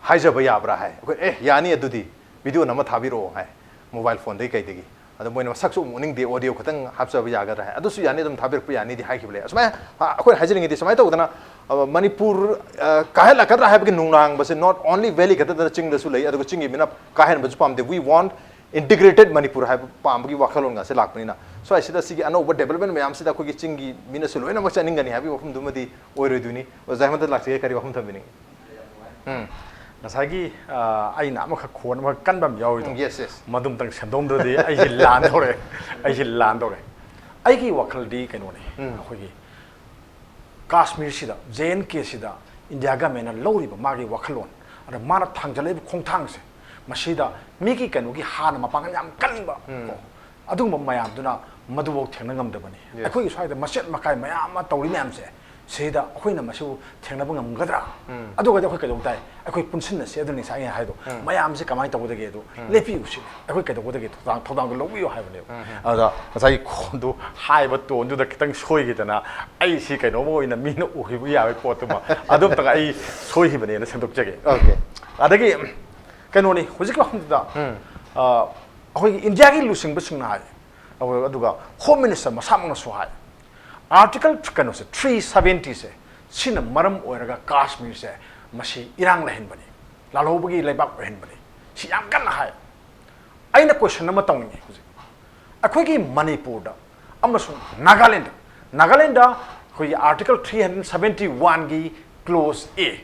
ꯍꯥꯏꯖꯕ ꯌꯥꯕ꯭ꯔꯥ?" ꯍꯥꯏ꯫ ꯑꯩꯈꯣꯏ, "ꯑꯦ, ꯌꯥꯅꯤ, ꯑꯗꯨꯗꯤ ꯚꯤꯗꯤꯑꯣ ꯅꯝꯃ ꯊꯥꯕꯤꯔꯛꯑꯣ" ꯍꯥꯏ, ꯃꯣꯕꯥꯏꯜ ꯐꯣꯟꯗꯒꯤ ꯀꯩꯗꯒꯤ꯫ ꯑꯗꯣ ꯃꯣꯏꯅ ꯃꯁꯛꯁꯨ ꯑꯃꯨꯛ ꯎꯠꯅꯤꯡꯗꯦ, ꯑꯣꯗꯤꯑꯣ ꯈꯛꯇꯪ ꯍꯥꯞꯆꯕ ꯌꯥꯒꯗ꯭ꯔꯥ ꯍꯥꯏ꯫ "ꯑꯗꯨꯁꯨ ꯌꯥꯅꯤ, ꯑꯗꯨꯝ ꯊꯥꯕꯤꯔꯛꯄ ꯌꯥꯅꯤꯗꯤ" ꯍꯥꯏꯈꯤꯕ ꯂꯩ꯫ ꯑꯁꯨꯃꯥꯏꯅ, ꯑ, ꯑꯩꯈꯣꯏꯅ ꯍꯥꯏꯖꯅꯤꯡꯉꯤꯗꯤ ꯁꯨꯃꯥꯏꯅ ꯇꯧꯗꯅ, ꯑ, ꯃꯅꯤꯄꯨꯔ, ꯑ, ꯀꯥꯏꯍꯜꯂꯛꯀꯗ꯭ꯔꯥ ꯍꯥꯏꯕꯒꯤ ꯅꯨꯡꯅꯥꯡꯕꯁꯦ not only valley ꯈꯛꯇꯗ, ꯆꯤꯡꯗꯁꯨ ꯂꯩ, ꯑꯗꯨꯒ ꯆꯤꯡꯒꯤ ꯃꯤꯅ ꯀꯥꯏꯍꯟꯕꯁꯨ ꯄꯥꯝꯗꯦ꯫ We want integrated Manipur ꯍꯥꯏꯕ ꯄꯥꯝꯕꯒꯤ ꯋꯥꯈꯜꯂꯣꯟꯒꯁꯦ ꯂꯥꯛꯄꯅꯤꯅ, ꯁ꯭ꯋꯥꯏꯁꯤꯗ ꯁꯤꯒꯤ ꯑꯅꯧꯕ development ꯃꯌꯥꯝꯁꯤꯗ ꯑꯩꯈꯣꯏꯒꯤ ꯆꯤꯡꯒꯤ ꯃꯤꯅꯁꯨ ꯂꯣꯏꯅꯃꯛ ꯆꯠꯅꯤꯡꯒꯅꯤ ꯍꯥꯏꯕꯒꯤ ꯋꯥꯐꯝꯗꯨꯃꯗꯤ ꯑꯣꯏꯔꯣꯏꯗꯣꯏꯅꯤ꯫ ꯑꯣꯖꯥ ꯍꯦꯃꯟꯇ ꯂꯥꯛꯆꯒꯦ, ꯀꯔꯤ ꯋꯥꯐꯝ ꯊꯝꯕꯤꯅꯤꯡꯉꯤ? ꯎꯝ꯫ ꯉꯁꯥꯏꯒꯤ, ꯑ, ꯑꯩꯅ ꯑꯃꯈꯛ ꯈꯣꯟ ꯑꯃꯈꯛ ꯀꯟꯕ ꯑꯃ ꯌꯥꯎꯔꯤꯗꯣ, ꯎꯝ, yes, yes꯫ ꯃꯗꯨꯝꯇꯪ ꯁꯦꯝꯗꯣꯛꯑꯝꯗ꯭ꯔꯗꯤ ꯑꯩꯁꯦ ꯂꯥꯟꯗꯧꯔꯦ꯫ ꯑꯩꯁꯦ ꯂꯥꯟꯗꯧꯔꯦ꯫ ꯑꯩꯒꯤ ꯋꯥꯈꯜꯗꯤ ꯀꯩꯅꯣꯅꯤ, ꯎꯝ꯫ ꯑꯩꯈꯣꯏꯒꯤ ꯀꯥꯁꯃꯤꯔꯁꯤꯗ, ꯖꯦ ꯑꯦꯟ ꯀꯦꯁꯤꯗ ꯏꯟꯗꯤꯌꯥ ꯒꯃꯦꯟꯅ ꯂꯧꯔꯤꯕ ꯃꯥꯒꯤ ꯋꯥꯈꯜꯂꯣꯟ, ꯑꯗ ꯃꯥꯅ ꯊꯥꯡꯖꯜꯂꯛꯏꯕ ꯈꯣꯡꯊꯥꯡꯁꯦ, ꯃꯁꯤꯗ ꯃꯤꯒꯤ ꯀꯩꯅꯣꯒꯤ ꯍꯥꯟꯅ ꯃꯄꯥꯡꯒꯜ ꯌꯥꯝ ꯀꯟꯕ, ꯎꯝ꯫ ꯀꯣ, ꯑꯗꯨꯒꯨꯝꯕ ꯃꯌꯥꯝꯗꯨꯅ ꯃꯗꯨꯐꯥꯎ ꯊꯦꯡꯅ ꯉꯝꯗꯕꯅꯤ꯫ Yes꯫ ꯑꯩꯈꯣꯏꯒꯤ ꯁ꯭ꯋꯥꯏꯗ ꯃꯆꯦꯠ ꯃꯀꯥꯏ ꯃꯌꯥꯝ ꯑꯃ ꯇꯧꯔꯤ ꯃꯌꯥꯝꯁꯦ, ꯁꯤꯗ ꯑꯩꯈꯣꯏꯅ ꯃꯁꯤꯕꯨ ꯊꯦꯡꯅꯕ ꯉꯝꯒꯗ꯭ꯔꯥ? ꯑꯗꯨꯒꯗꯤ ꯑꯩꯈꯣꯏ ꯀꯩꯗꯧ ꯇꯥꯏ? ꯑꯩꯈꯣꯏ ꯄꯨꯟꯁꯤꯟꯅꯁꯤ꯫ ꯑꯗꯨꯅꯤ ꯉꯁꯥꯏ ꯑꯩꯅ ꯍꯥꯏꯗꯣ, ꯃꯌꯥꯝꯁꯦ ꯀꯃꯥꯏꯅ ꯇꯧꯒꯗꯒꯦ ꯑꯗꯨ ꯂꯦꯞꯄꯤꯌꯨ ꯁꯤꯅꯤ꯫ ꯑꯩꯈꯣꯏ ꯀꯩꯗꯧꯒꯗꯒꯦ? ꯊꯧꯗꯥꯡ, ꯊꯧꯗꯥꯡꯗꯣ ꯂꯧꯕꯤꯌꯨ ꯍꯥꯏꯕꯅꯦꯕ꯫ ꯑꯗ ꯉꯁꯥꯏꯒꯤ ꯈꯣꯟꯗꯨ, ꯍꯥꯏꯕ ꯇꯣꯟꯗꯨꯗ ꯈꯤꯇꯪ ꯁꯣꯏꯈꯤꯗꯅ, ꯑꯩ ꯁꯤ ꯀꯩꯅꯣꯝꯃ ꯑꯣꯏꯅ ꯃꯤꯅ ꯎꯈꯤꯕ ꯌꯥꯕꯒꯤ ꯄꯣꯠꯇꯨꯃ ꯑꯗꯨꯝꯇꯪ ꯑꯩ ꯁꯣꯏꯈꯤꯕꯅꯦꯅ ꯁꯦꯝꯗꯣꯛꯆꯒꯦ꯫ Okay. ꯑꯗꯒꯤ ꯀꯩꯅꯣꯅꯤ, ꯍꯧꯖꯤꯛꯀꯤ ꯋꯥꯐꯝꯗꯨꯗ ꯑ, ꯑꯩꯈꯣꯏꯒꯤ ꯏꯟꯗꯤꯌꯥꯒꯤ ꯂꯨꯆꯤꯡꯕꯁꯤꯡꯅ ꯍꯥꯏ, ꯑꯗꯨꯒ ꯍꯣꯝ ꯃꯤꯅꯤꯁꯇꯔ ꯃꯁꯥꯃꯛꯅꯁꯨ ꯍꯥꯏ, ꯑꯥꯔꯇꯤꯀꯜ ꯀꯩꯅꯣꯁꯦ, ꯊ꯭ꯔꯤ ꯁꯕꯦꯟꯇꯤꯁꯦ, ꯁꯤꯅ ꯃꯔꯝ ꯑꯣꯏꯔꯒ ꯀꯥꯁꯃꯤꯔꯁꯦ ꯃꯁꯤ ꯏꯔꯥꯡ ꯂꯩꯍꯟꯕꯅꯤ, ꯂꯥꯜꯍꯧꯕꯒꯤ ꯂꯩꯕꯥꯛ ꯑꯣꯏꯍꯟꯕꯅꯤ, ꯁꯤ ꯌꯥꯝ ꯀꯟꯅ ꯍꯥꯏ꯫ ꯑꯩꯅ ꯀꯣꯏꯁꯟ ꯑꯃ ꯇꯧꯅꯤꯡꯉꯤ ꯍꯧꯖꯤꯛ꯫ ꯑꯩꯈꯣꯏꯒꯤ ꯃꯅꯤꯄꯨꯔꯗ ꯑꯃꯁꯨꯡ ꯅꯥꯒꯥꯂꯦꯟꯗ, ꯅꯥꯒꯥꯂꯦꯟꯗ ꯑꯩꯈꯣꯏꯒꯤ ꯑꯥꯔꯇꯤꯀꯜ ꯊ꯭ꯔꯤ ꯍꯟꯗ꯭ꯔꯦꯠ ꯁꯕꯦꯟꯇꯤ ꯋꯥꯟꯒꯤ ꯀ꯭ꯂꯣꯖ ꯑꯦ,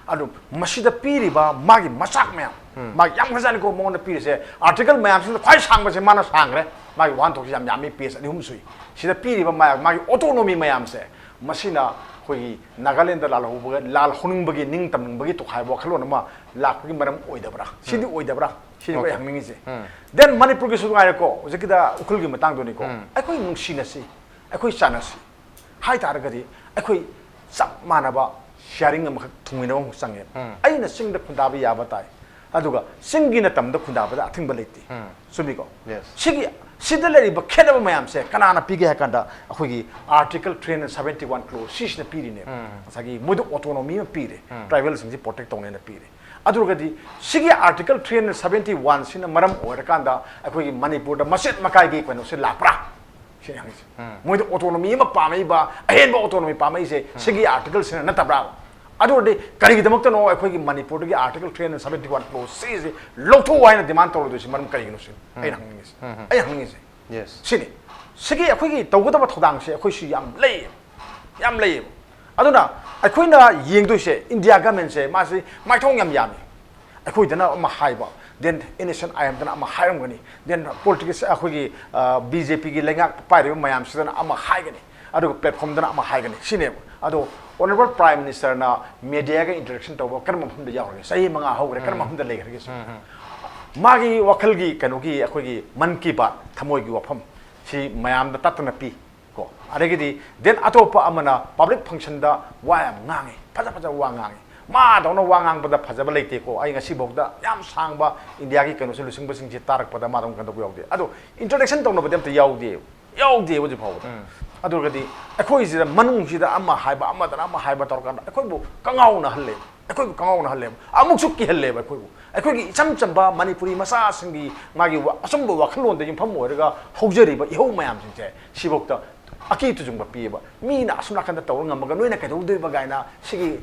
ꯑꯗꯨ ꯃꯁꯤꯗ ꯄꯤꯔꯤꯕ ꯃꯥꯒꯤ ꯃꯆꯥꯛ ꯃꯌꯥꯝ, ꯃꯥꯒꯤ ꯌꯥꯝ ꯐꯖꯅꯤꯀꯣ ꯃꯉꯣꯟꯗ ꯄꯤꯔꯤꯁꯦ, ꯑꯥꯔꯇꯤꯀꯜ ꯃꯌꯥꯝꯁꯤꯗ ꯈ꯭ꯋꯥꯏ ꯁꯥꯡꯕꯁꯦ ꯃꯥꯅ ꯁꯥꯡꯈ꯭ꯔꯦ, ꯃꯥꯒꯤ ꯋꯥꯍꯟꯊꯣꯛꯁꯤ ꯌꯥꯝ ꯌꯥꯝꯃꯤ, ꯄꯦꯖ ꯑꯅꯤ ꯑꯍꯨꯝ ꯁꯨꯏ꯫ ꯁꯤꯗ ꯄꯤꯔꯤꯕ ꯃꯥ-, ꯃꯥꯒꯤ ꯑꯣꯇꯣꯅꯣꯃꯤ ꯃꯌꯥꯝꯁꯦ, ꯃꯁꯤꯅ ꯑꯩꯈꯣꯏꯒꯤ ꯅꯥꯒꯥꯂꯦꯟꯗ ꯂꯥꯜꯍꯧꯕꯒ, ꯂꯥꯜꯍꯧꯅꯤꯡꯕꯒꯤ, ꯅꯤꯡ ꯇꯝꯅꯤꯡꯕꯒꯤ ꯇꯣꯈꯥꯏꯕ ꯋꯥꯈꯜꯂꯣꯟ ꯑꯃ ꯂꯥꯛꯄꯒꯤ ꯃꯔꯝ ꯑꯣꯏꯗꯕ꯭ꯔꯥ? ꯁꯤꯗꯤ ꯑꯣꯏꯗꯕ꯭ꯔꯥ? ꯁꯤꯅꯤ ꯑꯩ Okay. ꯍꯪꯅꯤꯡꯉꯤꯁꯦ꯫ ꯎꯝ. Then ꯃꯅꯤꯄꯨꯔꯒꯤꯁꯨ ꯉꯥꯏꯔꯦꯀꯣ, ꯍꯧꯖꯤꯛꯀꯤꯗ ꯎꯈ꯭ꯔꯨꯜꯒꯤ ꯃꯇꯥꯡꯗꯨꯅꯤꯀꯣ꯫ ꯎꯝ. ꯑꯩꯈꯣꯏ ꯅꯨꯡꯁꯤꯅꯁꯤ, ꯑꯩꯈꯣꯏ ꯆꯥꯟꯅꯁꯤ ꯍꯥꯏ ꯇꯥꯔꯒꯗꯤ, ꯑꯩꯈꯣꯏ ꯆꯞ ꯃꯥꯟꯅꯕ ꯁꯤꯌꯥꯔꯤꯡ ꯑꯃꯈꯛ ꯊꯨꯡꯃꯤꯟꯅꯕ ꯑꯃꯈꯛ ꯆꯪꯉꯦꯕ꯫ ꯎꯝ. ꯑꯩꯅ ꯆꯤꯡꯗ ꯈꯨꯟꯗꯥꯕ ꯌꯥꯕ ꯇꯥꯏ, ꯑꯗꯨꯒ ꯆꯤꯡꯒꯤꯅ ꯇꯝꯗ ꯈꯨꯟꯗꯥꯕꯗ ꯑꯊꯤꯡꯕ ꯂꯩꯇꯦ꯫ ꯎꯝ. ꯆꯨꯝꯃꯤꯀꯣ? Yes. ꯁꯤꯒꯤ, ꯁꯤꯗ ꯂꯩꯔꯤꯕ ꯈꯦꯠꯅꯕ ꯃꯌꯥꯝꯁꯦ ꯀꯅꯥꯅ ꯄꯤꯒꯦ ꯍꯥꯏ ꯀꯥꯟꯗ, ꯑꯩꯈꯣꯏꯒꯤ article three hundred seventy one close ꯁꯤꯁꯤꯅ ꯄꯤꯔꯤꯅꯦꯕ꯫ ꯎꯝ. ꯉꯁꯥꯏꯒꯤ ꯃꯣꯏꯗ ꯑꯣꯇꯣꯅꯣꯃꯤ ꯑꯃ ꯄꯤꯔꯦ, ꯎꯝ. ꯇ꯭ꯔꯥꯏꯕꯦꯜꯁꯤꯡꯁꯤ ꯄ꯭ꯔꯣꯇꯦꯛ ꯇꯧꯅꯦꯅ ꯄꯤꯔꯦ꯫ ꯑꯗꯨ ꯑꯣꯏꯔꯒꯗꯤ ꯁꯤꯒꯤ ꯑꯥꯔꯇꯤꯀꯜ ꯊ꯭ꯔꯤ ꯍꯟꯗ꯭ꯔꯦꯠ ꯁꯕꯦꯟꯇꯤ ꯋꯥꯟꯁꯤꯅ ꯃꯔꯝ ꯑꯣꯏꯔꯀꯥꯟꯗ ꯑꯩꯈꯣꯏꯒꯤ ꯃꯅꯤꯄꯨꯔꯗ ꯃꯆꯦꯠ ꯃꯀꯥꯏꯒꯤ ꯀꯩꯅꯣꯁꯦ ꯂꯥꯛꯄ꯭ꯔꯥ? ꯁꯤꯅꯤ ꯍꯪꯉꯤꯁꯦ꯫ ꯎꯝ. ꯃꯣꯏꯗ ꯑꯣꯇꯣꯅꯣꯃꯤ ꯑꯃ ꯄꯥꯝꯃꯛꯏꯕ, ꯑꯍꯦꯟꯕ ꯑꯣꯇꯣꯅꯣꯃꯤ ꯄꯥꯝꯃꯛꯏꯁꯦ ꯁꯤꯒꯤ ꯑꯥꯔꯇꯤꯀꯜꯁꯤꯅ ꯅꯠꯇꯕ꯭ꯔꯥ? ꯑꯗꯨ ꯑꯣꯏꯔꯗꯤ ꯀꯔꯤꯒꯤꯗꯃꯛꯇꯅꯣ ꯑꯩꯈꯣꯏꯒꯤ ꯃꯅꯤꯄꯨꯔꯗꯒꯤ article three hundred seventy one close ꯁꯤꯁꯦ ꯂꯧꯊꯣꯛꯑꯣ ꯍꯥꯏꯅ ꯗꯤꯃꯥꯟ ꯇꯧꯔꯗꯣꯏꯁꯦ ꯃꯔꯝ ꯀꯔꯤꯒꯤꯅꯣ ꯁꯤꯅꯤ ꯑꯩꯅ ꯍꯪꯅꯤꯡꯉꯤꯁꯦ꯫ ꯎꯝ. ꯑꯩꯅ ꯍꯪꯅꯤꯡꯉꯤꯁꯦ꯫ Yes. ꯁꯤꯅꯤ꯫ ꯁꯤꯒꯤ ꯑꯩꯈꯣꯏꯒꯤ ꯇꯧꯒꯗꯕ ꯊꯧꯗꯥꯡꯁꯦ ꯑꯩꯈꯣꯏꯁꯨ ꯌꯥꯝ ꯂꯩꯌꯦꯕ, ꯌꯥꯝ ꯂꯩꯌꯦꯕ꯫ ꯑꯗꯨꯅ ꯑꯩꯈꯣꯏꯅ ꯌꯦꯡꯗꯣꯏꯁꯦ, ꯏꯟꯗꯤꯌꯥ ꯒꯃꯦꯟꯁꯦ ꯃꯥꯁꯤ ꯃꯥꯏꯊꯣꯡ ꯌꯥꯝ ꯌꯥꯝꯃꯤ꯫ ꯑꯩꯈꯣꯏꯗꯅ ꯑꯃ ꯍꯥꯏꯕ, then ꯑꯦꯟ ꯑꯦꯁ ꯑꯦꯟ ꯑꯥꯏ ꯑꯦꯝꯗꯅ ꯑꯃ ꯍꯥꯏꯔꯝꯒꯅꯤ, then ꯄꯣꯂꯤꯇꯤꯛꯁ ꯑꯩꯈꯣꯏꯒꯤ ꯕꯤ ꯖꯦ ꯄꯤꯒꯤ ꯂꯩꯉꯥꯛ ꯄꯥꯏꯔꯤꯕ ꯃꯌꯥꯝꯁꯤꯗꯅ ꯑꯃ ꯍꯥꯏꯒꯅꯤ, ꯑꯗꯨꯒ ꯄ꯭ꯂꯦꯠꯐꯣꯝꯗꯅ ꯑꯃ ꯍꯥꯏꯒꯅꯤ, ꯁꯤꯅꯦꯕ꯫ ꯑꯗꯣ ꯑꯣꯅꯔꯦꯕꯜ ꯄ꯭ꯔꯥꯏꯝ ꯃꯤꯅꯤꯁꯇꯔꯅ ꯃꯦꯗꯤꯌꯥꯒ ꯏꯟꯇꯔꯦꯛꯁꯟ ꯇꯧꯕ ꯀꯔꯝꯕ ꯃꯐꯝꯗ ꯌꯥꯎꯔꯒꯦ? ꯆꯍꯤ ꯃꯉꯥ ꯍꯧꯈ꯭ꯔꯦ, ꯀꯔꯝꯕ ꯃꯐꯝꯗ ꯂꯩꯈ꯭ꯔꯒꯦ? ꯁꯤ ꯃꯥꯒꯤ ꯋꯥꯈꯜꯒꯤ ꯀꯩꯅꯣꯒꯤ, ꯑꯩꯈꯣꯏꯒꯤ ꯃꯟ ꯀꯤ ꯕꯥꯠ, ꯊꯃꯣꯏꯒꯤ ꯋꯥꯐꯝ, ꯁꯤ ꯃꯌꯥꯝꯗ ꯇꯠꯇꯅ ꯄꯤ꯫ ꯀꯣ꯫ ꯑꯗꯒꯤꯗꯤ then ꯑꯇꯣꯞꯄ ꯑꯃꯅ public functionꯗ ꯋꯥ ꯌꯥꯝ ꯉꯥꯡꯉꯤ, ꯐꯖ ꯐꯖꯕ ꯋꯥ ꯉꯥꯡꯉꯤ꯫ ꯃꯥꯗꯧꯅ ꯋꯥ ꯉꯥꯡꯕꯗ ꯐꯖꯕ ꯂꯩꯇꯦꯀꯣ꯫ ꯑꯩ ꯉꯁꯤꯐꯥꯎꯗ ꯌꯥꯝ ꯁꯥꯡꯕ ꯏꯟꯗꯤꯌꯥꯒꯤ ꯀꯩꯅꯣꯁꯦ ꯂꯨꯆꯤꯡꯕꯁꯤꯡꯁꯦ ꯇꯥꯔꯛꯄꯗ ꯃꯥꯗꯧꯅ ꯀꯩꯗꯧꯕ ꯌꯥꯎꯗꯦ꯫ ꯑꯗꯣ introduction ꯇꯧꯅꯕꯗꯤ ꯑꯝꯇ ꯌꯥꯎꯗꯦ, ꯌꯥꯎꯗꯦ ꯍꯧꯖꯤꯛ ꯐꯥꯎꯕꯗ꯫ ꯑꯗꯨꯒꯗꯤ ꯑꯩꯈꯣꯏꯁꯤꯗ ꯃꯅꯨꯡꯁꯤꯗ ꯑꯃ ꯍꯥꯏꯕ, ꯑꯃꯗꯅ ꯑꯃ ꯍꯥꯏꯕ ꯇꯧꯔꯀꯥꯟꯗ ꯑꯩꯈꯣꯏꯕꯨ ꯀꯉꯥꯎꯅꯍꯜꯂꯦ, ꯑꯩꯈꯣꯏꯕꯨ ꯀꯉꯥꯎꯅꯍꯜꯂꯦꯕ, ꯑꯃꯨꯛꯁꯨ ꯀꯤꯍꯜꯂꯦꯕ ꯑꯩꯈꯣꯏꯕꯨ꯫ ꯑꯩꯈꯣꯏꯒꯤ ꯏꯆꯝ ꯆꯝꯕ ꯃꯅꯤꯄꯨꯔꯤ ꯃꯆꯥꯁꯤꯡꯒꯤ ꯃꯥꯒꯤ ꯋꯥ-, ꯑꯆꯨꯝꯕ ꯋꯥꯈꯜꯂꯣꯟꯗ ꯌꯨꯝꯐꯝ ꯑꯣꯏꯔꯒ ꯍꯧꯖꯔꯤꯕ ꯏꯍꯧ ꯃꯌꯥꯝꯁꯤꯡꯁꯦ ꯁꯤꯐꯧꯗ ꯑꯀꯤ ꯇꯨꯖꯨꯡꯕ ꯄꯤꯌꯦꯕ꯫ ꯃꯤꯅ ꯑꯁꯣꯝ ꯅꯥꯀꯟꯗ ꯇꯧꯔ ꯉꯝꯃꯒ ꯅꯣꯏꯅ ꯀꯩꯗꯧꯗꯣꯏꯕ ꯀꯥꯏꯅ ꯁꯤꯒꯤ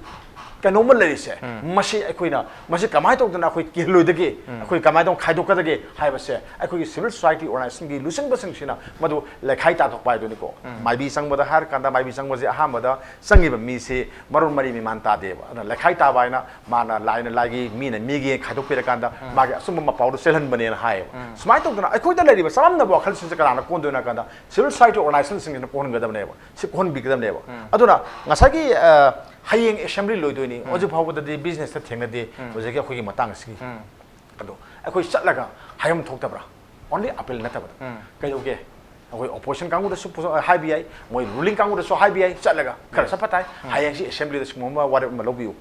ꯀꯩꯅꯣꯝꯃ ꯂꯩꯔꯤꯁꯦ꯫ ꯃꯁꯤ ꯑꯩꯈꯣꯏꯅ, ꯃꯁꯤ ꯀꯃꯥꯏꯅ ꯇꯧꯗꯅ ꯑꯩꯈꯣꯏ ꯀꯤꯍꯜꯂꯣꯏꯗꯒꯦ? ꯑꯩꯈꯣꯏ ꯀꯃꯥꯏꯅ ꯇꯧꯅ ꯈꯥꯏꯗꯣꯛꯀꯗꯒꯦ ꯍꯥꯏꯕꯁꯦ ꯑꯩꯈꯣꯏꯒꯤ civil society organizationꯒꯤ ꯂꯨꯆꯤꯡꯕꯁꯤꯡꯁꯤꯅ ꯃꯗꯨ ꯂꯩꯈꯥꯏ ꯇꯥꯊꯣꯛꯄ ꯍꯥꯏꯗꯨꯅꯤꯀꯣ꯫ ꯃꯥꯏꯕꯤ ꯆꯪꯕꯗ ꯍꯥꯏꯔꯀꯥꯟꯗ ꯃꯥꯏꯕꯤ ꯆꯪꯕꯁꯦ ꯑꯍꯥꯟꯕꯗ ꯆꯪꯉꯤꯕ ꯃꯤꯁꯤ ꯃꯔꯣꯟ ꯃꯔꯤ ꯃꯤꯃꯥꯟ ꯇꯥꯗꯦꯕ꯫ ꯑꯗꯨꯅ ꯂꯩꯈꯥꯏ ꯇꯥꯕ ꯍꯥꯏꯅ ꯃꯥꯅ ꯂꯥꯏꯅ ꯂꯥꯏꯒꯤ, ꯃꯤꯅ ꯃꯤꯒꯤ ꯈꯥꯏꯗꯣꯛꯄꯤꯔꯀꯥꯟꯗ ꯃꯥꯒꯤ ꯑꯆꯨꯝꯕ ꯃꯄꯥꯎꯗꯨ ꯆꯦꯜꯍꯟꯕꯅꯦꯅ ꯍꯥꯏꯌꯦꯕ꯫ ꯁꯨꯃꯥꯏꯅ ꯇꯧꯗꯅ ꯑꯩꯈꯣꯏꯗ ꯂꯩꯔꯤꯕ ꯆꯃꯝꯅꯕ ꯋꯥꯈꯜꯁꯤꯡꯁꯦ ꯀꯅꯥꯅ ꯀꯣꯟꯗꯣꯏꯅꯣ ꯍꯥꯏ ꯀꯥꯟꯗ civil society organizationꯁꯤꯡꯁꯤꯅ ꯀꯣꯟꯍꯟꯒꯗꯕꯅꯦꯕ꯫ ꯁꯤ ꯀꯣꯟꯍꯟꯕꯤꯒꯗꯕꯅꯦꯕ꯫ ꯑꯗꯨꯅ ꯉꯁꯥꯏꯒꯤ, ꯑ, ꯍꯌꯦꯡ assembly ꯂꯣꯏꯗꯣꯏꯅꯤ, ꯍꯧꯖꯤꯛ ꯐꯥꯎꯕꯗꯗꯤ businessꯇ ꯊꯦꯡꯅꯗꯦ꯫ ꯍꯧꯖꯤꯛꯀꯤ ꯑꯩꯈꯣꯏꯒꯤ ꯃꯇꯥꯡ ꯑꯁꯤꯒꯤ ꯑꯗꯣ ꯑꯩꯈꯣꯏ ꯆꯠꯂꯒ ꯍꯥꯏꯐꯝ ꯊꯣꯛꯇꯕ꯭ꯔꯥ? Only appeal ꯅꯠꯇꯕꯗ ꯀꯩꯗꯧꯒꯦ? ꯑꯩꯈꯣꯏ opposition ꯀꯥꯡꯕꯨꯗꯁꯨ ꯄꯨꯊꯣꯛ-, ꯍꯥꯏꯕ ꯌꯥꯏ, ꯃꯣꯏ ruling ꯀꯥꯡꯕꯨꯗꯁꯨ ꯍꯥꯏꯕ ꯌꯥꯏ, ꯆꯠꯂꯒ ꯈꯔ ꯆꯠꯄ ꯇꯥꯏ꯫ ꯍꯌꯦꯡꯁꯤ assemblyꯗ ꯁꯤꯒꯨꯝꯕ ꯋꯥꯔꯦꯞ ꯑꯃ ꯂꯧꯕꯤꯌꯨ,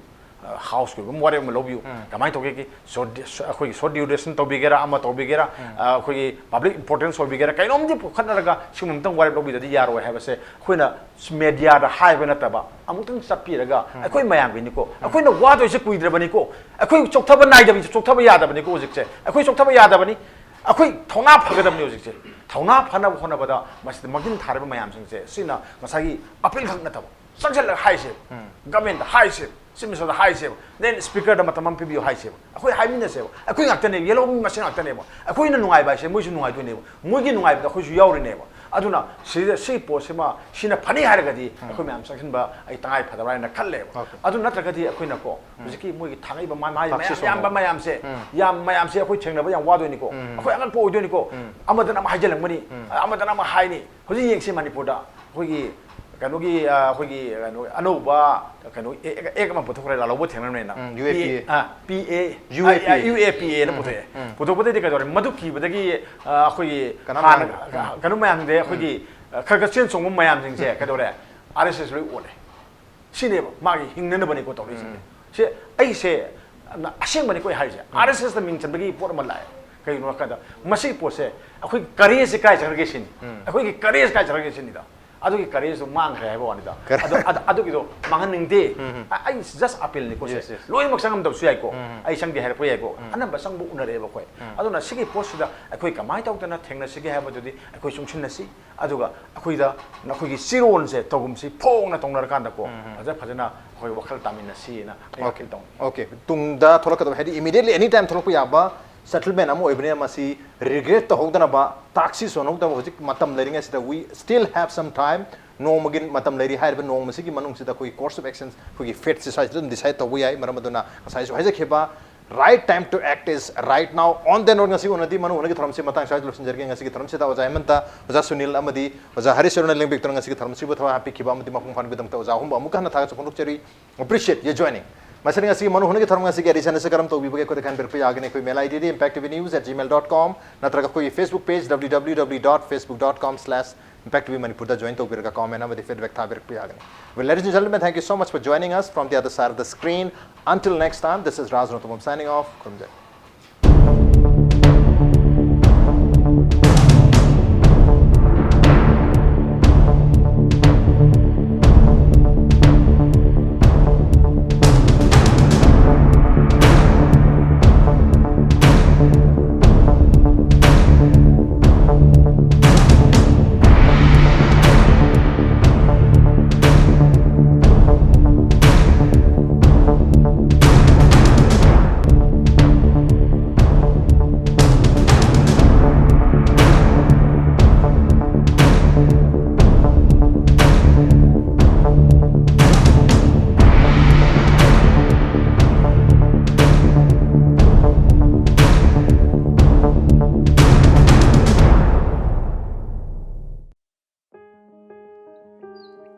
ꯑ, Houseꯀꯤ ꯑꯣꯏꯕ ꯑꯃ ꯋꯥꯔꯦꯞ ꯑꯃ ꯂꯧꯕꯤꯌꯨ꯫ ꯀꯃꯥꯏꯅ ꯇꯧꯒꯦ? Short, ꯑꯩꯈꯣꯏꯒꯤ short duration ꯇꯧꯕꯤꯒꯦꯔꯥ, ꯑꯃ ꯇꯧꯕꯤꯒꯦꯔꯥ, ꯑ, ꯑꯩꯈꯣꯏꯒꯤ public importance ꯑꯣꯏꯕꯤꯒꯦꯔꯥ, ꯀꯩꯅꯣꯝꯗꯤ ꯄꯨꯈꯠꯅꯔꯒ ꯁꯤꯒꯨꯝꯕ ꯑꯝꯇꯪ ꯋꯥꯔꯦꯞ ꯂꯧꯕꯤꯗꯗꯤ ꯌꯥꯔꯣꯏ ꯍꯥꯏꯕꯁꯦ ꯑꯩꯈꯣꯏꯅ mediaꯗ ꯍꯥꯏꯕ ꯅꯠꯇꯕ ꯑꯃꯨꯛꯇꯪ ꯆꯠꯄꯤꯔꯒ ꯑꯩꯈꯣꯏ ꯃꯌꯥꯝꯒꯤꯅꯤꯀꯣ, ꯑꯩꯈꯣꯏꯅ ꯋꯥꯗꯣꯏꯁꯦ ꯀꯨꯏꯗ꯭ꯔꯕꯅꯤꯀꯣ, ꯑꯩꯈꯣꯏ ꯆꯣꯛꯊꯕ ꯅꯥꯏꯗꯕꯅꯤ, ꯆꯣꯛꯊꯕ ꯌꯥꯗꯕꯅꯤꯀꯣ ꯍꯧꯖꯤꯛꯁꯦ, ꯑꯩꯈꯣꯏ ꯆꯣꯛꯊꯕ ꯌꯥꯗꯕꯅꯤ, ꯑꯩꯈꯣꯏ ꯊꯧꯅꯥ ꯐꯒꯗꯕꯅꯤ ꯍꯧꯖꯤꯛꯁꯦ꯫ ꯊꯧꯅꯥ ꯐꯅꯕ ꯍꯣꯠꯅꯕꯗ ꯃꯁꯤꯗ ꯃꯥꯡꯖꯤꯜ ꯊꯥꯔꯤꯕ ꯃꯌꯥꯝꯁꯤꯡꯁꯦ ꯁꯤꯅ ꯉꯁꯥꯏꯒꯤ appeal ꯈꯛ ꯅꯠꯇꯕ, ꯆꯪꯁꯤꯜꯂꯒ ꯍꯥꯏꯁꯦꯕ, governmentꯗ ꯍꯥꯏꯁꯦꯕ, chief ministerꯗ ꯍꯥꯏꯁꯦꯕ, then speakerꯗ ꯃꯇꯝ ꯑꯃ ꯄꯤꯕꯤꯌꯨ ꯍꯥꯏꯁꯦꯕ꯫ ꯑꯩꯈꯣꯏ ꯍꯥꯏꯃꯤꯟꯅꯁꯦꯕ꯫ ꯑꯩꯈꯣꯏ ꯉꯥꯛꯇꯅꯦꯕ, ꯌꯦꯜꯍꯧꯕ ꯃꯤ ꯃꯁꯦꯟ ꯉꯥꯛꯇꯅꯦꯕ꯫ ꯑꯩꯈꯣꯏꯅ ꯅꯨꯡꯉꯥꯏꯕ ꯍꯥꯏꯁꯦ ꯃꯣꯏꯁꯨ ꯅꯨꯡꯉꯥꯏꯗꯣꯏꯅꯦꯕ, ꯃꯣꯏꯒꯤ ꯅꯨꯡꯉꯥꯏꯕꯗ ꯑꯩꯈꯣꯏꯁꯨ ꯌꯥꯎꯔꯤꯅꯦꯕ꯫ ꯑꯗꯨꯅ ꯁꯤꯗ, ꯁꯤ ꯄꯣꯠꯁꯤꯃ ꯁꯤꯅ ꯐꯅꯤ ꯍꯥꯏꯔꯒꯗꯤ ꯑꯩꯈꯣꯏ ꯃꯌꯥꯝ ꯆꯪꯁꯤꯟꯕ ꯑꯩ ꯇꯉꯥꯏ ꯐꯗꯕ꯭ꯔꯥ ꯍꯥꯏꯅ ꯈꯜꯂꯦꯕ꯫ ꯑꯗꯨ ꯅꯠꯇ꯭ꯔꯒꯗꯤ ꯑꯩꯈꯣꯏꯅꯀꯣ ꯍꯧꯖꯤꯛꯀꯤ ꯃꯣꯏꯒꯤ ꯊꯥꯡꯉꯛꯏꯕ ꯃꯥ-, ꯃꯥ-, ꯃꯌꯥꯝ, ꯌꯥꯝꯕ ꯃꯌꯥꯝꯁꯦ, ꯌꯥꯝ ꯃꯌꯥꯝꯁꯦ ꯑꯩꯈꯣꯏ ꯊꯦꯡꯅꯕ ꯌꯥꯝ ꯋꯥꯗꯣꯏꯅꯤꯀꯣ꯫ ꯑꯩꯈꯣꯏ ꯑꯉꯛꯄ ꯑꯣꯏꯗꯣꯏꯅꯤꯀꯣ꯫ ꯑꯃꯗꯅ ꯑꯃ ꯍꯥꯏꯖꯤꯜꯂꯛꯃꯅꯤ, ꯑꯃꯗꯅ ꯑꯃ ꯍꯥꯏꯅꯤ꯫ ꯍꯧꯖꯤꯛ ꯌꯦꯡꯁꯤ ꯃꯅꯤꯄꯨꯔꯗ ꯑꯩꯈꯣꯏꯒꯤ ꯀꯩꯅꯣꯒꯤ, ꯑ, ꯑꯩꯈꯣꯏꯒꯤ ꯀꯩꯅꯣ ꯑꯅꯧꯕ ꯀꯩꯅꯣ act, act ꯑꯃ ꯄꯨꯊꯣꯛꯈ꯭ꯔꯦ, ꯂꯥꯜꯍꯧꯕ ꯊꯦꯡꯅꯅꯦꯅ꯫ UAPA꯫ ꯑ, PA, UAPA꯫ UAPAꯅ ꯄꯨꯊꯣꯛꯑꯦ꯫ ꯄꯨꯊꯣꯛꯄꯗꯩꯗꯤ ꯀꯩꯗꯧꯔꯦ? ꯃꯗꯨ ꯀꯤꯕꯗꯒꯤ, ꯑ, ꯑꯩꯈꯣꯏꯒꯤ ꯀꯅꯥꯝ ꯍꯥꯟꯅ ꯉꯥꯡꯗ꯭ꯔꯦ꯫ ꯀꯩꯅꯣ ꯃꯌꯥꯝꯁꯤꯡꯗꯤ ꯑꯩꯈꯣꯏꯒꯤ ꯈꯔ ꯈꯔ ꯆꯦꯟ ꯆꯣꯡꯕ ꯃꯌꯥꯝꯁꯤꯡꯁꯦ ꯀꯩꯗꯧꯔꯦ? ꯑꯥꯔ ꯑꯦꯁ ꯑꯦꯁ ꯂꯣꯏ ꯑꯣꯜꯂꯦ꯫ ꯁꯤꯅꯦꯕ ꯃꯥꯒꯤ ꯍꯤꯡꯅꯅꯕꯅꯤꯀꯣ ꯇꯧꯔꯛꯏꯁꯦ꯫ ꯁꯤ ꯑꯩꯁꯦ ꯌꯥꯝꯅ ꯑꯁꯦꯡꯕꯅꯤꯀꯣ ꯑꯩ ꯍꯥꯏꯔꯤꯁꯦ꯫ ꯑꯥꯔ ꯑꯦꯁ ꯑꯦꯁꯇ ꯃꯤꯡ ꯆꯟꯕꯒꯤ ꯄꯣꯠ ꯑꯃ ꯂꯥꯛꯑꯦ꯫ ꯀꯩꯒꯤꯅꯣ ꯍꯥꯏ ꯀꯥꯟꯗ ꯃꯁꯤꯒꯤ ꯄꯣꯠꯁꯦ ꯑꯩꯈꯣꯏꯒꯤ ꯀꯔꯦꯖꯁꯦ ꯀꯥꯏ ꯆꯠꯈ꯭ꯔꯒꯦ ꯁꯤꯅꯤ꯫ ꯑꯩꯈꯣꯏꯒꯤ ꯀꯔꯦꯖ ꯀꯥꯏ ꯆꯠꯈ꯭ꯔꯒꯦ ꯁꯤꯅꯤꯗ꯫ ꯑꯗꯨꯒꯤ ꯀꯔꯦꯖꯇꯣ ꯃꯥꯡꯈ꯭ꯔꯦ ꯍꯥꯏꯕ ꯋꯥꯅꯤꯗ꯫ ꯑꯗꯣ ꯑꯗ- ꯑꯗꯨꯒꯤꯗꯣ ꯃꯥꯡꯍꯟꯅꯤꯡꯗꯦ꯫ ꯑ- ꯑꯩ ꯖꯁ ꯑꯄꯤꯜꯅꯤꯀꯣ ꯁꯦ꯫ Yes, yes. ꯂꯣꯏꯅꯃꯛ ꯆꯪꯉꯝꯗꯕꯁꯨ ꯌꯥꯏꯀꯣ꯫ ꯑꯩ ꯆꯪꯗꯦ ꯍꯥꯏꯔꯛꯄ ꯌꯥꯏꯀꯣ꯫ ꯑꯅꯝꯕ ꯆꯪꯕ ꯎꯅꯔꯛꯑꯦꯕ ꯑꯩꯈꯣꯏ꯫ ꯑꯗꯨꯅ ꯁꯤꯒꯤ ꯄꯣꯠꯁꯤꯗ ꯑꯩꯈꯣꯏ ꯀꯃꯥꯏꯅ ꯇꯧꯗꯅ ꯊꯦꯡꯅꯁꯤꯒꯦ ꯍꯥꯏꯕꯗꯨꯗꯤ ꯑꯩꯈꯣꯏ ꯆꯨꯡꯁꯤꯟꯅꯁꯤ꯫ ꯑꯗꯨꯒ ꯑꯩꯈꯣꯏꯗ ꯅꯈꯣꯏꯒꯤ ꯆꯤꯔꯣꯟꯁꯦ ꯇꯧꯒꯨꯝꯁꯤ ꯐꯣꯡꯅ ꯇꯧꯅꯔꯀꯥꯟꯗꯀꯣ꯫ ꯐꯖ ꯐꯖꯅ ꯑꯩꯈꯣꯏ ꯋꯥꯈꯜ ꯇꯥꯃꯤꯟꯅꯁꯤꯅ ꯑꯩ ꯑꯣꯀꯦ ꯑꯄꯤꯜ ꯇꯧꯅꯤ꯫ ꯑꯣꯀꯦ꯫ ꯇꯨꯡꯗ ꯊꯣꯛꯂꯛꯀꯗꯕ ꯍꯥꯏꯗꯤ ꯏꯃꯤꯗꯤꯌꯦꯠꯂꯤ ꯑꯦꯅꯤ ꯇꯥꯏꯝ ꯊꯣꯛꯂꯛꯄ ꯌꯥꯕ ꯁꯦꯇꯜꯃꯦꯟ ꯑꯃ ꯑꯣꯏꯕꯅꯤꯅ ꯃꯁꯤ ꯔꯤꯒ꯭ꯔꯦꯠ ꯇꯧꯍꯧꯗꯅꯕ, ꯇꯥꯛꯁꯤ ꯁꯣꯟꯍꯧꯗꯕ ꯍꯧꯖꯤꯛ ꯃꯇꯝ ꯂꯩꯔꯤꯉꯩꯁꯤꯗ, we still have some time. ꯅꯣꯡꯃꯒꯤ ꯃꯇꯝ ꯂꯩꯔꯤ꯫ ꯍꯥꯏꯔꯤꯕ ꯅꯣꯡꯃꯁꯤꯒꯤ ꯃꯅꯨꯡꯁꯤꯗ ꯑꯩꯈꯣꯏꯒꯤ ꯀꯣꯔꯁ ꯑꯣꯐ ꯑꯦꯛꯁꯟ, ꯑꯩꯈꯣꯏꯒꯤ ꯐꯦꯠꯁꯤ ꯁ꯭ꯋꯥꯏꯁꯤꯗ ꯑꯗꯨꯝ ꯗꯤꯁꯥꯏꯗ ꯇꯧꯕ ꯌꯥꯏ꯫ ꯃꯔꯝ ꯑꯗꯨꯅ ꯉꯁꯥꯏꯁꯨ ꯍꯥꯏꯖꯈꯤꯕ, right time to act is right now. On the note, ꯉꯁꯤ ꯎꯅꯗꯤ ꯃꯅꯨ ꯍꯨꯅꯒꯤ ꯊꯧꯔꯝꯁꯤ ꯃꯇꯥꯡ ꯁ꯭ꯋꯥꯏꯗ ꯂꯣꯏꯁꯤꯟꯖꯔꯒꯦ꯫ ꯉꯁꯤꯒꯤ ꯊꯧꯔꯝꯁꯤꯗ ꯑꯣꯖꯥ ꯍꯦꯃꯟꯇ, ꯑꯣꯖꯥ ꯁꯨꯅꯤꯜ ꯑꯃꯗꯤ ꯑꯣꯖꯥ ꯍꯔꯤꯁ ꯑꯔꯨꯅ ꯂꯦꯡꯕꯤꯛꯇꯨꯅ ꯉꯁꯤꯒꯤ ꯊꯧꯔꯝꯁꯤꯕꯨ ꯊꯋꯥꯏ ꯍꯥꯞꯄꯤꯈꯤꯕ ꯑꯃꯗꯤ ꯃꯄꯨꯡ ꯐꯥꯍꯟꯕꯒꯤꯗꯃꯛꯇ ꯑꯣꯖꯥ ꯑꯍꯨꯝꯕꯨ ꯑꯃꯨꯛꯀ ꯍꯟꯅ ꯊꯥꯒꯠꯆ ꯐꯣꯡꯗꯣꯛꯆꯔꯤ꯫ Appreciate your joining. ꯃꯁꯤꯅ ꯉꯁꯤꯒꯤ ꯃꯅꯨ ꯍꯨꯅꯒꯤ ꯊꯧꯔꯝ ꯉꯁꯤꯒꯤ ꯑꯦꯗꯤꯁꯟ ꯑꯁꯤ ꯀꯔꯝ ꯇꯧꯕꯤꯕꯒꯦ ꯑꯩꯈꯣꯏꯗ ꯈꯟꯕꯤꯔꯛꯄ ꯌꯥꯒꯅꯤ꯫ ꯑꯩꯈꯣꯏ ꯃꯦꯜ ꯑꯥꯏ ꯗꯤꯗꯤ impacttvnews at gmail dot com ꯅꯠꯇ꯭ꯔꯒ ꯑꯩꯈꯣꯏꯒꯤ Facebook page W W W dot facebook dot com slash impact T V Manipurꯗ join ꯇꯧꯕꯤꯔꯒ comment ꯑꯃꯗꯤ feedback ꯊꯥꯕꯤꯔꯛꯄ ꯌꯥꯒꯅꯤ꯫ Well, ladies and gentlemen, thank you so much for joining us from the other side of the screen. Until next time, this is Raj Rotomam signing off. ꯈꯨꯔꯨꯝꯖꯔꯤ꯫